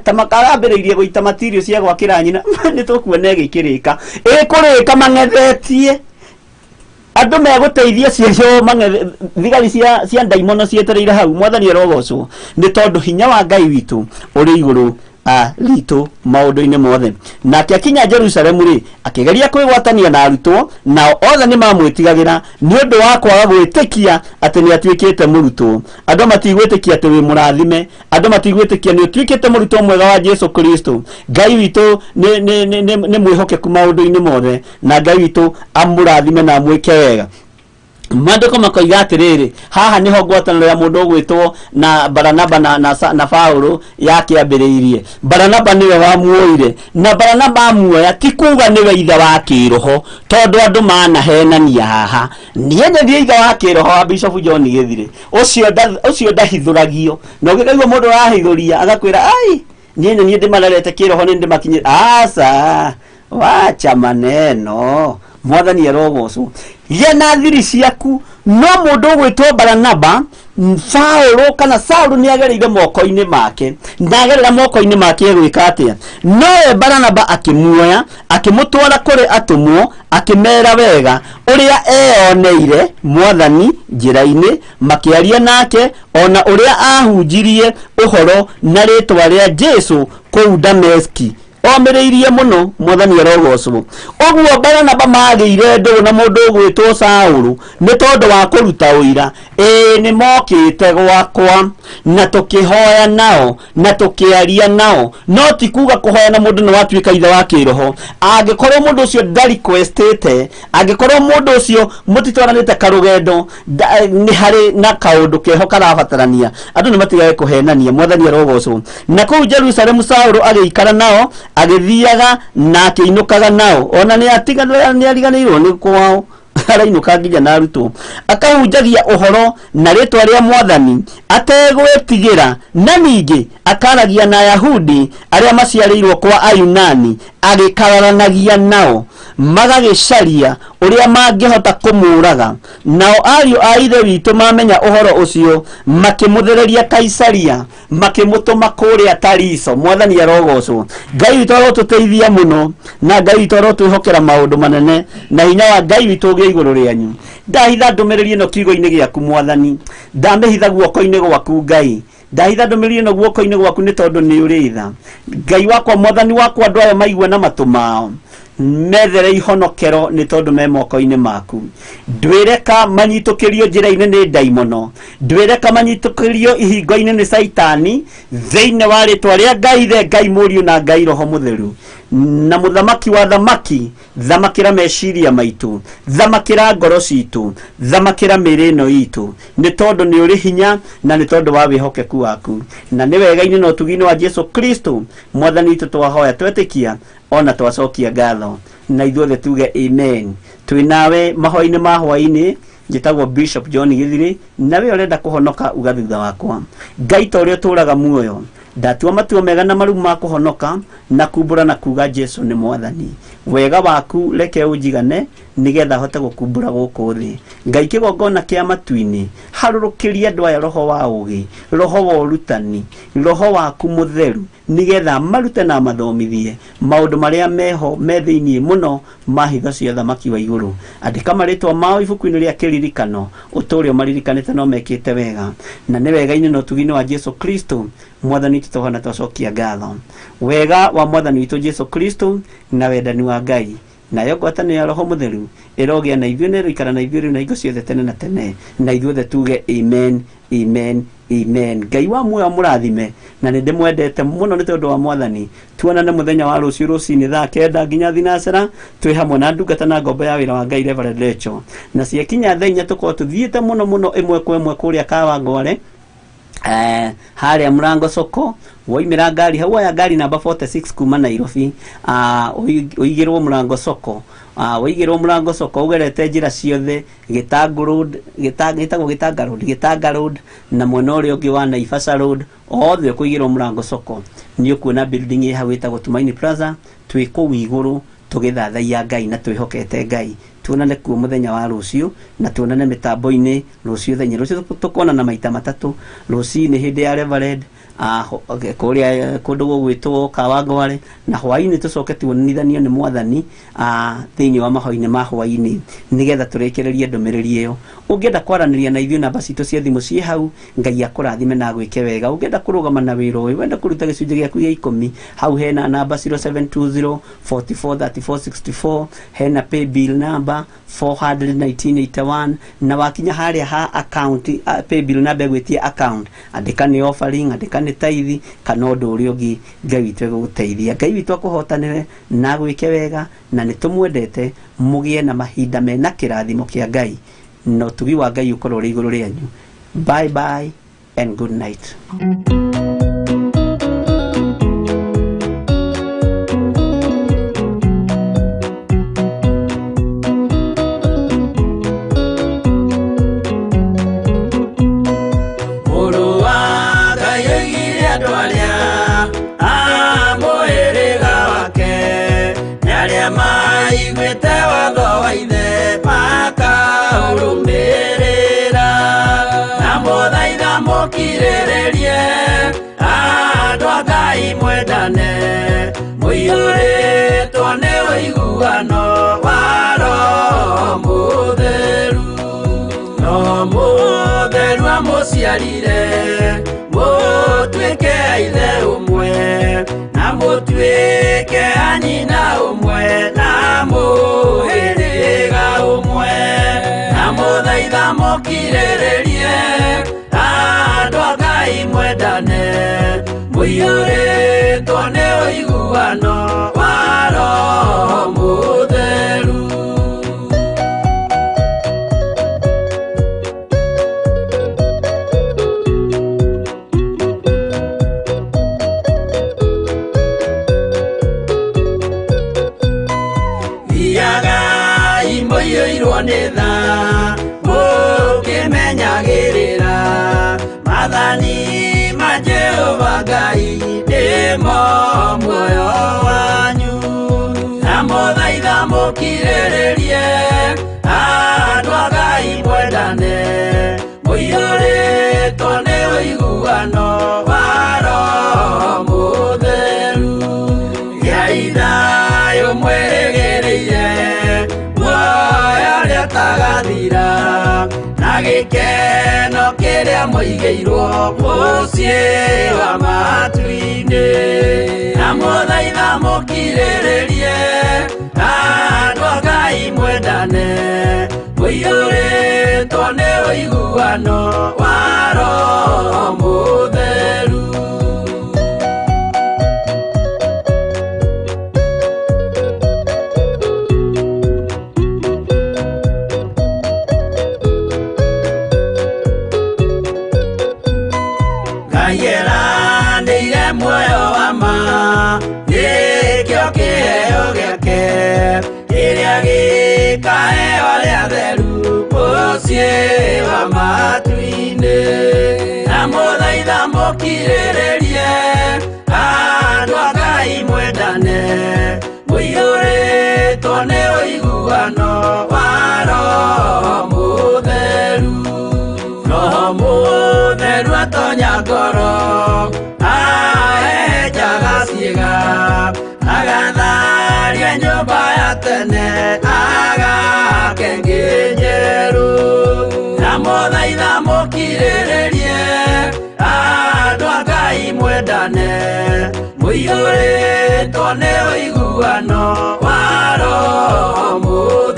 Ta makarambĩrĩirie gũita matirio cia gwakĩra nyina. Nĩ tũkuona ĩgĩkĩrĩka, ĩkũrĩka mang'ethetie andũ megũteithia ciĩcio thigari cia ndaimono cietereire hau. Mwathani arogocwo, nĩ tondũ hinya wa Ngai witũ ũrĩ igũrũ ritũ maũndũ-inĩ mothe. Nake akinya Jerusalemu rĩ, akĩgeria kwĩgwatania na arutwo, nao othe nĩ mamwĩtigagĩra nĩ ũndũ wa kwaga gwĩtĩkia atĩ nĩ atuĩkĩte mũrutwo. Andũ matigwĩtĩkia atĩ wĩ mũrathime. Andũ matigwĩtĩkia nĩ ũtuĩkĩte mũrutwo mwega wa Jesu Kristo. Ngai witũ nĩ mwĩhokeku maũndũ-inĩ mothe, na Ngai witũ amũrathime na amwĩke wega. Maandĩko makoiga atĩrĩrĩ, haha nĩho ngwatanĩro ya mũndũ ũgwĩtwo na Baranaba na Paulo yakĩambĩrĩirie. Baranaba nĩwe wamuoire, na Baranaba amuoya ti kuga nĩwe ithe wa kĩroho, tondũ andũ manahenania haha, niĩ nĩ niĩ ithe wa kĩroho wa Bishop John Gĩthire. Ũcio ndahithũragio, na ũngĩkaigua mũndũ arahithũria agakwĩra, "Ai, niĩ nĩ niĩ ndĩmarerete kĩroho, nĩ ndĩmakinyĩre," aca, wacha maneno. Mwathani arogocwo. Gĩa na thiri ciaku. No mũndũ ũgwĩtwo Baranaba, Saũlũ kana Saũlũ, nĩ agereire moko-inĩ make, na agerera moko-inĩ make egwĩka atĩa? Nowe Baranaba akĩmuoya, akĩmũtwara kũrĩ atũmwo, akĩmera wega ũrĩa eyoneire Mwathani njĩra-inĩ makĩaria nake, ona ũrĩa ahunjirie ũhoro na rĩtwa rĩa Jesu kũu Dameski omĩrĩirie mũno. Mwathani arogocwo. Ũguo Baranaba magĩire ndũgũ na mũndũ ũgwĩtwo Saũlũ nĩ tondũ wa kũruta ũira, ĩĩ nĩ mokĩte gwakwa na tũkĩhoya nao na tũkĩaria nao. No ti kuga kũhoya na mũndũ nĩ watuĩka ithe wa kĩroho. Angĩkorwo mũndũ ũcio ndarequestĩte, angĩkorwo mũndũ ũcio mũtitwaranĩte karũgendo, nĩ harĩ na kaũndũ keho karabatarania. Andũ nĩ matigage kũhenania. Mwathani arogocwo. Na kũu Jerusalemu Saũlũ agĩikara nao, agĩthiaga na akĩinũkaga nao, ona nĩ ariganĩirwo nĩ kwao. Arainũka nginya na arutwo akahunjagia ũhoro na rĩtwa rĩa mwathani ategwĩtigĩra, na ningĩ akaragia na Ayahudi arĩa maciarĩirwo kwa Ayunani, agĩkararanagia nao magagĩcaria ũrĩa mangĩhota kũmũraga. Nao ariũ a ithe witũ mamenya ũhoro ũcio makĩmũthereria Kaisaria, makĩmũtũma kũrĩa Tariso. Mwathani arogocwo. Ngai witũ arotũteithia mũno, na Ngai witũ arotwĩhokera maũndũ manene, na hinya wa Ngai witũ ũgĩe igũrũ rĩanyu. Ndahitha ndũmĩrĩri ĩno kiugo-inĩ gĩaku mwathani, ndamĩhitha guoko-inĩ gwaku Ngai, ndahitha ndũmĩrĩri ĩno guoko-inĩ gwaku nĩ tondũ nĩ ũrĩ tha. Ngai wakwa, mwathani wakwa, andũ aya maigue na matũ mao methere ihonokero nĩ tondũ me moko-inĩ maku. Ndwĩreka manyitũkĩrio njĩra-inĩ nĩ ndaimono, ndwĩreka manyitũkĩrio ihingo-inĩ nĩ Caitani, thĩinĩ wa rĩtwa rĩa Ngai Ithe, Ngai Mũriũ na Ngai Roho Mũtheru. Na mũthamaki wa thamaki, thamakĩra meciria maitũ, thamakĩra ngoro citũ, thamakĩra mĩĩrĩ ĩno itũ, nĩ tondũ nĩ ũrĩ hinya na nĩ tondũ wa wĩhokeku waku. Na nĩ wega-inĩ na ũtugi-inĩ wa Jesu Kristo mwathani witũ twahoya twetĩkia ona twacokia ngatho, na ithuothe tuge amen. Twĩ nawe mahoya-inĩ ma hwaĩ-inĩ. Njĩtagwo Bishop John Githiri, na we ũrenda kũhonoka uga thutha wakwa. Ngai ta ũrĩa ũtũraga muoyo, ndatua matua mega na marumu ma kũhonoka na kumbũra na kuga Jesu nĩ mwathani. Wega waku reke ũnjigane nĩgetha hote gũkumbũra gũkũ thĩ. Ngai kĩgongona kĩa matu-inĩ, harũrũkĩria andũ aya roho wa ũgĩ, roho wa ũrutani, roho waku mũtheru, nĩgetha marute na mathomithie maũndũ marĩa meho me thĩinĩ mũno ma hitho cia thamaki wa igũrũ. Andĩka marĩtwa mao ibuku-inĩ rĩa kĩririkano, ũtũũre ũmaririkanĩte no mekĩte wega. Na nĩ wega-inĩ na ũtugi-inĩ wa Jesu Kristo mwathani witũ tũhona twacokia ngatho. Wega wa mwathani witũ Jesu Kristo na wendani wa Ngai nayo ngwatanĩro ya Roho Mũtheru ĩrogĩa na ithuĩ na ĩroikara na ithuĩ rĩu na hingo ciothe tene na tene, na ithuothe tuge amen, amen, amen. Ngai wa muoyo amũrathime, na nĩ ndĩmwendete mũno nĩ tondũ wa mwathani. Tuonane mũthenya wa rũciũ rũcinĩ thaa 9 nginya thinacera, twĩ hamwe na ndungata na ngombo ya wĩra wa Ngai Reverend Rachel. Na ciakinya thaa 4 tũkorwo tũthiĩte mũno mũno ĩmwe kwa ĩmwe kũrĩa Kawangware, harĩa Mũrango soko, woimĩra ngari hau, oya ngari namba 46 kuma Nairobi, ũigĩrwo Mũrango soko, ũigĩrwo Mũrango soko ũgerete njĩra ciothe Gĩtangũ Road, gĩtagwo Gĩtanga Road, Gĩtanga Road na mwena ũrĩa ũngĩ wa Naivasha Road, othe ũkũigĩrwo Mũrango soko. Nĩ ũkuona building ĩ hau ĩtagwo Tumaini Plaza, twĩ kũu igũrũ tũgĩthathaiya Ngai na twĩhokete Ngai. Tuonane kuo mũthenya wa rũciũ, na tuonane mĩtambo-inĩ rũciũ thenya. Rũciũ tũkonana maita matatũ, rũcinĩ hĩndĩ ya Reverend kũrĩa kũndũ gũgwĩtwo Kawangware, na hwaĩ-inĩ tũcoke tuonithanio nĩ mwathani thĩinĩ wa mahoya-inĩ ma hwaĩ-inĩ, nĩgetha tũrĩkĩrĩrie ndũmĩrĩri ĩyo. Ũngĩenda kwaranĩria na ithuĩ, namba citũ cia thimũ ciĩ hau. Ngai akũrathime na agwĩke wega. Ũngĩenda kũrũgama na wĩra ũyũ, wenda kũruta gĩcunjĩ gĩaku gĩa 10, hau hena namba 0720 44 34 64, hena paybill number 41981, na wakinya harĩa ha account, paybill number ĩgwĩtie account, andĩka nĩ offering, andĩka nĩ tithe kana ũndũ ũrĩa ũngĩ. Ngai witũ egũgũteithia, Ngai witũ akũhotanĩre na agwĩke wega, na nĩ tũmwendete. Mũgĩe na mahinda mena kĩrathimo kĩa Ngai, na ũtugi wa Ngai ũkorwo ũrĩ igũrũ rĩanyu. Bye bye and good night. Mũkirĩrĩrie andũ a Ngai mwendane, mũiyũrĩtwo nĩ ũiguano wa Roho Mũtheru. No Mũtheru amũciarire mũtuĩke ithe ũmwe, na mũtuĩke a nyina ũmwe, na mũhĩrĩga ũmwe. Na mũthaitha mũkirĩrĩrie andũ a Ngai mwendane, mũiyũrĩtwo nĩ ũiguano wa Roho Mũtheru. Thiagai Mũiyũirwo nĩ tha mũkĩmenyagĩrĩra maathani ma Jehova Ngai nĩmo muoyo wanyu. Ndamũthaitha mũkirĩrĩrie andũ a Ngai mwendane mũiyũrĩtwo nĩ ũiguano wa Roho Mũtheru. Gĩai thayũ mwĩrĩgĩrĩire muoyo ũrĩa ũtagathira na gĩkeno kĩrĩa mũigĩirwo mũciĩ wa matu-inĩ. Ndamũthaitha mũkirĩrĩrie andũ a Ngai mwendane mũiyũrĩtwo nĩ ũiguano wa Roho Mũtheru. Ngai eranĩire muoyo wa ma nĩkĩo kĩheo gĩake kĩrĩa gĩkaheo arĩa atheru mũciĩ wa matu-inĩ. Ndamũthaitha mũkirĩrĩrie andũ a Ngai mwendane mũiyũrĩtwo nĩ ũiguano wa Roho Mũtheru. Roho Mũtheru atonya ngoro ahehenjaga ciĩga agatharia nyũmba ya tene agake ĩngĩ njerũ. Ndamũthaitha mũkirĩrĩrie andũ a Ngai mwendane mũiyũrĩtwo nĩ ũiguano wa Roho Mũtheru.